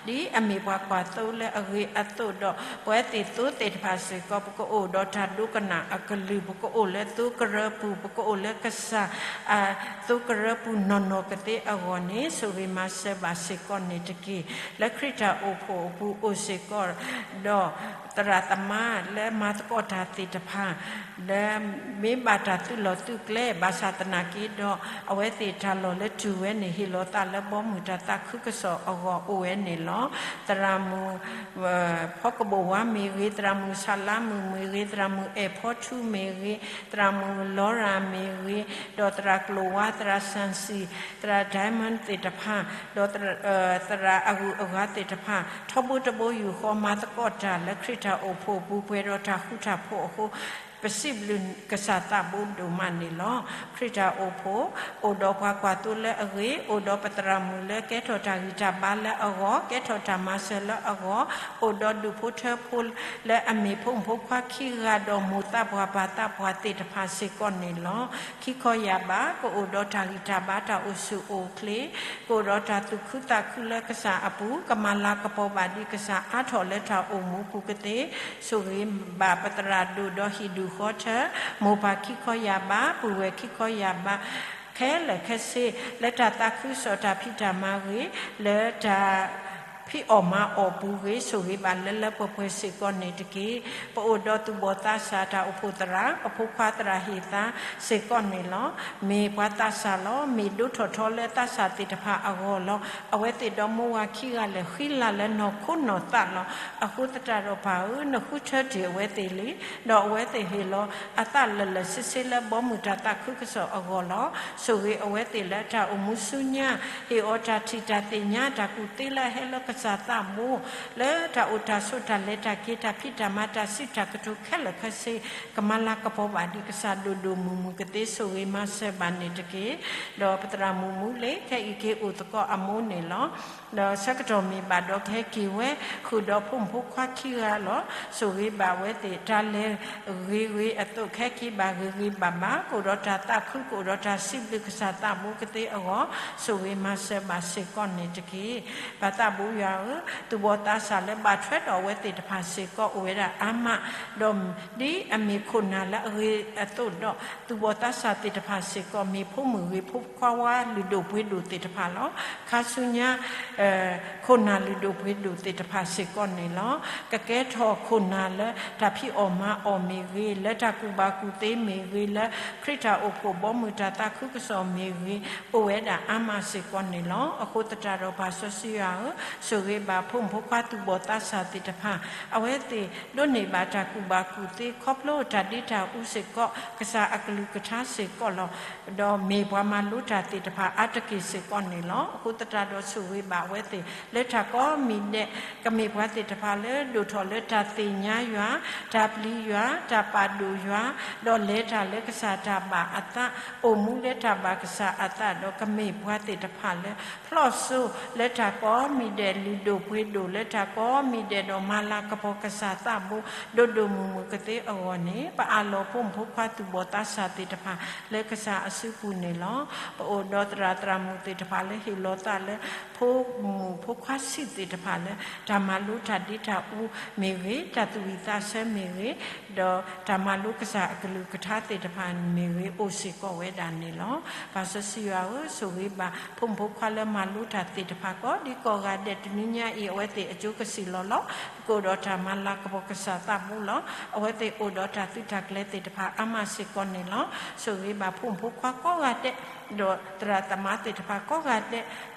လီၤ. ဒ်အမ့ၢ်ပှၤကွၢ်သိလၢအဂ့ၤအသိးဒီး ပဝဲသ့ၣ်သိသ့ၣ်တဖၣ်စ့ၢ်ကီး ပကအိၣ်ဒီးတၢ်ဒိကနၣ်အကလုၢ်, ပကအိၣ်လၢသိကရၢပူၤ, ပကအိၣ်လၢကစၢ် အသိကရၢပူၤနီၢ်နီၢ်ကသ့အဂီၢ်န့ၣ် ဆိၣ်ဂ့ၤမၤစၢၤဘၣ်စ့ၢ်ကီးန့ၣ်တက့ၢ်. လၢခရံာ်တၢ်အိၣ်ဖှိၣ်အပူၤအိၣ်စ့ၢ်ကီး ဒီးသရၣ်သမါလၢမၤသကိးတၢ်သ့ၣ်တဖၣ် လၢမ့ၢ်ဘၣ်တၢ်သုးလီၢ်သုးကျဲ ဘၣ်ဆၣ်သနာ်က့ဒီး အဝဲသ့ၣ်တၢ်လီၢ်လၢတူၢ်ဝဲန့ၣ် ဟ့ၣ်လီၤသးလၢဘီမုၢ်တၢ်သးခုကစီၣ်အဂီၢ်အိၣ်ဝဲန့ၣ်လီၤ. သရၣ်မုၣ် ဖီကဘိၣ်ဝါမ့ၢ်ဂ့ၤ, သရၣ်မုၣ်ဆၣ်လါမုၣ်မ့ၢ်ဂ့ၤ, သရၣ်မုၣ်အဲၣ်ဖီထူမ့ၢ်ဂ့ၤ, သရၣ်မုၣ်လီရၤမ့ၢ်ဂ့ၤ, ဒီးသရၣ်ကျိၤဝါ, သရၣ်စၣ်စံၣ်, သရၣ် Diamond သ့ၣ်တဖၣ်, ဒီး သရၣ်အဂုၤအဂၤသ့ၣ်တဖၣ် ထီဘိတဘိယူၢ်ဃီ မၤသကိးတၢ်လၢခရံာ်တၢ်အိၣ်ဖှိၣ်အပူၤ ပှဲၤဒီးတၢ်ဃူတၢ်ဖိးအဃိ ပစံးဘျုးကစၢ်သးဘိဒိၣ်မးန့ၣ်လီၤ. ခရံာ်တၢ်အိၣ်ဖှိၣ် အိၣ်ဒီးပှၤကွၢ်သိလၢအဂ့ၤ, အိၣ်ဒီးပသရၣ်မုၣ်လၢကဲထီၣ်တၢ်ဂံၢ်တၢ်ဘါလၢအဂီၢ်, ကဲထီၣ်တၢ်မၤစၢၤလၢအဂီၢ်, အိၣ်ဒီးဒူၣ်ဖိထၢဖိလၢအမ့ၢ်ဖိမုၣ်ဖိခွါခံဂၤဒီးမိၢ်သးပှၢ်ပၢ်သးပှၢ်သ့ၣ်တဖၣ်စ့ၢ်ကီးန့ၣ်လီၤ. ခံခီယၢ်ဘး ကအိၣ်ဒီးတၢ်ဂံၢ်တၢ်ဘါ တၢ်အိၣ်ဆူၣ်အိၣ်ချ့, ကအိၣ်ဒီးတၢ်သူၣ်ခုသးခုလၢကစၢ်အပူၤ, ကမၤလၤကပီၤဘၣ်ဒံးကစၢ်အါထီၣ်လၢတၢ်အိၣ်မူပူၤကသ့, ဆိၣ်ဂ့ၤဘၣ်ပသရၣ်ဒိၣ်ဒီးဟံၣ်ဒူၣ်ဃီထၢ, မိၢ်ပၢ်ခံခီယၢ်ဘး, ပုၢ်ဝဲၢ်ခံခီယၢ်ဘး ခဲလၢာ်ခဲဆ့ လၢတၢ်သးခုကစီၣ်တၢ်ဖံးတၢ်မၤဂ့ၤ, လၢတၢ်ဖံးအီၣ်မၤအီၣ်ပူၤဂ့ၤ, ဆိၣ်ဂ့ၤဘၣ်လၢလၢပှဲၤပှဲၤစ့ၢ်ကီးန့ၣ်တက့ၢ်. ပအိၣ်ဒီးသူၣ်ဘီၣ်သးစၢ်တၢ်အိၣ်ဖှိၣ်သရၣ်, ပဖိခွါသရၣ်ဟ့ၣ်သါစ့ၢ်ကီးန့ၣ်လီၤ. မ့ၢ်ပှၤသးစၢ်လီၤ. မ့ၢ်ဒိထီၣ်ထီလၢသးစၢ်သ့ၣ်တဖၣ်အဂီၢ်လီၤ. အဝဲသ့ၣ်ဒီမါဝၤခံဂၤလၢာ်ဃံလၤလၢနီၢ်ခိနီၢ်သးလီၤ. အဃိသတးဒီးပၢ်ဧၢ, နဃုထၢတ့ၢ်အဝဲသ့ၣ်လံ, ဒီးအဝဲသ့ၣ်ဟ့ၣ်လီၤအသးလၢာ်လၢာ်ဆ့ဆ့လၢဘီမုၢ်တၢ်သးခုကစီၣ်အဂီၢ်လီၤ. ဆိၣ်ဂ့ၤအဝဲသ့ၣ်လၢတၢ်အိၣ်မူဆူညါ, ဟ့ၣ်အီၤတၢ်ထံၣ်တၢ်သ့ၣ်ညါ တၢ်ကူၣ်သ့လၢအဟဲလၢကစၢ်သးဘိ, လၢတၢ်အိၣ်တၢ်ဆိးတၢ်လဲၤတၢ်က့ၤ တၢ်ဖံးတၢ်မၤတၢ်စံးတၢ်ကတိၤခဲလၢာ်ခဲဆ့ ကမၤလၤကပီၤဘၣ်ဒံးကစၢ်ဒိၣ်ဒိၣ်မုၢ်မုၢ်ကသ့ ဆိၣ်ဂ့ၤမၤစၢၤဘၣ်န့ၣ်တက့ၢ်. ဒီးပသရၣ်မုၣ်မူလ့ ခဲအံၤက့ၤအိၣ်သကိးအမိၢ်န့ၣ်လီၤ. ဒီးဆၢကတီၢ်မ့ၢ်ဘၣ်ဒီးကဟဲက့ၤဝဲ ဃုာ်ဒီးဖိမုၣ်ဖိခွါခံဂၤလီၤ. ဆိၣ်ဂ့ၤဘၣ်ဝဲသ့ၣ် တၢ်လဲၤဂ့ၤဂ့ၤအသိး ကဟဲက့ၤဘၣ်ဂ့ၤဂ့ၤဘၣ်ဘၣ် ကအိၣ်ဒီးတၢ်သးခု ကအိၣ်ဒီးတၢ်စံးဘျုးကစၢ်သးဘိကသ့အဂီၢ် ဆိၣ်ဂ့ၤမၤစၢၤဘၣ်စ့ၢ်ကီးန့ၣ်တက့ၢ်. ပၢ်သးဘိယွၤ ပၢ်စီဆှံယွၤဧၢ, သူၣ်ဘီၣ်သးစၢ်လၢဘၣ်ထွဲဒီးအဝဲသ့ၣ်တဖၣ်စ့ၢ်ကီးအိၣ်ဝဲဒၣ်အါမး, ဒီးဒ်အမ့ၢ်ခိၣ်နၢ်လၢအဂ့ၤအသိးဒီး သူၣ်ဘီၣ်သးစၢ်သ့ၣ်တဖၣ်စ့ၢ်ကီး မ့ၢ်ဖိမုၣ်ဂ့ၤ ဖိခွါဝါလုၢ်ဒိၣ်ပှ့ၤဒိၣ်သ့ၣ်တဖၣ်လီၤ. ခါဆူညါ ခိၣ်နၢ်လုၢ်ဒိၣ်ပှ့ၤဒိၣ်သ့ၣ်တဖၣ်စ့ၢ်ကီးန့ၣ်လီၤ. ကကဲထီၣ်ခိၣ်နၢ်လၢတၢ်ဖံးအီၣ်မၤအီၣ်မ့ၢ်ဂ့ၤ, လၢတၢ်ကူၣ်ဘၣ်ကူၣ်သ့မ့ၢ်ဂ့ၤ, လၢခရံာ်တၢ်အိၣ်ဖှိၣ်ဘီမုၢ်တၢ်သးခုကစီၣ်မ့ၢ်ဂ့ၤ, အိၣ်ဝဲဒၣ်အါမးစ့ၢ်ကီးန့ၣ်လီၤ. အဃိသတးဒီးပၢ်စီဆှံယွၤဧၢ, ဆိၣ်ဂ့ၤဘၣ်ဖိမုၣ်ဖိခွါသူၣ်ဘီၣ်သးစၢ်သ့ၣ်တဖၣ်, အဝဲသ့ၣ်ဒိးန့ၢ်ဘၣ်တၢ်ကူၣ်ဘၣ်ကူၣ်သ့ ခီဖျိတၢ်ဒ့တၢ်အူစ့ၢ်ကီး ကစၢ်အကလုၢ်ကထါစ့ၢ်ကီးလီၤ. ဒီးမ့ၢ်ပှၤမၤလိတၢ်သ့ၣ်တဖၣ်အါတက့ၢ်စ့ၢ်ကီးန့ၣ်လီၤ. အဃိသတးဒီးဆိၣ်ဂ့ၤဘၣ်အဝဲသ့ၣ်လၢတၢ်ကိးမံၤဒဲး, ကမ့ၢ်ပှၤသ့ၣ်တဖၣ်လၢဒိၣ်ထီၣ်လၢတၢ်သ့ၣ်ညါယွၤ, တၢ်ပျံၤယွၤ, တၢ်ပာ်ဒိၣ်ယွၤ, ဒီးလဲၤတၢ်လၢကစၢ်တၢ်ဘၣ်အသး, အိၣ်မူလၢတၢ်ဘၣ်ကစၢ်အသး, ဒီးကမ့ၢ်ပှၤသ့ၣ်တဖၣ်လၢ ဖျီၣ်စိလၢတၢ်ကိးမံၤဒဲး လုၢ်ဒိၣ်ပှ့ၤဒိၣ်လၢတၢ်ကိးမံၤဒဲး ဒီးမၤလၤကပီၤကစၢ်သးဘိ ဒိၣ်ဒိၣ်မုၢ်မုၢ်ကသ့အဂီၢ်န့ၣ်, ပအၢၣ်လီၤဖိမုၣ်ဖိခွါသူၣ်ဘီၣ်သးစၢ်သ့ၣ်တဖၣ်လၢကစၢ်အစုပူၤန့ၣ်လီၤ. ပအိၣ်ဒီးသရၣ်သရၣ်မုၣ်သ့ၣ်တဖၣ်လၢဟ့ၣ်လီၤသးလၢ ဖိမုၣ်ဖိခွါဆံးသ့ၣ်တဖၣ်လၢ တၢ်မၤလိတၢ်ဒ့တၢ်အူမ့ၢ်ဂ့ၤ, တၢ်သူၣ်ဝံၣ်သးဆၢမ့ၢ်ဂ့ၤ, ဒီးတၢ်မၤလိကစၢ်အကလုၢ်ကထါသ့ၣ်တဖၣ်မ့ၢ်ဂ့ၤ, အိၣ်စ့ၢ်ကီးဝဲဒၣ်န့ၣ်လီၤ. ပၢ်စီဆှံယွၤဧၢ, ဆိၣ်ဂ့ၤဘၣ်ဖိမုၣ်ဖိခွါလၢမၤလိတၢ်သ့ၣ်တဖၣ်ကိးဒံကိးဂၤဒဲး, တနွံညါအံၤ အဝဲသ့ၣ်အကၠိကစံၣ်လီၤလီၤ. ပကအိၣ်ဒီးတၢ်မၤလၤကပီၤကစၢ်သးဘိလီၤ. အဝဲသ့ၣ်အိၣ်ဒီးတၢ်သုးတၢ်ကျဲၤသ့ၣ်တဖၣ်အါမးစ့ၢ်ကီးန့ၣ်လီၤ. ဆိၣ်ဂ့ၤဘၣ်ဖိမုၣ်ဖိခွါကိးဂၤဒဲး, ဒီးသရၣ်သမါသ့ၣ်တဖၣ်ကိးဂၤဒဲး,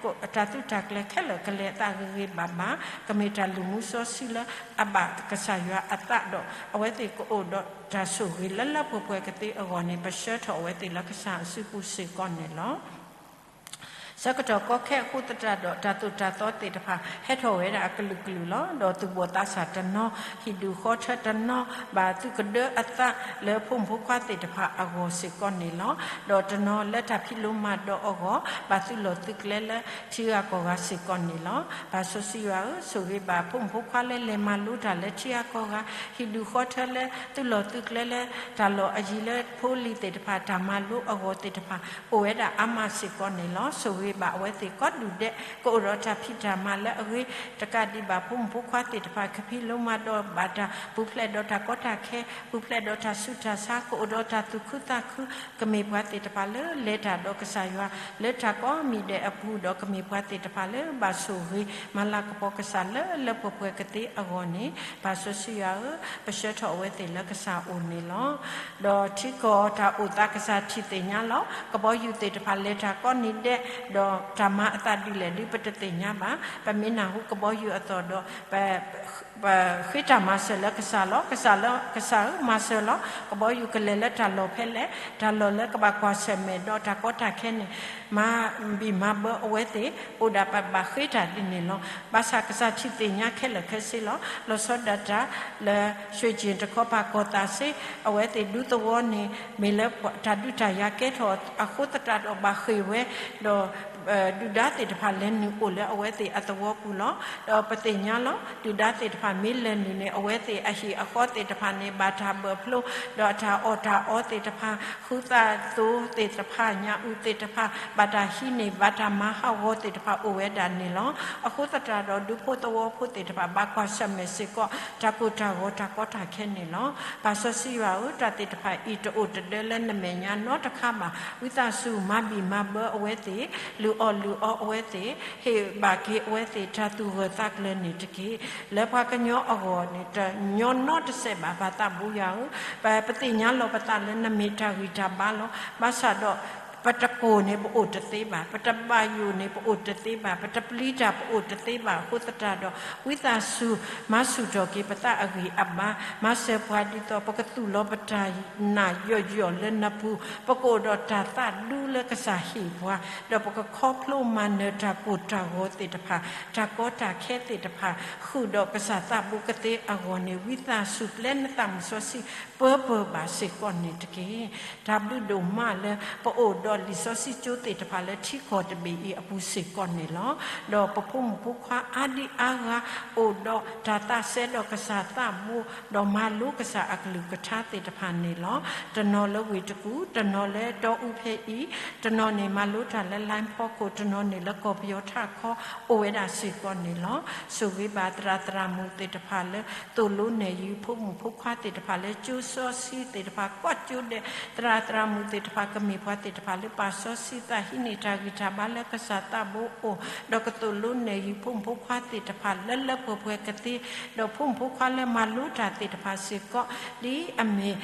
တၢ်သုးတၢ်ကျဲၤခဲလၢာ်ကလဲၤအသးဂ့ၤဂ့ၤဘၣ်ဘၣ်, ကမ့ၢ်တၢ်လုၢ်မူစီဆှံလၢအဘၣ်ကစၢ်ယွၤအသးဒီး အဝဲသ့ၣ်ကအိၣ်ဒီးတၢ်ဆိၣ်ဂ့ၤလၢလၢပှဲၤပှဲၤကသ့အဂီၢ်န့ၣ်, ပဆှၢထီၣ်အဝဲသ့ၣ်လၢကစၢ်အစုပူၤစ့ၢ်ကီးန့ၣ်လီၤ. ဆၢကတီၢ်ကီခဲအဃိသတးဒီး တၢ်သိၣ်တၢ်သီသ့ၣ်တဖၣ် ဟဲထီၣ်ဝဲဒၣ်အကလုာ်ကလုာ်လီၤ. ဒီးသူၣ်ဘီၣ်သးစၢ်တနီၤ, ဟံၣ်ဒူၣ်ဃီထၢတနီၤ, ဘၣ်သုးကဒၢအသးလၢဖိမုၣ်ဖိခွါသ့ၣ်တဖၣ်အဂီၢ်စ့ၢ်ကီးန့ၣ်လီၤ. ဒီးတနီၤလၢတၢ်ဖံးလိမၤဒိးအဂီၢ်, ဘၣ်သုးလီၢ်သုးကျဲလၢထံဂၤကီၢ်ဂၤစ့ၢ်ကီးန့ၣ်လီၤ. ပၢ်စီဆှံယွၤဧၢ, ဆိၣ်ဂ့ၤဘၣ်ဖိမုၣ်ဖိခွါလၢလဲၤမၤလိတၢ်လၢထံဂၤကီၢ်ဂၤ, ဟံၣ်ဒူၣ်ဃီထၢလၢသုးလီၢ်သုးကျဲလၢ တၢ်လီၢ်အယံၤလၢဖိလံၤသ့ၣ်တဖၣ် တၢ်မၤလိအဂီၢ်သ့ၣ်တဖၣ် အိၣ်ဝဲဒၣ်အါမးစ့ၢ်ကီးန့ၣ်လီၤ. ဆိၣ်ဂ့ၤဘၣ်အဝဲသ့ၣ်ကိးဒူၣ်ဒဲး, ကအိၣ်ဒီးတၢ်ဖံးတၢ်မၤလၢအဂ့ၤ, တကးဒံးဘၣ် ဖိမုၣ်ဖိခွါသ့ၣ်တဖၣ် ကဖံးလိမၤဒိးဘၣ်တၢ် ပူၤဖျဲးဒီးတၢ်ကီတၢ်ခဲ, ပူၤဖျဲးဒီးတၢ်ဆူးတၢ်ဆါ, ကအိၣ်ဒီးတၢ်သူၣ်ခုသးခု, ကမ့ၢ်ပှၤသ့ၣ်တဖၣ်လၢလဲၤတၢ်ဒီးကစၢ်ယွၤ လၢတၢ်ကိးမံၤဒဲးအပူၤ, ဒီးကမ့ၢ်ပှၤသ့ၣ်တဖၣ်လၢဘၣ်ဆိၣ်ဂ့ၤ မၤလၤကပီၤကစၢ်လၢလၢပှဲၤပှဲၤကသ့အဂီၢ်န့ၣ်, ပၢ်စီဆှံယွၤဧၢ, ပဆှၢထီၣ်အဝဲသ့ၣ်လၢကစၢ်အအိၣ်န့ၣ်လီၤ. ဒီးထံကီၢ်တၢ်အိၣ်သးကစၢ်ထံၣ်သ့ၣ်ညါလီၤ. ကဘီယူၤသ့ၣ်တဖၣ်လဲၤတၢ်ကိးနံၤဒဲး, ဒီးတၢ်မၤအသးဒ်လဲၣ်ဒုးပတသ့ၣ်ညါဘၣ်. ပမ့ၢ်နၢ်ဟူကဘီယူၤအသီၣ်ဒီး ပ ပဃ့တၢ်မၤစၢၤလၢကစၢ်လီၤ. ကစၢ်လၢ ကစၢ်ဧၢ, မၤစၢၤလီၤ. ကဘီယူၤကလဲၤလၢတၢ်လီၢ်ဖဲလဲၣ်, တၢ်လီၢ်လၢကဘၣ်ကွၢ်ဆၢၣ်မဲာ်ဒီးတၢ်ကီတၢ်ခဲန့ၣ်, မၤဘံၣ်မၤဘၢအဝဲသ့ၣ်, အိၣ်ဒၣ်ပဘၣ်ဃ့တၢ်ဒ်န့ၣ်လီၤ. ဘၣ်ဆၣ်ကစၢ်ထံၣ်သ့ၣ်ညါခဲလၢာ်ခဲဆ့လီၤ. လီၤဆီဒၣ်တၢ်လၢ ရွှ့ၣ်ကၠ့ၣ်တခီပၤကီၢ်သးစ့, အဝဲသ့ၣ်ဒူသဝီန့ၣ် မ့ၢ်လၢတၢ်ဒုးတၢ်ယၤကဲထီၣ်အဃိသတးဒီးဘၣ်ဃ့ၢ်ဝဲ, ဒီး ဒုၣ်ဒါသ့ၣ်တဖၣ်လဲၤနုာ်အိၣ်လၢအဝဲသ့ၣ်အသဝီပူၤလီၤ. ဒီးပသ့ၣ်ညါလီၤ. ဒုၣ်ဒါသ့ၣ်တဖၣ်မ့ၢ်လဲၤနုာ်န့ၣ် အဝဲသ့ၣ်အဟံၣ်အဃီသ့ၣ်တဖၣ်န့ၣ် ဘၣ်တၢ်ဘၢၣ်ဖျိ, ဒီးတၢ်အီၣ်တၢ်အီသ့ၣ်တဖၣ်, ဃုသးသိသ့ၣ်တဖၣ်, ညၣ်အုၣ်သ့ၣ်တဖၣ်, ဘၣ်တၢ်ဟံးန့ၢ်, ဘၣ်တၢ်မၤဟးဂီၤသ့ၣ်တဖၣ်အိၣ်ဝဲဒၣ်န့ၣ်လီၤ. အဃိသတးဒီး ဒူဖိသဝီဖိသ့ၣ်တဖၣ် ဘၣ်ကွၢ်ဆၢၣ်မဲာ်စ့ၢ်ကီး တၢ်ကိၢ်တၢ်ဂီၤတၢ်ကီတၢ်ခဲန့ၣ်လီၤ. ပၢ်စီဆှံယွၤဧၢ, တၢ်သ့ၣ်တဖၣ်အံၤ တအိၣ်တဒၢလၢနမဲာ်ညါနီတခါဘၣ်. ဝံသးစူၤ မၤဘံၣ်မၤဘၢအဝဲသ့ၣ်, လုၢ်အီၣ်လုၢ်အီအဝဲသ့ၣ်, ဟ့ၣ်ဘၣ်က့ၤအဝဲသ့ၣ် တၢ်သူၣ်ဂၢၢ်သးကျၢၤန့ၣ်တက့ၢ်. လၢပှၤကညီအဂီၢ်န့ၣ် တညီနီတစဲးဘၣ် ပၢ်သးဘိယွၤဧၢ, ပ ပသ့ၣ်ညါလီၤပသးလၢနမ့ၢ်တၢ်ဂံၢ်တၢ်ဘါလီၤ. ဘၣ်ဆၣ်ဒီး ပတကိၢ်န့ၣ် ပအိၣ်တသ့ဘၣ်, ပတဘၣ်ယိၣ်န့ၣ် ပအိၣ်တသ့ဘၣ်, ပတပျံၤတၢ် ပအိၣ်တသ့ဘၣ်. အဃိသတးဒီး ဝံသးစူၤ မၤဆူၣ်ထီၣ်က့ၤပသးအဂံၢ်အဘါ, မၤစၢၤပှၤဒ်သိး ပကသူၣ်လီၤပတၢ်နာ်ယိာ်ယိာ်လၢနပူၤ, ပကအိၣ်ဒီးတၢ်သးဒူလၢကစၢ်ဟ့ၣ်ပှၤ, ဒီးပကခီဖျိမၤနၢၤတၢ်ကိၢ်တၢ်ဂီၤသ့ၣ်တဖၣ်, တၢ်ကီတၢ်ခဲသ့ၣ်တဖၣ်, ဃုာ်ဒီးကစၢ်သးဘိကသ့အဂီၢ်န့ၣ်, ဝံသးစူၤ ပျဲနသးမုၢ်စီဆှံ ပၢပၢဘၣ်စ့ၢ်ကီးန့ၣ်တက့ၢ်. တၢ်ဘျုးဒိၣ်မးလၢ ပအိၣ်ဒီးလံာ်စီဆှံကၠိသ့ၣ်တဖၣ်လၢထံကီၢ်တဘ့ၣ်အံၤအပူၤစ့ၢ်ကီးန့ၣ်လီၤ. ဒီးပဖိမုၣ်ဖိခွါအါဒံအါဂၤ အိၣ်ဒီးတၢ်သးစဲဒီးကစၢ်သးဘိ, ဒီးမၤလိကစၢ်အကလုၢ်ကထါသ့ၣ်တဖၣ်န့ၣ်လီၤ. တနီၤလၢဝ့ၢ်တကူၣ်, တနီၤလၢတီအူဖဲအံၤ, တနီၤန့ၣ်မၤလိတၢ်လၢ လိုင်း ဖီခိၣ်, တနီၤန့ၣ်လၢကီၢ်ပယီၤထးခီ အိၣ်ဝဲဒၣ်စ့ၢ်ကီးန့ၣ်လီၤ. ဆိၣ်ဂ့ၤဘၣ်သရၣ်သရၣ်မုၣ်သ့ၣ်တဖၣ်လၢ သိၣ်လိနဲၣ်ယုၤ ဖိမုၣ်ဖိခွါသ့ၣ်တဖၣ်လၢကၠိစီဆှံသ့ၣ်တဖၣ် ကွၢ်ကၠိဒဲး, သရၣ်သရၣ်မုၣ်သ့ၣ်တဖၣ် ကမ့ၢ်ပှၤသ့ၣ်တဖၣ်လၢပာ်စီဆှံသး ဟံးန့ၢ်တၢ်ဂံၢ်တၢ်ဘါလၢကစၢ်သးဘိအအိၣ်, ဒီးကသိၣ်လိနဲၣ်ယုၤဖိမုၣ်ဖိခွါသ့ၣ်တဖၣ်လၢလၢပှဲၤပှဲၤကသ့, ဒီးဖိမုၣ်ဖိခွါလၢမၤလိတၢ်သ့ၣ်တဖၣ်စ့ၢ်ကီး, ဒ်အမ့ၢ်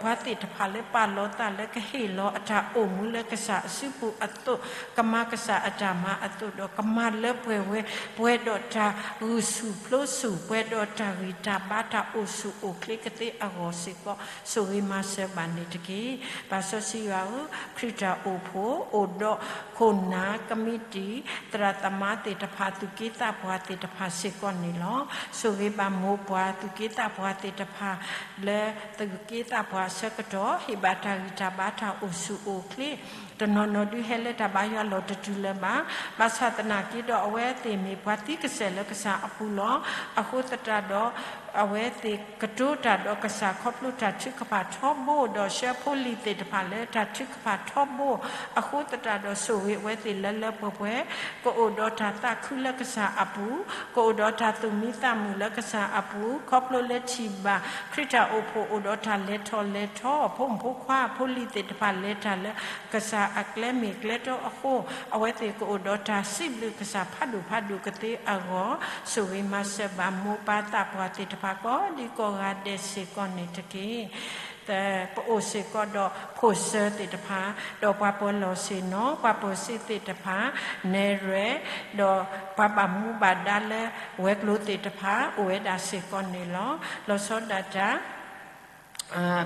ပှၤသ့ၣ်တဖၣ်လၢပာ်လီၤသးလၢကဟ့ၣ်လီၤအတၢ်အိၣ်မူလၢကစၢ်အစုပူၤအသိး, ကမၤကစၢ်အတၢ်မၤအသိးဒီး ကမၤလၢပှဲၤဝဲ ပှဲၤဒီးတၢ်ဂုာ်ဆူၣ်ပျိဆူၣ်, ပှဲၤဒီးတၢ်ဂံၢ်တၢ်ဘါတၢ်အိၣ်ဆူၣ်အိၣ်ချ့ကသ့အဂီၢ်စ့ၢ်ကီး ဆိၣ်ဂ့ၤမၤစၢၤဘၣ်န့ၣ်တက့ၢ်. ပၢ်စီဆှံယွၤဧၢ, ခရံာ်တၢ်အိၣ်ဖှိၣ် အိၣ်ဒီးခိၣ်နၢ်ကမံးတံာ် သရၣ်သမါသ့ၣ်တဖၣ် သူၣ်က့သးပှၢ်သ့ၣ်တဖၣ်စ့ၢ်ကီးန့ၣ်လီၤ. ဆိၣ်ဂ့ၤဘၣ်မိၢ်ပှၢ်သူၣ်က့သးပှၢ်သ့ၣ်တဖၣ် လၢသူၣ်က့သးပှၢ်အဆၢကတီၢ် ဟ့ၣ်ဘၣ်တၢ်ဂံၢ်တၢ်ဘါတၢ်အိၣ်ဆူၣ်အိၣ်ချ့, တနီၤနီၤဒုးဟဲလၢတၢ်ဘါယွၤလီၢ်တတုၤလၢၤဘၣ်. ဘၣ်ဆၣ်သနာ်က့ဒီး အဝဲသ့ၣ်မ့ၢ်ပှၤသံကစဲာ်လၢကစၢ်အပူၤလီၤ. အဃိသတးဒီး အဝဲသ့ၣ်ကတိၤတၢ်ဒီးကစၢ်ခီဖျိတၢ်ထုကဖၣ်ထီဘိ, ဒီးဆှၢဖိလံၤသ့ၣ်တဖၣ်လၢတၢ်ထုကဖၣ်ထီဘိ, အဃိသတးဒီး ဆိၣ်ဂ့ၤအဝဲသ့ၣ်လၢလၢပှဲၤပှဲၤ, ကအိၣ်ဒီးတၢ်သးခုလၢကစၢ်အပူၤ, ကအိၣ်ဒီးတၢ်သူၣ်မံသးမုာ်လၢကစၢ်အပူၤ, ခီဖျိလၢထံၣ်ဘၣ် ခရံာ်တၢ်အိၣ်ဖှိၣ်အိၣ်ဒီးတၢ်လဲၤထီၣ်လဲၤထီ, ဖိမုၣ်ဖိခွါဖိလံၤသ့ၣ်တဖၣ်လဲၤတၢ်လၢ ကစၢ်အကျဲမ့ၢ်ကျဲတီအဃိ, အဝဲသ့ၣ်ကအိၣ်ဒီးတၢ်စံးဘျုးကစၢ်ဖးဒိၣ်ဖးဒိၣ်ကသ့အဂီၢ်, ဆိၣ်ဂ့ၤမၤစၢၤဘၣ်မိၢ်ပၢ်သးပှၢ်သ့ၣ်တဖၣ် ကိးဒံကိးဂၤဒဲးစ့ၢ်ကီးန့ၣ်တက့ၢ်. ပအိၣ်စ့ၢ်ကီးဒီးဖိၣ်စၢၤသ့ၣ်တဖၣ်, ဒီးပှၤပၢၤလီၢ်ဆ့ၣ်နီၤ, ပှၤပၢၤစ့သ့ၣ်တဖၣ်, နဲၣ်ရွဲၣ်, ဒီးပှၤဘၣ်မူဘၣ်ဒါလၢဝဲၤကျိၤသ့ၣ်တဖၣ် အိၣ်ဝဲဒၣ်စ့ၢ်ကီးန့ၣ်လီၤ. လီၤဆီဒၣ်တၢ်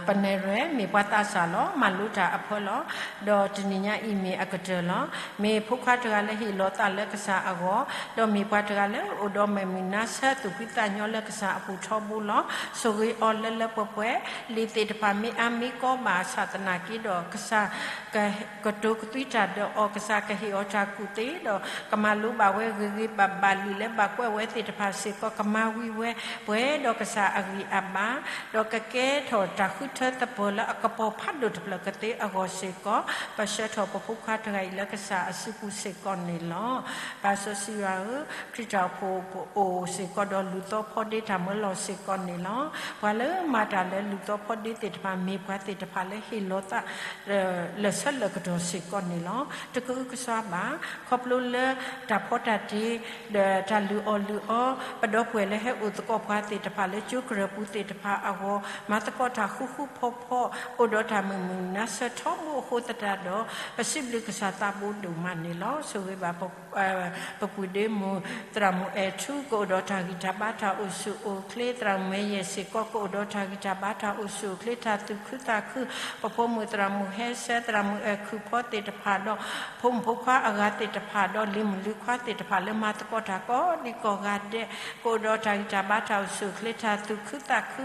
ပနဲၣ်ရွဲၣ် မ့ၢ်ပှၤသးစၢ်လီၤ. မၤလိတၢ်အဖၢလီၤ. ဒီးတနံၤညါအံၤမ့ၢ်အကတၢၢ်လီၤ. မ့ၢ်ဖိခွါတဂၤလၢဟ့ၣ်လီၤသးလၢကစၢ်အဂီၢ်, ဒီးမ့ၢ်ပှၤတဂၤလၢအိၣ်ဒီးမဲာ်မုာ်နါဆၢသူၣ်ဖှံသးညီလၢကစၢ်အပူၤထီဘိလီၤ. ဆိၣ်ဂ့ၤအီၤလၢလၢပှဲၤပှဲၤ, လံာ်သ့ၣ်တဖၣ်မ့ၢ်အါမ့ၢ်ကီဘၣ်ဆၣ်သနာ်က့ဒီး ကစၢ် ကတိၤကသွံတၢ်ဒီးအီၤ, ကစၢ်ကဟ့ၣ်အီၤတၢ်ကူၣ်သ့ဒီး ကမၤလိဘၣ်ဝဲဂ့ၤဂ့ၤဘၣ်ဘၣ် လံာ်လၢဘၣ်ကွဲးဝဲသ့ၣ်တဖၣ်စ့ၢ်ကီး ကမၤဝံၤဝဲ ပှဲၤဒီးကစၢ်အဂံၢ်အဘါ, ဒီးကကဲထီၣ်တၢ်ဃုထၢသပၢၤလၢအကပီၤဖးဒိၣ်တဖျၢၣ်ကသ့အဂီၢ်စ့ၢ်ကီး, ပဆှၢထီၣ်ပဖိခွါတဂၤအံၤလၢကစၢ်အစုပူၤစ့ၢ်ကီးန့ၣ်လီၤ. ပၢ်စီဆှံယွၤဧၢ, ခရံာ်တၢ်အိၣ်ဖှိၣ်ပအိၣ်စ့ၢ်ကီးဒီးလူၤသီဖီဒ့တၢ်မၢလီၤစ့ၢ်ကီးန့ၣ်လီၤ. ပှၤလၢမၤတၢ်လၢလူၤသီဖီဒ့သ့ၣ်တဖၣ် မ့ၢ်ပှၤသ့ၣ်တဖၣ်လၢဟ့ၣ်လီၤသး လၢာ်ဆၢလၢာ်ကတီၢ်စ့ၢ်ကီးန့ၣ်လီၤ. တကအုကစွါဘၣ်, ခီဖျိလၢတၢ်ဖီတၢ်တ့, ဒီးတၢ်လုၢ်အီၣ်လုၢ်အီ, ပဒီပုၢ်ဝဲၢ်လၢဟဲအိၣ်သကိးပှၤသ့ၣ်တဖၣ်လၢကၠိကရၢၢ်ပူၤသ့ၣ်တဖၣ်အဂီၢ်, မၤသကိးတၢ်ဃူဃူဖိးဖိး, အိၣ်ဒီးတၢ်မုာ်မုာ်နါဆၢထီဘိအဃိသတးဒီး, ပစံးဘျုးကစၢ်သးဘိဒိၣ်မးန့ၣ်လီၤ. ဆိၣ်ဂ့ၤဘၣ် ပပုၢ်ဒ့မုၣ် သရၣ်မုၣ်အဲၣ်ထူ ကအိၣ်ဒီးတၢ်ဂံၢ်တၢ်ဘါတၢ်အိၣ်ဆူၣ်အိၣ်ချ့, သရၣ်မုၣ်မဲယဲၢ်စ့ၢ်ကီး ကအိၣ်ဒီးတၢ်ဂံၢ်တၢ်ဘါတၢ်အိၣ်ဆူၣ်အိၣ်ချ့ တၢ်သူၣ်ခုသးခု, ပဖိမုၣ်သရၣ်မုၣ်ဟဲဆၢ သရၣ်မုၣ်အဲၣ်ခုဖီသ့ၣ်တဖၣ်ဒီး ဖိမုၣ်ဖိခွါအဂၤသ့ၣ်တဖၣ်ဒီး လံၤမုၣ်လံၤခွါသ့ၣ်တဖၣ်လၢမၤသကိးတၢ်ကိးဒံကိးဂၤဒဲး, ကအိၣ်ဒီးတၢ်ဂံၢ်တၢ်ဘါတၢ်အိၣ်ဆူၣ်အိၣ်ချ့ တၢ်သူၣ်ခုသးခု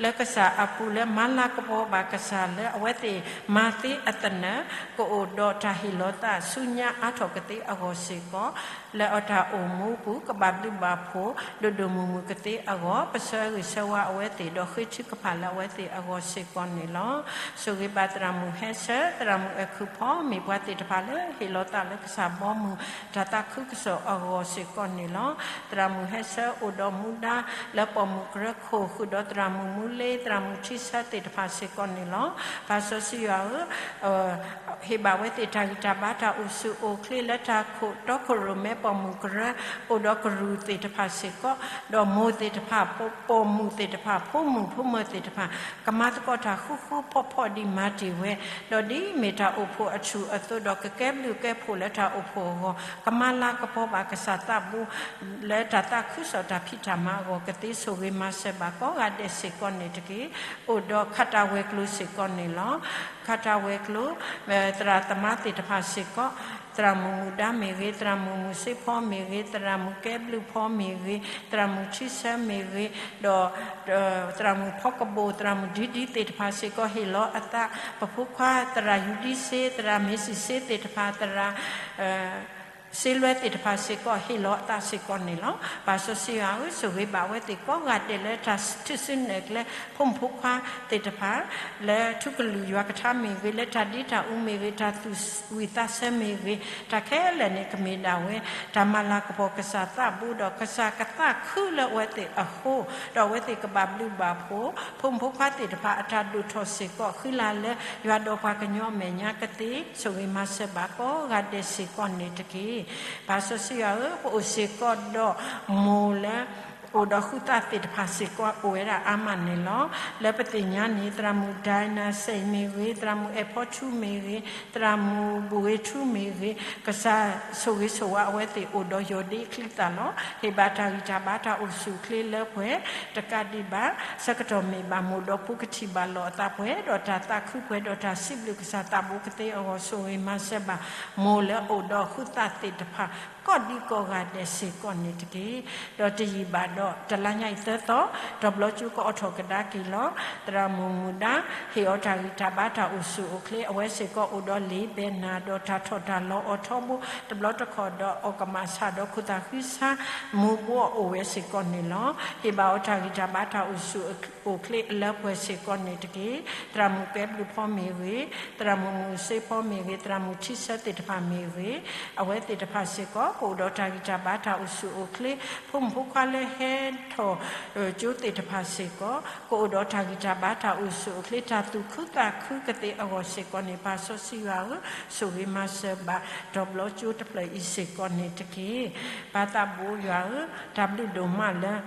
လၢကစၢ်အပူၤလၢမၤလၤကပီၤဘၣ်ကစၢ်လၢအဝဲသ့ၣ်မၤသ့အသနၢၣ်, ကအိၣ်ဒီးတၢ်ဟ့ၣ်လီၤသးဆူညါအါထီၣ်ကသ့အဂီၢ်စ့ၢ်ကီး, လၢအတၢ်အိၣ်မူပူၤ ကဘၣ်ဘျုးဘၣ်ဖှိၣ် ဒိၣ်ဒိၣ်မုၢ်မုၢ်ကသ့အဂီၢ်, ပဆၢဂ့ၤဆၢဝါအဝဲသ့ၣ်ဒီးဃ့ထုကဖၣ်လၢအဝဲသ့ၣ်အဂီၢ်စ့ၢ်ကီးန့ၣ်လီၤ. ဆိၣ်ဂ့ၤဘၣ်သရၣ်မုၣ်ဟဲဆၢ သရၣ်မုၣ်အဲၣ်ခုဖီ မ့ၢ်ပှၤသ့ၣ်တဖၣ်လၢဟ့ၣ်လီၤသးလၢကစၢ်ဘီမုၢ် တၢ်သးခုကစီၣ်အဂီၢ်စ့ၢ်ကီးန့ၣ်လီၤ. သရၣ်မုၣ်ဟဲဆၢအိၣ်ဒီးမူဒါလၢပိာ်မုၣ်ကရၢခိၣ် ဃုာ်ဒီးသရၣ်မုၣ်မူလ့ သရၣ်မုၣ်ထံဆၢသ့ၣ်တဖၣ်စ့ၢ်ကီးန့ၣ်လီၤ. ပၢ်စီဆှံယွၤဧၢ, ဟ့ၣ်ဘၣ်ဝဲသ့ၣ်တၢ်ဂံၢ်တၢ်ဘါတၢ်အိၣ်ဆူၣ်အိၣ်ချ့လၢတၢ်ခိၣ်တီခိၣ်ရိၣ်မဲပိာ်မုၣ်ကရၢ အိၣ်ဒီးကရူၢ်သ့ၣ်တဖၣ်စ့ၢ်ကီး, ဒီးမိၢ်သ့ၣ်တဖၣ် ပိာ်မုၣ်သ့ၣ်တဖၣ် ဖိမုၣ်ဖိမၢၤသ့ၣ်တဖၣ် ကမၤသကိးတၢ်ဃူဃူဖိးဖိးဒ်မၤတ့ၢ်ဝဲ, ဒီးဒ်မ့ၢ်တၢ်အိၣ်ဖှိၣ်အထူၣ်အသိးဒီး ကကဲဘျုးကဲဖှိၣ်လၢတၢ်အိၣ်ဖှိၣ်အဂီၢ်, ကမၤလၤကပီၤဘၣ်ကစၢ်သးဘိ လၢတၢ်သးခုကစီၣ်တၢ်ဖံးတၢ်မၤအဂီၢ် ကသ့ဆိၣ်ဂ့ၤမၤစၢၤဘၣ်ကိးဂၤဒဲးစ့ၢ်ကီးန့ၣ်တက့ၢ်. အိၣ်ဒီးခးတၢ်ဝဲၤကျိၤစ့ၢ်ကီးန့ၣ်လီၤ. ခးတၢ်ဝဲၤကျိၤ, သရၣ်သမါသ့ၣ်တဖၣ်စ့ၢ်ကီး, သရၣ်မုၣ်မုၣ်ဒါမ့ၢ်ဂ့ၤ, သရၣ်မုၣ်မုၣ်စ့ဖီမ့ၢ်ဂ့ၤ, သရၣ်မုၣ်ကဲဘျုးဖီမ့ၢ်ဂ့ၤ, သရၣ်မုၣ်ထံဆၢမ့ၢ်ဂ့ၤ, ဒီး သရၣ်မုၣ်ဖီကဘိၣ်, သရၣ်မုၣ်ဒံဒံသ့ၣ်တဖၣ်စ့ၢ်ကီး ဟ့ၣ်လီၤအသး, ပဖိခွါသရၣ်ယူဒံစ့, သရၣ်မ့ၤစံၣ်စ့သ့ၣ်တဖၣ်, သရၣ် စ့လွဲသ့ၣ်တဖၣ်စ့ၢ်ကီး ဟ့ၣ်လီၤအသးစ့ၢ်ကီးန့ၣ်လီၤ. ပၢ်စီဆှံယွၤဧၢ, ဆိၣ်ဂ့ၤဘၣ်အဝဲသ့ၣ်ကိးဂၤဒဲးလၢတၢ်ထုးစုနဲၣ်ကျဲ ဖိမုၣ်ဖိခွါသ့ၣ်တဖၣ် လၢထူကလုာ်ယွၤကထါမ့ၢ်ဂ့ၤ, လၢတၢ်ဒ့တၢ်အူမ့ၢ်ဂ့ၤ, တၢ်သူၣ်ဝံၣ်သးဆၢမ့ၢ်ဂ့ၤ, တၢ်ခဲလၢာ်န့ၣ် ကမ့ၢ်ဒၣ်ဝဲ တၢ်မၤလၤကပီၤကစၢ်သးဘိဒီး ကစၢ်ကသးခုလၢအဝဲသ့ၣ်အဃိ, ဒီးအဝဲသ့ၣ်ကဘၣ်ဘျုးဘၣ်ဖှိၣ် ဖိမုၣ်ဖိခွါသ့ၣ်တဖၣ်အတၢ်ဒိၣ်ထီၣ်စ့ၢ်ကီး ဃံလၤလၢယွၤဒီးပှၤကညီအမဲာ်ညါကသ့, ဆိၣ်ဂ့ၤမၤစၢၤဘၣ်ကိးဂၤဒဲးစ့ၢ်ကီးန့ၣ်တက့ၢ်. ပၢ်စီဆှံယွၤဧၢ, ပအိၣ်စ့ၢ်ကီးဒီးမိၢ်လၢ အိၣ်ဒီးဃုသးသ့ၣ်တဖၣ်စ့ၢ်ကီး အိၣ်ဝဲဒၣ်အါမးန့ၣ်လီၤ. လၢပသ့ၣ်ညါန့ၣ် သရၣ်မုၣ်ဒိးနၤစဲးမ့ၢ်ဂ့ၤ, သရၣ်မုၣ်အဲၣ်ဖီထူမ့ၢ်ဂ့ၤ, သရၣ်မုၣ်ဘူၣ်ဂ့ၤထူမ့ၢ်ဂ့ၤ, ကစၢ်ဆိၣ်ဂ့ၤဆိၣ်ဝါအဝဲသ့ၣ်အိၣ်ဒီးယီၢ်ဒ့အချံအသၣ်လီၤ. ဟ့ၣ်ဘၣ်တၢ်ဂံၢ်တၢ်ဘါတၢ်အိၣ်ဆူၣ်အိၣ်ချ့လၢပှဲၤ တကးဒံးဘၣ် ဆၢကတီၢ်မ့ၢ်ဘၣ်မိၢ်ဒီးဖိကထံၣ်ဘၣ်လိာ်အသးပှဲၤဒီးတၢ်သးခုပှဲၤဒီးတၢ်စံးဘျုးကစၢ်သးဘိကသ့အဂီၢ် ဆိၣ်ဂ့ၤမၤစၢၤဘၣ် မိၢ်လၢအိၣ်ဒီးဃုသးသ့ၣ်တဖၣ် ကိးဒံကိးဂၤဒဲးစ့ၢ်ကီးန့ၣ်တက့ၢ်. ဒီးတယံာ်ဘၣ်ဒီး တလါညါအံၤသၢသီ တဘျီကၠိကအိးထီၣ်ကဒါက့ၤလီၤ. သရၣ်မုၣ်မုၣ်ဒါ ဟ့ၣ်အီၤတၢ်ဂံၢ်တၢ်ဘါတၢ်အိၣ်ဆူၣ်အိၣ်ချ့ အဝဲစ့ၢ်ကီးအိၣ်ဒီးလံာ်ဘဲနၢ်ဒီးတၢ်ထီၣ်တၢ်လီၤအီၤထီဘိ တဘျီတခီၣ်ဒီးအီၣ်ကမၣ်ဆၣ်ဒီးခိၣ်သၣ်ဃံဆါ မူၤဘှီးအိၣ်ဝဲစ့ၢ်ကီးန့ၣ်လီၤ. ဟ့ၣ်ဘၣ်အီၤတၢ်ဂံၢ်တၢ်ဘါတၢ်အိၣ်ဆူၣ်အိၣ်ချ့အလၢပှဲၤစ့ၢ်ကီးန့ၣ်တက့ၢ်. သရၣ်မုၣ်ကဲဘျုးဖီမ့ၢ်ဂ့ၤ, သရၣ်မုၣ်မုၢ်စ့ဖီမ့ၢ်ဂ့ၤ, သရၣ်မုၣ်ထံဆၢသ့ၣ်တဖၣ်မ့ၢ်ဂ့ၤ, အဝဲသ့ၣ်တဖၣ်စ့ၢ်ကီး ကအိၣ်ဒီးတၢ်ဂံၢ်တၢ်ဘါတၢ်အိၣ်ဆူၣ်အိၣ်ချ့, ဖိမုၣ်ဖိခွါလၢဟဲထီၣ် ကၠိသ့ၣ်တဖၣ်စ့ၢ်ကီး ကအိၣ်ဒီးတၢ်ဂံၢ်တၢ်ဘါတၢ်အိၣ်ဆူၣ်အိၣ်ချ့ တၢ်သူၣ်ခုသးခုကသ့အဂီၢ်စ့ၢ်ကီးန့ၣ် ပၢ်စီဆှံယွၤဧၢ, ဆိၣ်ဂ့ၤမၤစၢၤဘၣ် တဘျီကၠိတဖျၢၣ်အံၤစ့ၢ်ကီးန့ၣ်တက့ၢ်. ပၢ်သးဘိယွၤဧၢ, တၢ်ဘျုးဒိၣ်မးလၢ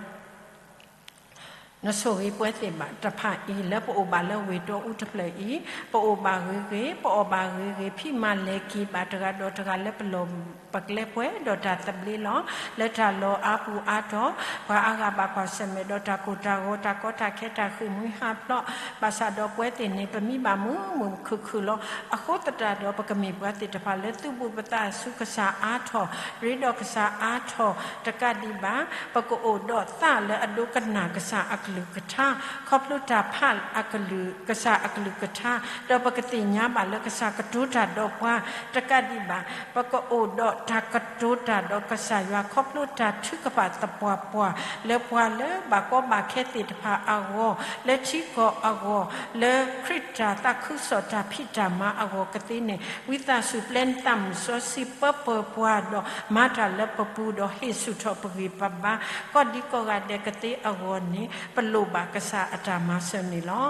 နဆိၣ်ဂ့ၤပှဲၤသ့ၣ်တဖၣ်အံၤ လၢပအိၣ်ဘၣ်လၢဝ့ၢ်တီအူတဖျၢၣ်အံၤ, ပအိၣ်ဘၣ်ဂ့ၤဂ့ၤ, ပအီၣ်ဘၣ်ဂ့ၤဂ့ၤ, ဖံးမၤလဲၤက့ၤဘၣ်တဂၤဒီးတဂၤလၢပလီၢ်ပကျဲပှဲၤဒီးတၢ်သဘျ့လီၤ. လၢတၢ်လီၢ်အါပူၤအါတီၢ်, ပှၤအါဂၤဘၣ်ကွၢ်ဆၢၣ်မဲာ်ဒီးတၢ်ကိၢ်တၢ်ဂီၤ, တၢ်ကီတၢ်ခဲတၢ်ဃ့ၢ်မှံဟးဖျိး, ဘၣ်ဆၣ်ဒီးပဝဲသ့ၣ်န့ၣ် ပမံဘၣ်မုာ်မုာ်ခုၣ်ခုၣ်လီၤ. အဃိသတးဒီး ပကမ့ၢ်ပှၤသ့ၣ်တဖၣ်လၢသူၣ်ဘူၣ်ပသးဆူကစၢ်အါထီၣ်, ရ့ဒီးကစၢ်အါထီၣ်တကးဒံးဘၣ် ပကအိၣ်ဒီးသးလၢအဒိကနၣ်ကစၢ်အကလုၢ်ကထါ, ခီဖျိတၢ်ဖးအကလုၢ်, ကစၢ်အကလုၢ်ကထါ, ဒီးပကသ့ၣ်ညါဘၣ်လၢကစၢ်ကတိၤတၢ်ဒီးပှၤတကးဒံးဘၣ်, ပကအိၣ်ဒီးတၢ်ကတိၤတၢ်ဒီးကစၢ်ယွၤ ခီဖျိတၢ်ထုကဖၣ်သပှၢ်ပှၢ် လၢပှၤလၢဘၣ်ကီဘၣ်ခဲသ့ၣ်တဖၣ်အဂီၢ်, လၢထံကီၢ်အဂီၢ်, လၢခရံာ်တၢ်သးခုကစီၣ်တၢ်ဖံးတၢ်မၤအဂီၢ်ကသ့န့ၣ် ဝံသးစူၤပျဲနသးမုၢ်စီဆှံပၢပၢၤပှၤဒီး မၤတၢ်လၢပပူၤဒီးဟ့ၣ်ဆူၣ်ထီၣ်ပဂံၢ်ပဘါ ကိးဒံကိးဂၤဒဲးကသ့အဂီၢ်န့ၣ် ပလိၣ်ဘၣ်ကစၢ်အတၢ်မၤစၢၤန့ၣ်လီၤ.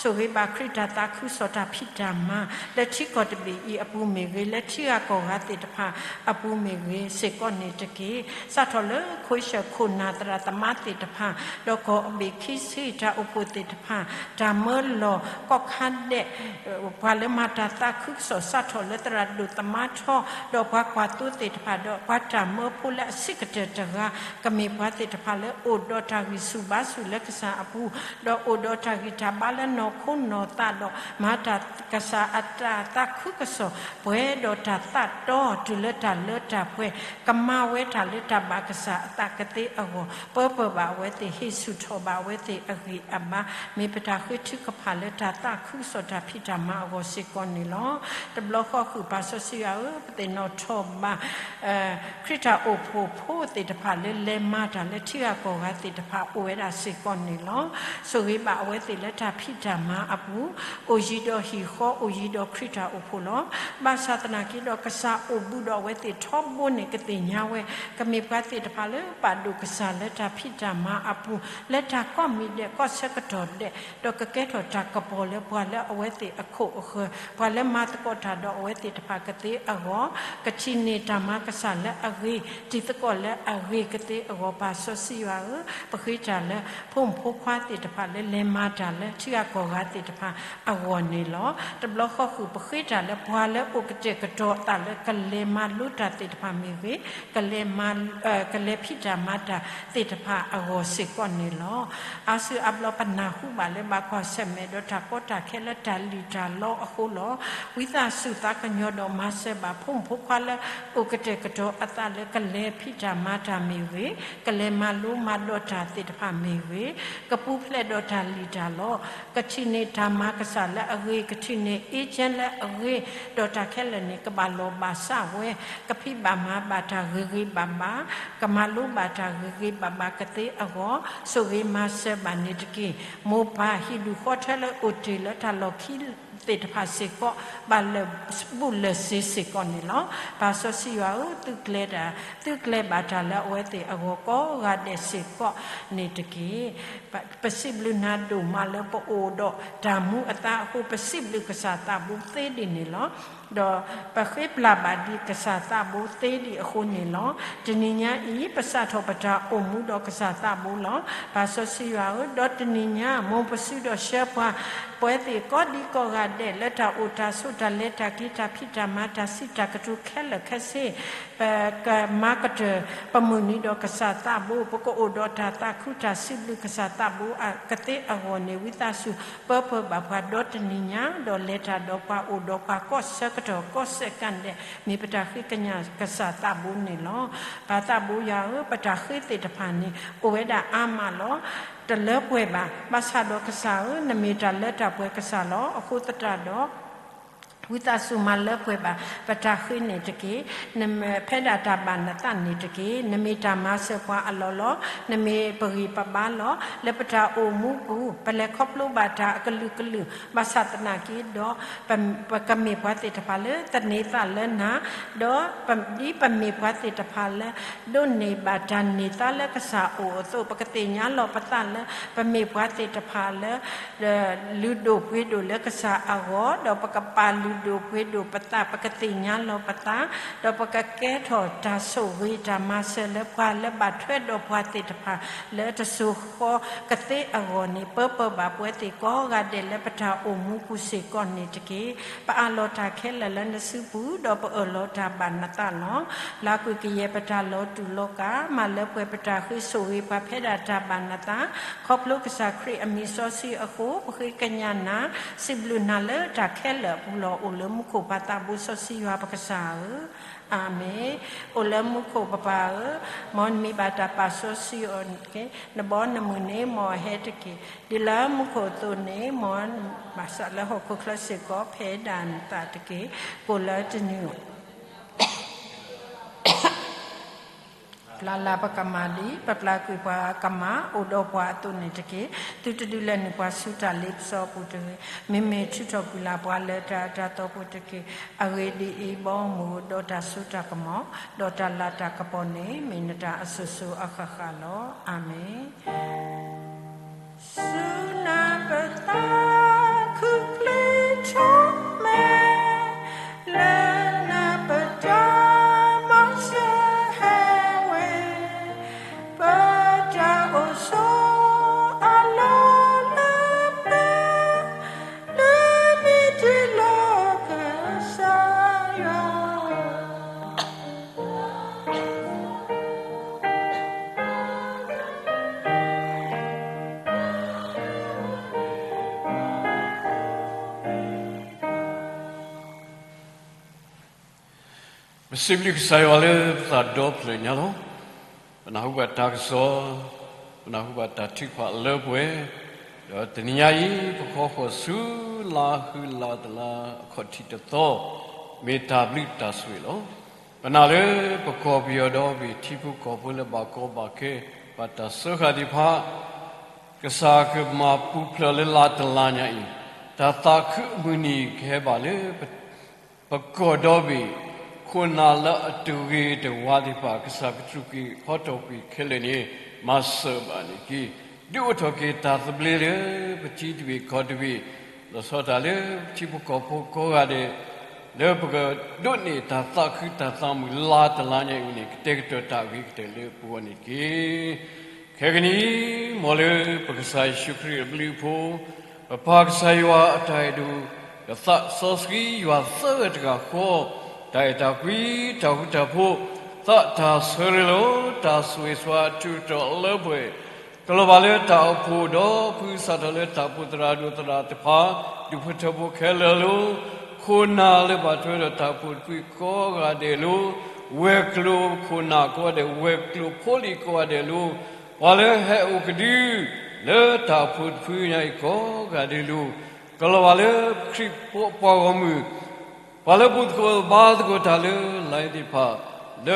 ဆိၣ်ဂ့ၤဘၣ်ခရံာ်တၢ်သးခုကစီၣ်တၢ်ဖံးတၢ်မၤ လၢထံကီၢ်တဘ့ၣ်အံၤအပူၤမ့ၢ်ဂ့ၤ, လၢထံဂၤကီၢ်ဂၤသ့ၣ်တဖၣ်အပူၤမ့ၢ်ဂ့ၤစ့ၢ်ကီးန့ၣ်တက့ၢ်. စးထီၣ်လၢခိၣ်ဆၢၣ်ခိၣ်နၢ်သရၣ်သမါသ့ၣ်တဖၣ်, ဒီးကီၢ်အဘ့ၣ်ခံဆံတၢ်အိၣ်ဖှိၣ်သ့ၣ်တဖၣ်, တၢ်မၢလီၢ်ကီၢ်ခါဒဲး ပှၤလၢမၤတၢ်သးခုကစီၣ်စးထီၣ်လၢသရၣ်ဒိၣ်သမါထီ, ဒီးပှၤကွၢ်သိသ့ၣ်တဖၣ်, ဒီးပှၤတၢ်မၢဖိလၢအဆံးကတၢၢ်တဂၤ, ကမ့ၢ်ပှၤသ့ၣ်တဖၣ်လၢအိၣ်ဒီးတၢ်ဂံၢ်ဆူၣ်ဘါဆူၣ်လၢကစၢ်အပူၤ, ဒီးအိၣ်ဒီးတၢ်ဂံၢ်တၢ်ဘါလၢနီၢ်ခိနီၢ်သးဒီး မၤတၢ်ကစၢ်အတၢ်သးခုကစီၣ် ပှဲၤဒီးတၢ်သးတီတုၤလၢတၢ်လၢတၢ်ပှဲၤ, ကမၤဝဲတၢ်လၢတၢ်ဘၣ်ကစၢ်အသးကသ့အဂီၢ်, ပၢပၢၤဘၣ်အဝဲသ့ၣ်, ဟ့ၣ်ဆူၣ်ထီၣ်ဘၣ်အဝဲသ့ၣ်အဂံၢ်အဘါ, မ့ၢ်ပတၢ်ဃ့ထုကဖၣ်လၢတၢ်သးခုကစီၣ်တၢ်ဖံးတၢ်မၤအဂီၢ်စ့ၢ်ကီးန့ၣ်လီၤ. တဘျီဃီဃုာ်ပၢ်စီဆှံယွၤဧၢ, ပသ့ၣ်နီၣ်ထီၣ်ဘၣ် ခရံာ်တၢ်အိၣ်ဖှိၣ်ဖိသ့ၣ်တဖၣ်လၢလဲၤမၤတၢ်လၢထံဂၤကီၢ်ဂၤသ့ၣ်တဖၣ်အိၣ်ဝဲဒၣ်စ့ၢ်ကီးန့ၣ်လီၤ. ဆိၣ်ဂ့ၤဘၣ်အဝဲသ့ၣ်လၢတၢ်ဖံးတၢ်မၤအပူၤ, အိၣ်ယံၤဒီးဟံၣ်ဃီ အိၣ်ယံၤဒီးခရံာ်တၢ်အိၣ်ဖှိၣ်လီၤ. ဘၣ်ဆၣ်သနာ်က့ဒီးကစၢ်အိၣ်ဘူးဒီးအဝဲသ့ၣ်ထီဘိန့ၣ် ကသ့ၣ်ညါဝဲ, ကမ့ၢ်ပှၤသ့ၣ်တဖၣ်လၢပာ်ဒိၣ်ကစၢ်လၢတၢ်ဖံးတၢ်မၤအပူၤ, လၢတၢ်ကိးမံၤဒဲးကိးဆၢကတီၢ်ဒဲး, ဒီးကကဲထီၣ်တၢ်ကပီၤလၢပှၤလၢအဝဲသ့ၣ်အခိၣ်အဃၢၤ, ပှၤလၢမၤသကိးတၢ်ဒီးအဝဲသ့ၣ်တဖၣ်ကသ့အဂီၢ်, ကထံၣ်န့ၢ်တၢ်မၤကစၢ်လၢအဂ့ၤ, တံၤသကိးလၢအဂ့ၤကသ့အဂီၢ်, ပၢ်စီဆှံယွၤဧၢ, ပဃ့တၢ်လၢဖိမုၣ် ပဖိမုၣ်ဖိခွါသ့ၣ်တဖၣ်လၢလဲၤမၤတၢ်လၢထံဂၤကီၢ်ဂၤသ့ၣ်တဖၣ်အဂီၢ်န့ၣ်လီၤ. တဘျီဃီဃုာ်ပဃ့တၢ်လၢပှၤလၢအိၣ်ကတဲာ်ကတီၤအသးလၢကလဲၤမၤလိတၢ်သ့ၣ်တဖၣ်မ့ၢ်ဂ့ၤ, ကလဲၤမၤ ကလဲၤဖံးတၢ်မၤတၢ်သ့ၣ်တဖၣ်အဂီၢ်စ့ၢ်ကီးန့ၣ်လီၤ. အါစုအါဘျီပနၢ်ဟူဘၣ်လၢဘၣ်ကွၢ်ဆၢၣ်မဲာ်ဒီးတၢ်ကီတၢ်ခဲလၢတၢ်လုၢ်တၢ်လီအဃိလီၤ. ဝံသးစူၤသးကညီၤဒီးမၤစၢၤဘၣ်ဖိမုၣ်ဖိခွါလၢအိၣ်ကတဲာ်ကတီၤအသးလၢကလဲၤဖံးတၢ်မၤတၢ်မ့ၢ်ဂ့ၤ, ကလဲၤမၤလိမၤဒိးတၢ်သ့ၣ်တဖၣ်မ့ၢ်ဂ့ၤ, ကပူၤဖျဲးဒီးတၢ်လုၢ်တၢ်လီ, ကထံၣ်န့ၢ်တၢ်မၤကစၢ်လၢအဂ့ၤ, ကထံၣ်န့ၢ် agent လၢအဂ့ၤ, ဒီးတၢ်ခဲလၢာ်န့ၣ် ကဘၣ်လီၢ်ဘၣ်စးဝဲ, ကဖံးဘၣ်မၤဘၣ်တၢ်ဂ့ၤဂ့ၤဘၣ်ဘၣ်, ကမၤလိဘၣ်တၢ်ဂ့ၤဂ့ၤဘၣ်ဘၣ်ကသ့အဂီၢ်, ဆိၣ်ဂ့ၤမၤစၢၤဘၣ်န့ၣ်တက့ၢ်. မိၢ်ပၢ်ဟံၣ်ဒူၣ်ဃီထၢလၢအိၣ်တ့ၢ်လၢတၢ်လီၢ်ခံသ့ၣ်တဖၣ်စ့ၢ်ကီး ဘၣ်လၢာ်ဘူၣ်လၢာ်စ့ၤစ့ၢ်ကီးန့ၣ်လီၤ. ပၢ်စီဆှံယွၤဧၢ, သုကျဲၤတၢ်, သုကျဲၤဘၣ်တၢ်လၢအဝဲသ့ၣ်အဂီၢ်ကိးဂၤဒဲးစ့ၢ်ကီးန့ၣ်တက့ၢ်. ပစံးဘျုးနၤဒိၣ်မးလၢပအိၣ်ဒီးတၢ်မူအသါအဃိ ပစံးဘျုးကစၢ်သးဘိသ့ဒ်န့ၣ်လီၤ. ဒီးပဃ့ပျၢ်ဘၣ်ဒံးကစၢ်သးဘိသ့ဒံးအဃိန့ၣ်လီၤ. တနံၤညါအံၤ ပစးထီၣ်ပတၢ်အိၣ်မူဒီးကစၢ်သးဘိလီၤ. ပၢ်စီဆှံယွၤဧၢ, ဒီးတနံၤညါ မ်ပစုဒီးဆှၢပှၤ ပှၤသ့ၣ်ကိးဒံကိးဂၤဒဲး လၢတၢ်အိၣ်တၢ်ဆိးတၢ်လဲၤတၢ်က့ၤတၢ်ဖံးတၢ်မၤတၢ်စံးတၢ်ကတိၤခဲလၢာ်ခဲဆ့ ပကမၤကတၢၢ်ပမုၢ်နံၤဒီးကစၢ်သးဘိ, ပကအိၣ်ဒီးတၢ်သးခုတၢ်စံးဘျုးကစၢ်သးဘိကသ့အဂီၢ်န့ၣ် ဝံသးစူၤပၢပၢဘၣ်ပှၤဒီတနံၤညါ, ဒီးလဲၤတၢ်ဒီးပှၤအိၣ်ဒီးပှၤကိးဆၢကတီၢ်ကိးစဲးကါဒဲး မ့ၢ်ပတၢ်ဃ့ကညးကစၢ်သးဘိန့ၣ်လီၤ. ပၢ်သးဘိယွၤဧၢ, ပတၢ်ဃ့သ့ၣ်တဖၣ်န့ၣ် အိၣ်ဝဲဒၣ်အါမးလီၤ. တလၢပှဲၤဘၣ်. ဘၣ်ဆၣ်ဒီးကစၢ်ဧၢ, နမ့ၢ်တၢ်လၢတၢ်ပှဲၤကစၢ်လီၤ. အဃိသတးဒီး ဝံသးစူၤမၤလၢပှဲၤဘၣ် ပတၢ်ဃ့န့ၣ်တက့ၢ်. နမ့ၢ်ဖဲဒၣ်တၢ်ဘၣ်နသးန့ၣ်တက့ၢ်. နမ့ၢ်တၢ်မၤစၢၤပှၤအလီၢ်လီၤ. နမ့ၢ်ပဂံၢ်ပဘါလီၤ. လၢပတၢ်အိၣ်မူပူၤ ပလဲၤခီဖျိဘၣ်တၢ်အကလုာ်ကလုာ် ဘၣ်ဆၣ်သနာ်က့ဒီး ပကမ့ၢ်ပှၤသ့ၣ်တဖၣ်လၢသန့ၤသးလၢနၤ, ဒီးဒ်ပမ့ၢ်ပှၤသ့ၣ်တဖၣ်လၢ ဒိးန့ၢ်ဘၣ်တၢ်န့ၢ်သါလၢကစၢ်အအိၣ်အသိး, ပကသ့ၣ်ညါလီၤပသးလၢ ပမ့ၢ်ပှၤသ့ၣ်တဖၣ်လၢ လုၢ်ဒိၣ်ပှ့ၤဒိၣ်လၢကစၢ်အဂီၢ်, ဒီးပကပာ်လုၢ်ဒိၣ်ပှ့ၤဒိၣ်ပသး, ပကသ့ၣ်ညါလီၤပသး, ဒီးပကကဲထီၣ်တၢ်ဆိၣ်ဂ့ၤတၢ်မၤစၢၤလၢပှၤလၢဘၣ်ထွဲဒီးပှၤသ့ၣ်တဖၣ် လၢတစိၤဃီကသ့အဂီၢ်န့ၣ် ပၢပၢဘၣ်ပှၤသ့ၣ်ကိးဂၤဒဲးလၢပတၢ်အိၣ်မူပူၤစ့ၢ်ကီးန့ၣ်တက့ၢ်. ပအးလီၤတၢ်ခဲလၢာ်လၢနစုပူၤ, ဒီးပအၢၣ်လီၤတၢ်ဘၣ်နသးလီၤ. လၢကွံာ်ကယဲၢ်ပတၢ်လီၤတူာ်လီၤကာ်, မၤလၢပှဲၤပတၢ်ဃ့ဆိၣ်ဂ့ၤပှၤဖဲဒၣ်တၢ်ဘၣ်နသး, ခီဖျိကစၢ်ခရံာ်အမံၤစီဆှံအဃိ ပဃ့ကညးနၤ, စံးဘျုးနၤလၢတၢ်ခဲလၢာ်အပူၤလီၤ. အိၣ်လၢမူခိၣ်ပၢ်သးဘိစီဆှံယွၤပကစၢ်ဧၢ, အၤမ့ၣ်. အိၣ်လၢမူခိၣ်ပပၢ်ဧၢ, မ်နမံၤဘၣ်တၢ်ပာ်စီဆှံအီၤတက့ၢ်. နဘီနမုၢ်န့ၣ် မ်အဟဲတက့ၢ်. ဒ်လၢမူခိၣ်အသိးန့ၣ်, မ်ဘၣ်ဆၣ်လၢဟီၣ်ခိၣ်ချၢစ့ၢ်ကီး ဖဲဒၣ်နသးတက့ၢ်. ကိၣ်လၢတနံၤ ပျၢ်လၢ်ပကမၢ်ဒ် ပပျၢ်ကွံာ်ပှၤအကမၢ် အိၣ်ဒီးပှၤအသိးန့ၣ်တက့ၢ်. သုတဒုးလဲၤနုာ်ပှၤဆူတၢ်လ့ပစီအပူၤတဂ့ၤ. မ့မ့ၢ်ထုးထီၣ်ကွံာ်လၢ်ပှၤလၢတၢ်အတၢ်တီပူၤတက့ၢ်. အဂ့ၢ်ဒ်အံၤ, ဘီမုၢ်ဒီးတၢ်စိတၢ်ကမီၤ, ဒီးတၢ်လၤတၢ်ကပီၤန့ၣ် မ့ၢ်နတၢ်အစိၤစိၤအဃၣ်ဃၣ်လီၤ. အၤမ့ၣ်. ဆူနၤပသးခုချ့ထီၣ်မဲာ်, လၢနၤပတၢ်မၤစၢၤဟဲဝဲ, ပတၢ်အိၣ်ဆိးအလီၢ်လၢပျၢၤ, လၢမ့ၢ်တုၤလီၤကစၢ်ယွၤ ပစံးဘျုးကစၢ်ယွၤလၢပသးဒီဖျၢၣ်ညါလီၤ. ပနၢ်ဟူဘၣ်တၢ်ကစီၣ်, ပနၢ်ဟူဘၣ်တၢ်ထုကဖၣ်လၢပှဲၤ, ဒီးတနံၤညါအံၤ ပခီဃီၤဆူလါဟုလါတလါအခီၣ်ထံးတသီ, မ့ၢ်တၢ်ဘျုးတၢ်ဆိၣ်ဂ့ၤလီၤ. ပနာ်လၢပကီၢ်ပယီၤဒီဘ့ၣ်ထံဖိကီၢ်ဖိလၢဘၣ်ကီဘၣ်ခဲ ဘၣ်တၢ်စၢဃာ်သ့ၣ်တဖၣ် ကစၢ်ကမၤပူၤဖျဲးလၢလါတလါညါအံၤ, တၢ်သးခုအမုၢ်နံၤကဟဲဘၣ်လၢ ပကီၢ်ဒီဘ့ၣ် ခိၣ်နၢ်လၢအတဂ့ၤတဝါသ့ၣ်တဖၣ် ကစၢ်ကစူၢ်က့ၤခီထီၣ်ကွံာ်ခဲလၢာ်န့ၣ် မၤစၢၤဘၣ်န့ၣ်တက့ၢ်. ဒုးအိၣ်ထီၣ်က့ၤတၢ်သဘျ့လၢပထံတဘ့ၣ်ကီၢ်တဘ့ၣ်, လီၤဆီဒၣ်တၢ်လၢပထံဖိကီၢ်ဖိကိးဂၤဒဲး လၢပကဒိးန့ၢ်တၢ်သးခုတၢ်သးမုာ်လါတလါညါအံၤန့ၣ် ကတဲာ်ကတီၤတၢ်အဂ့ၤကတၢၢ်လၢပဂီၢ်န့ၣ်တက့ၢ်. ခဲကနံၣ် မ်လၢပကစၢ်ယ့ၣ်ၡူးခရံာ်အဘျုးအဖှိၣ်, ပပၢ်ကစၢ်ယွၤအတၢ်အဲၣ်ဒိၣ်, ဒီးသးစီဆှံယွၤသၢဂၤတဂၤဃီ, တၢ်အဲၣ်တၢ်ကွံ, တၢ်ဃူတၢ်ဖိး, သးတၢ်ဆၢလၢလီၤ, တၢ်ဆိၣ်ဂ့ၤဆိၣ်ဝါအထူးတီၤလၢပှဲၤ, ကလီၤဘၣ်လၢတၢ်အိၣ်ဖှိၣ်ဒီး ဖုစးထီၣ်လၢတၢ်အိၣ်ဖှိၣ်သရၣ်ဒိၣ်သရၣ်တဖၣ်, ဒူၣ်ဖိထၢဖိခဲလၢာ်လီၤ. ခိၣ်နၢ်လၢဘၣ်ထွဲဒီးတၢ်အိၣ်ဖှိၣ်တဖုကိးဂၤဒဲးလီၤ. ဝဲၤကျိၤခိၣ်နၢ်ကိးဂၤဒဲး, ဝဲၤကျိၤဖိလံၤကိးဂၤဒဲးလီၤ. ပှၤလၢဟဲအိၣ်ကဒု လၢတၢ်အိၣ်ဖှိၣ်တဖုညါအံၤကိးဂၤဒဲးလီၤ. ကလီၤဘၣ်လၢခရံာ်ဖိပှၤဂီၢ်မုၢ်, ပှၤလၢအဘူၣ်သကိးဘါသကိးတၢ်လၢ လါသ့ၣ်တဖၣ်, လၢ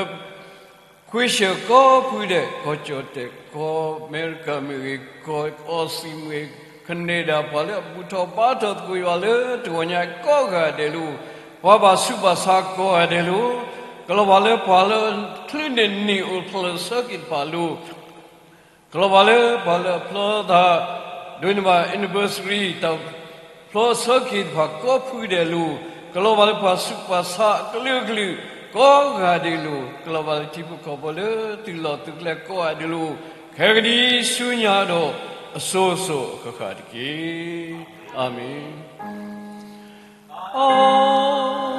ခွ့ၡၢၣ်ကိးဖုဒဲး, ကီၢ်ကၠီၣ်တဲၣ်, ကီၢ်အမဲရကၤမ့ၢ်ဂ့ၤ, ကီၢ်အီစံၣ်မ့ၢ်ဂ့ၤ, ကနဲဒၤ, ပှၤလၢအဘူၣ်ထီၣ်ဘါထီၣ်သကိးယွၤလၢတဂီၤညါကိးဂၤဒဲးလီၤ. ပှၤဘၣ်ဆူးဘၣ်ဆါကိးဂၤဒဲးလီၤ. ကလီၤဘၣ်လၢပှၤလၢချုးန့ၢ်နံၣ်အိၣ်ဖျဲၣ်ဆၢက့ၤတဖၣ်လီၤ. ကလီၤဘၣ်လၢပှၤလၢအဖျီသး, ဒိးန့ၢ်ဘၣ် anniversary တၢ်ဖျီဆၢက့ၤတဖၣ်ကိးဖုဒဲးလီၤ. ကလီၤဘၣ်လၢပှၤဆူးပှၤဆါအကလုာ်ကလုာ်ကိးဂၤဒဲးလီၤ. ကလီၤဘၣ်လၢထံဖိကီၢ်ဖိလၢသုးလီၢ်သုးကျဲကိးဂၤဒဲးလီၤ. ခဲကနံၣ်ဆူညါဒီးအစိၤစိၤအဃၣ်ဃၣ်တက့ၢ်. အၤမ့ၣ်.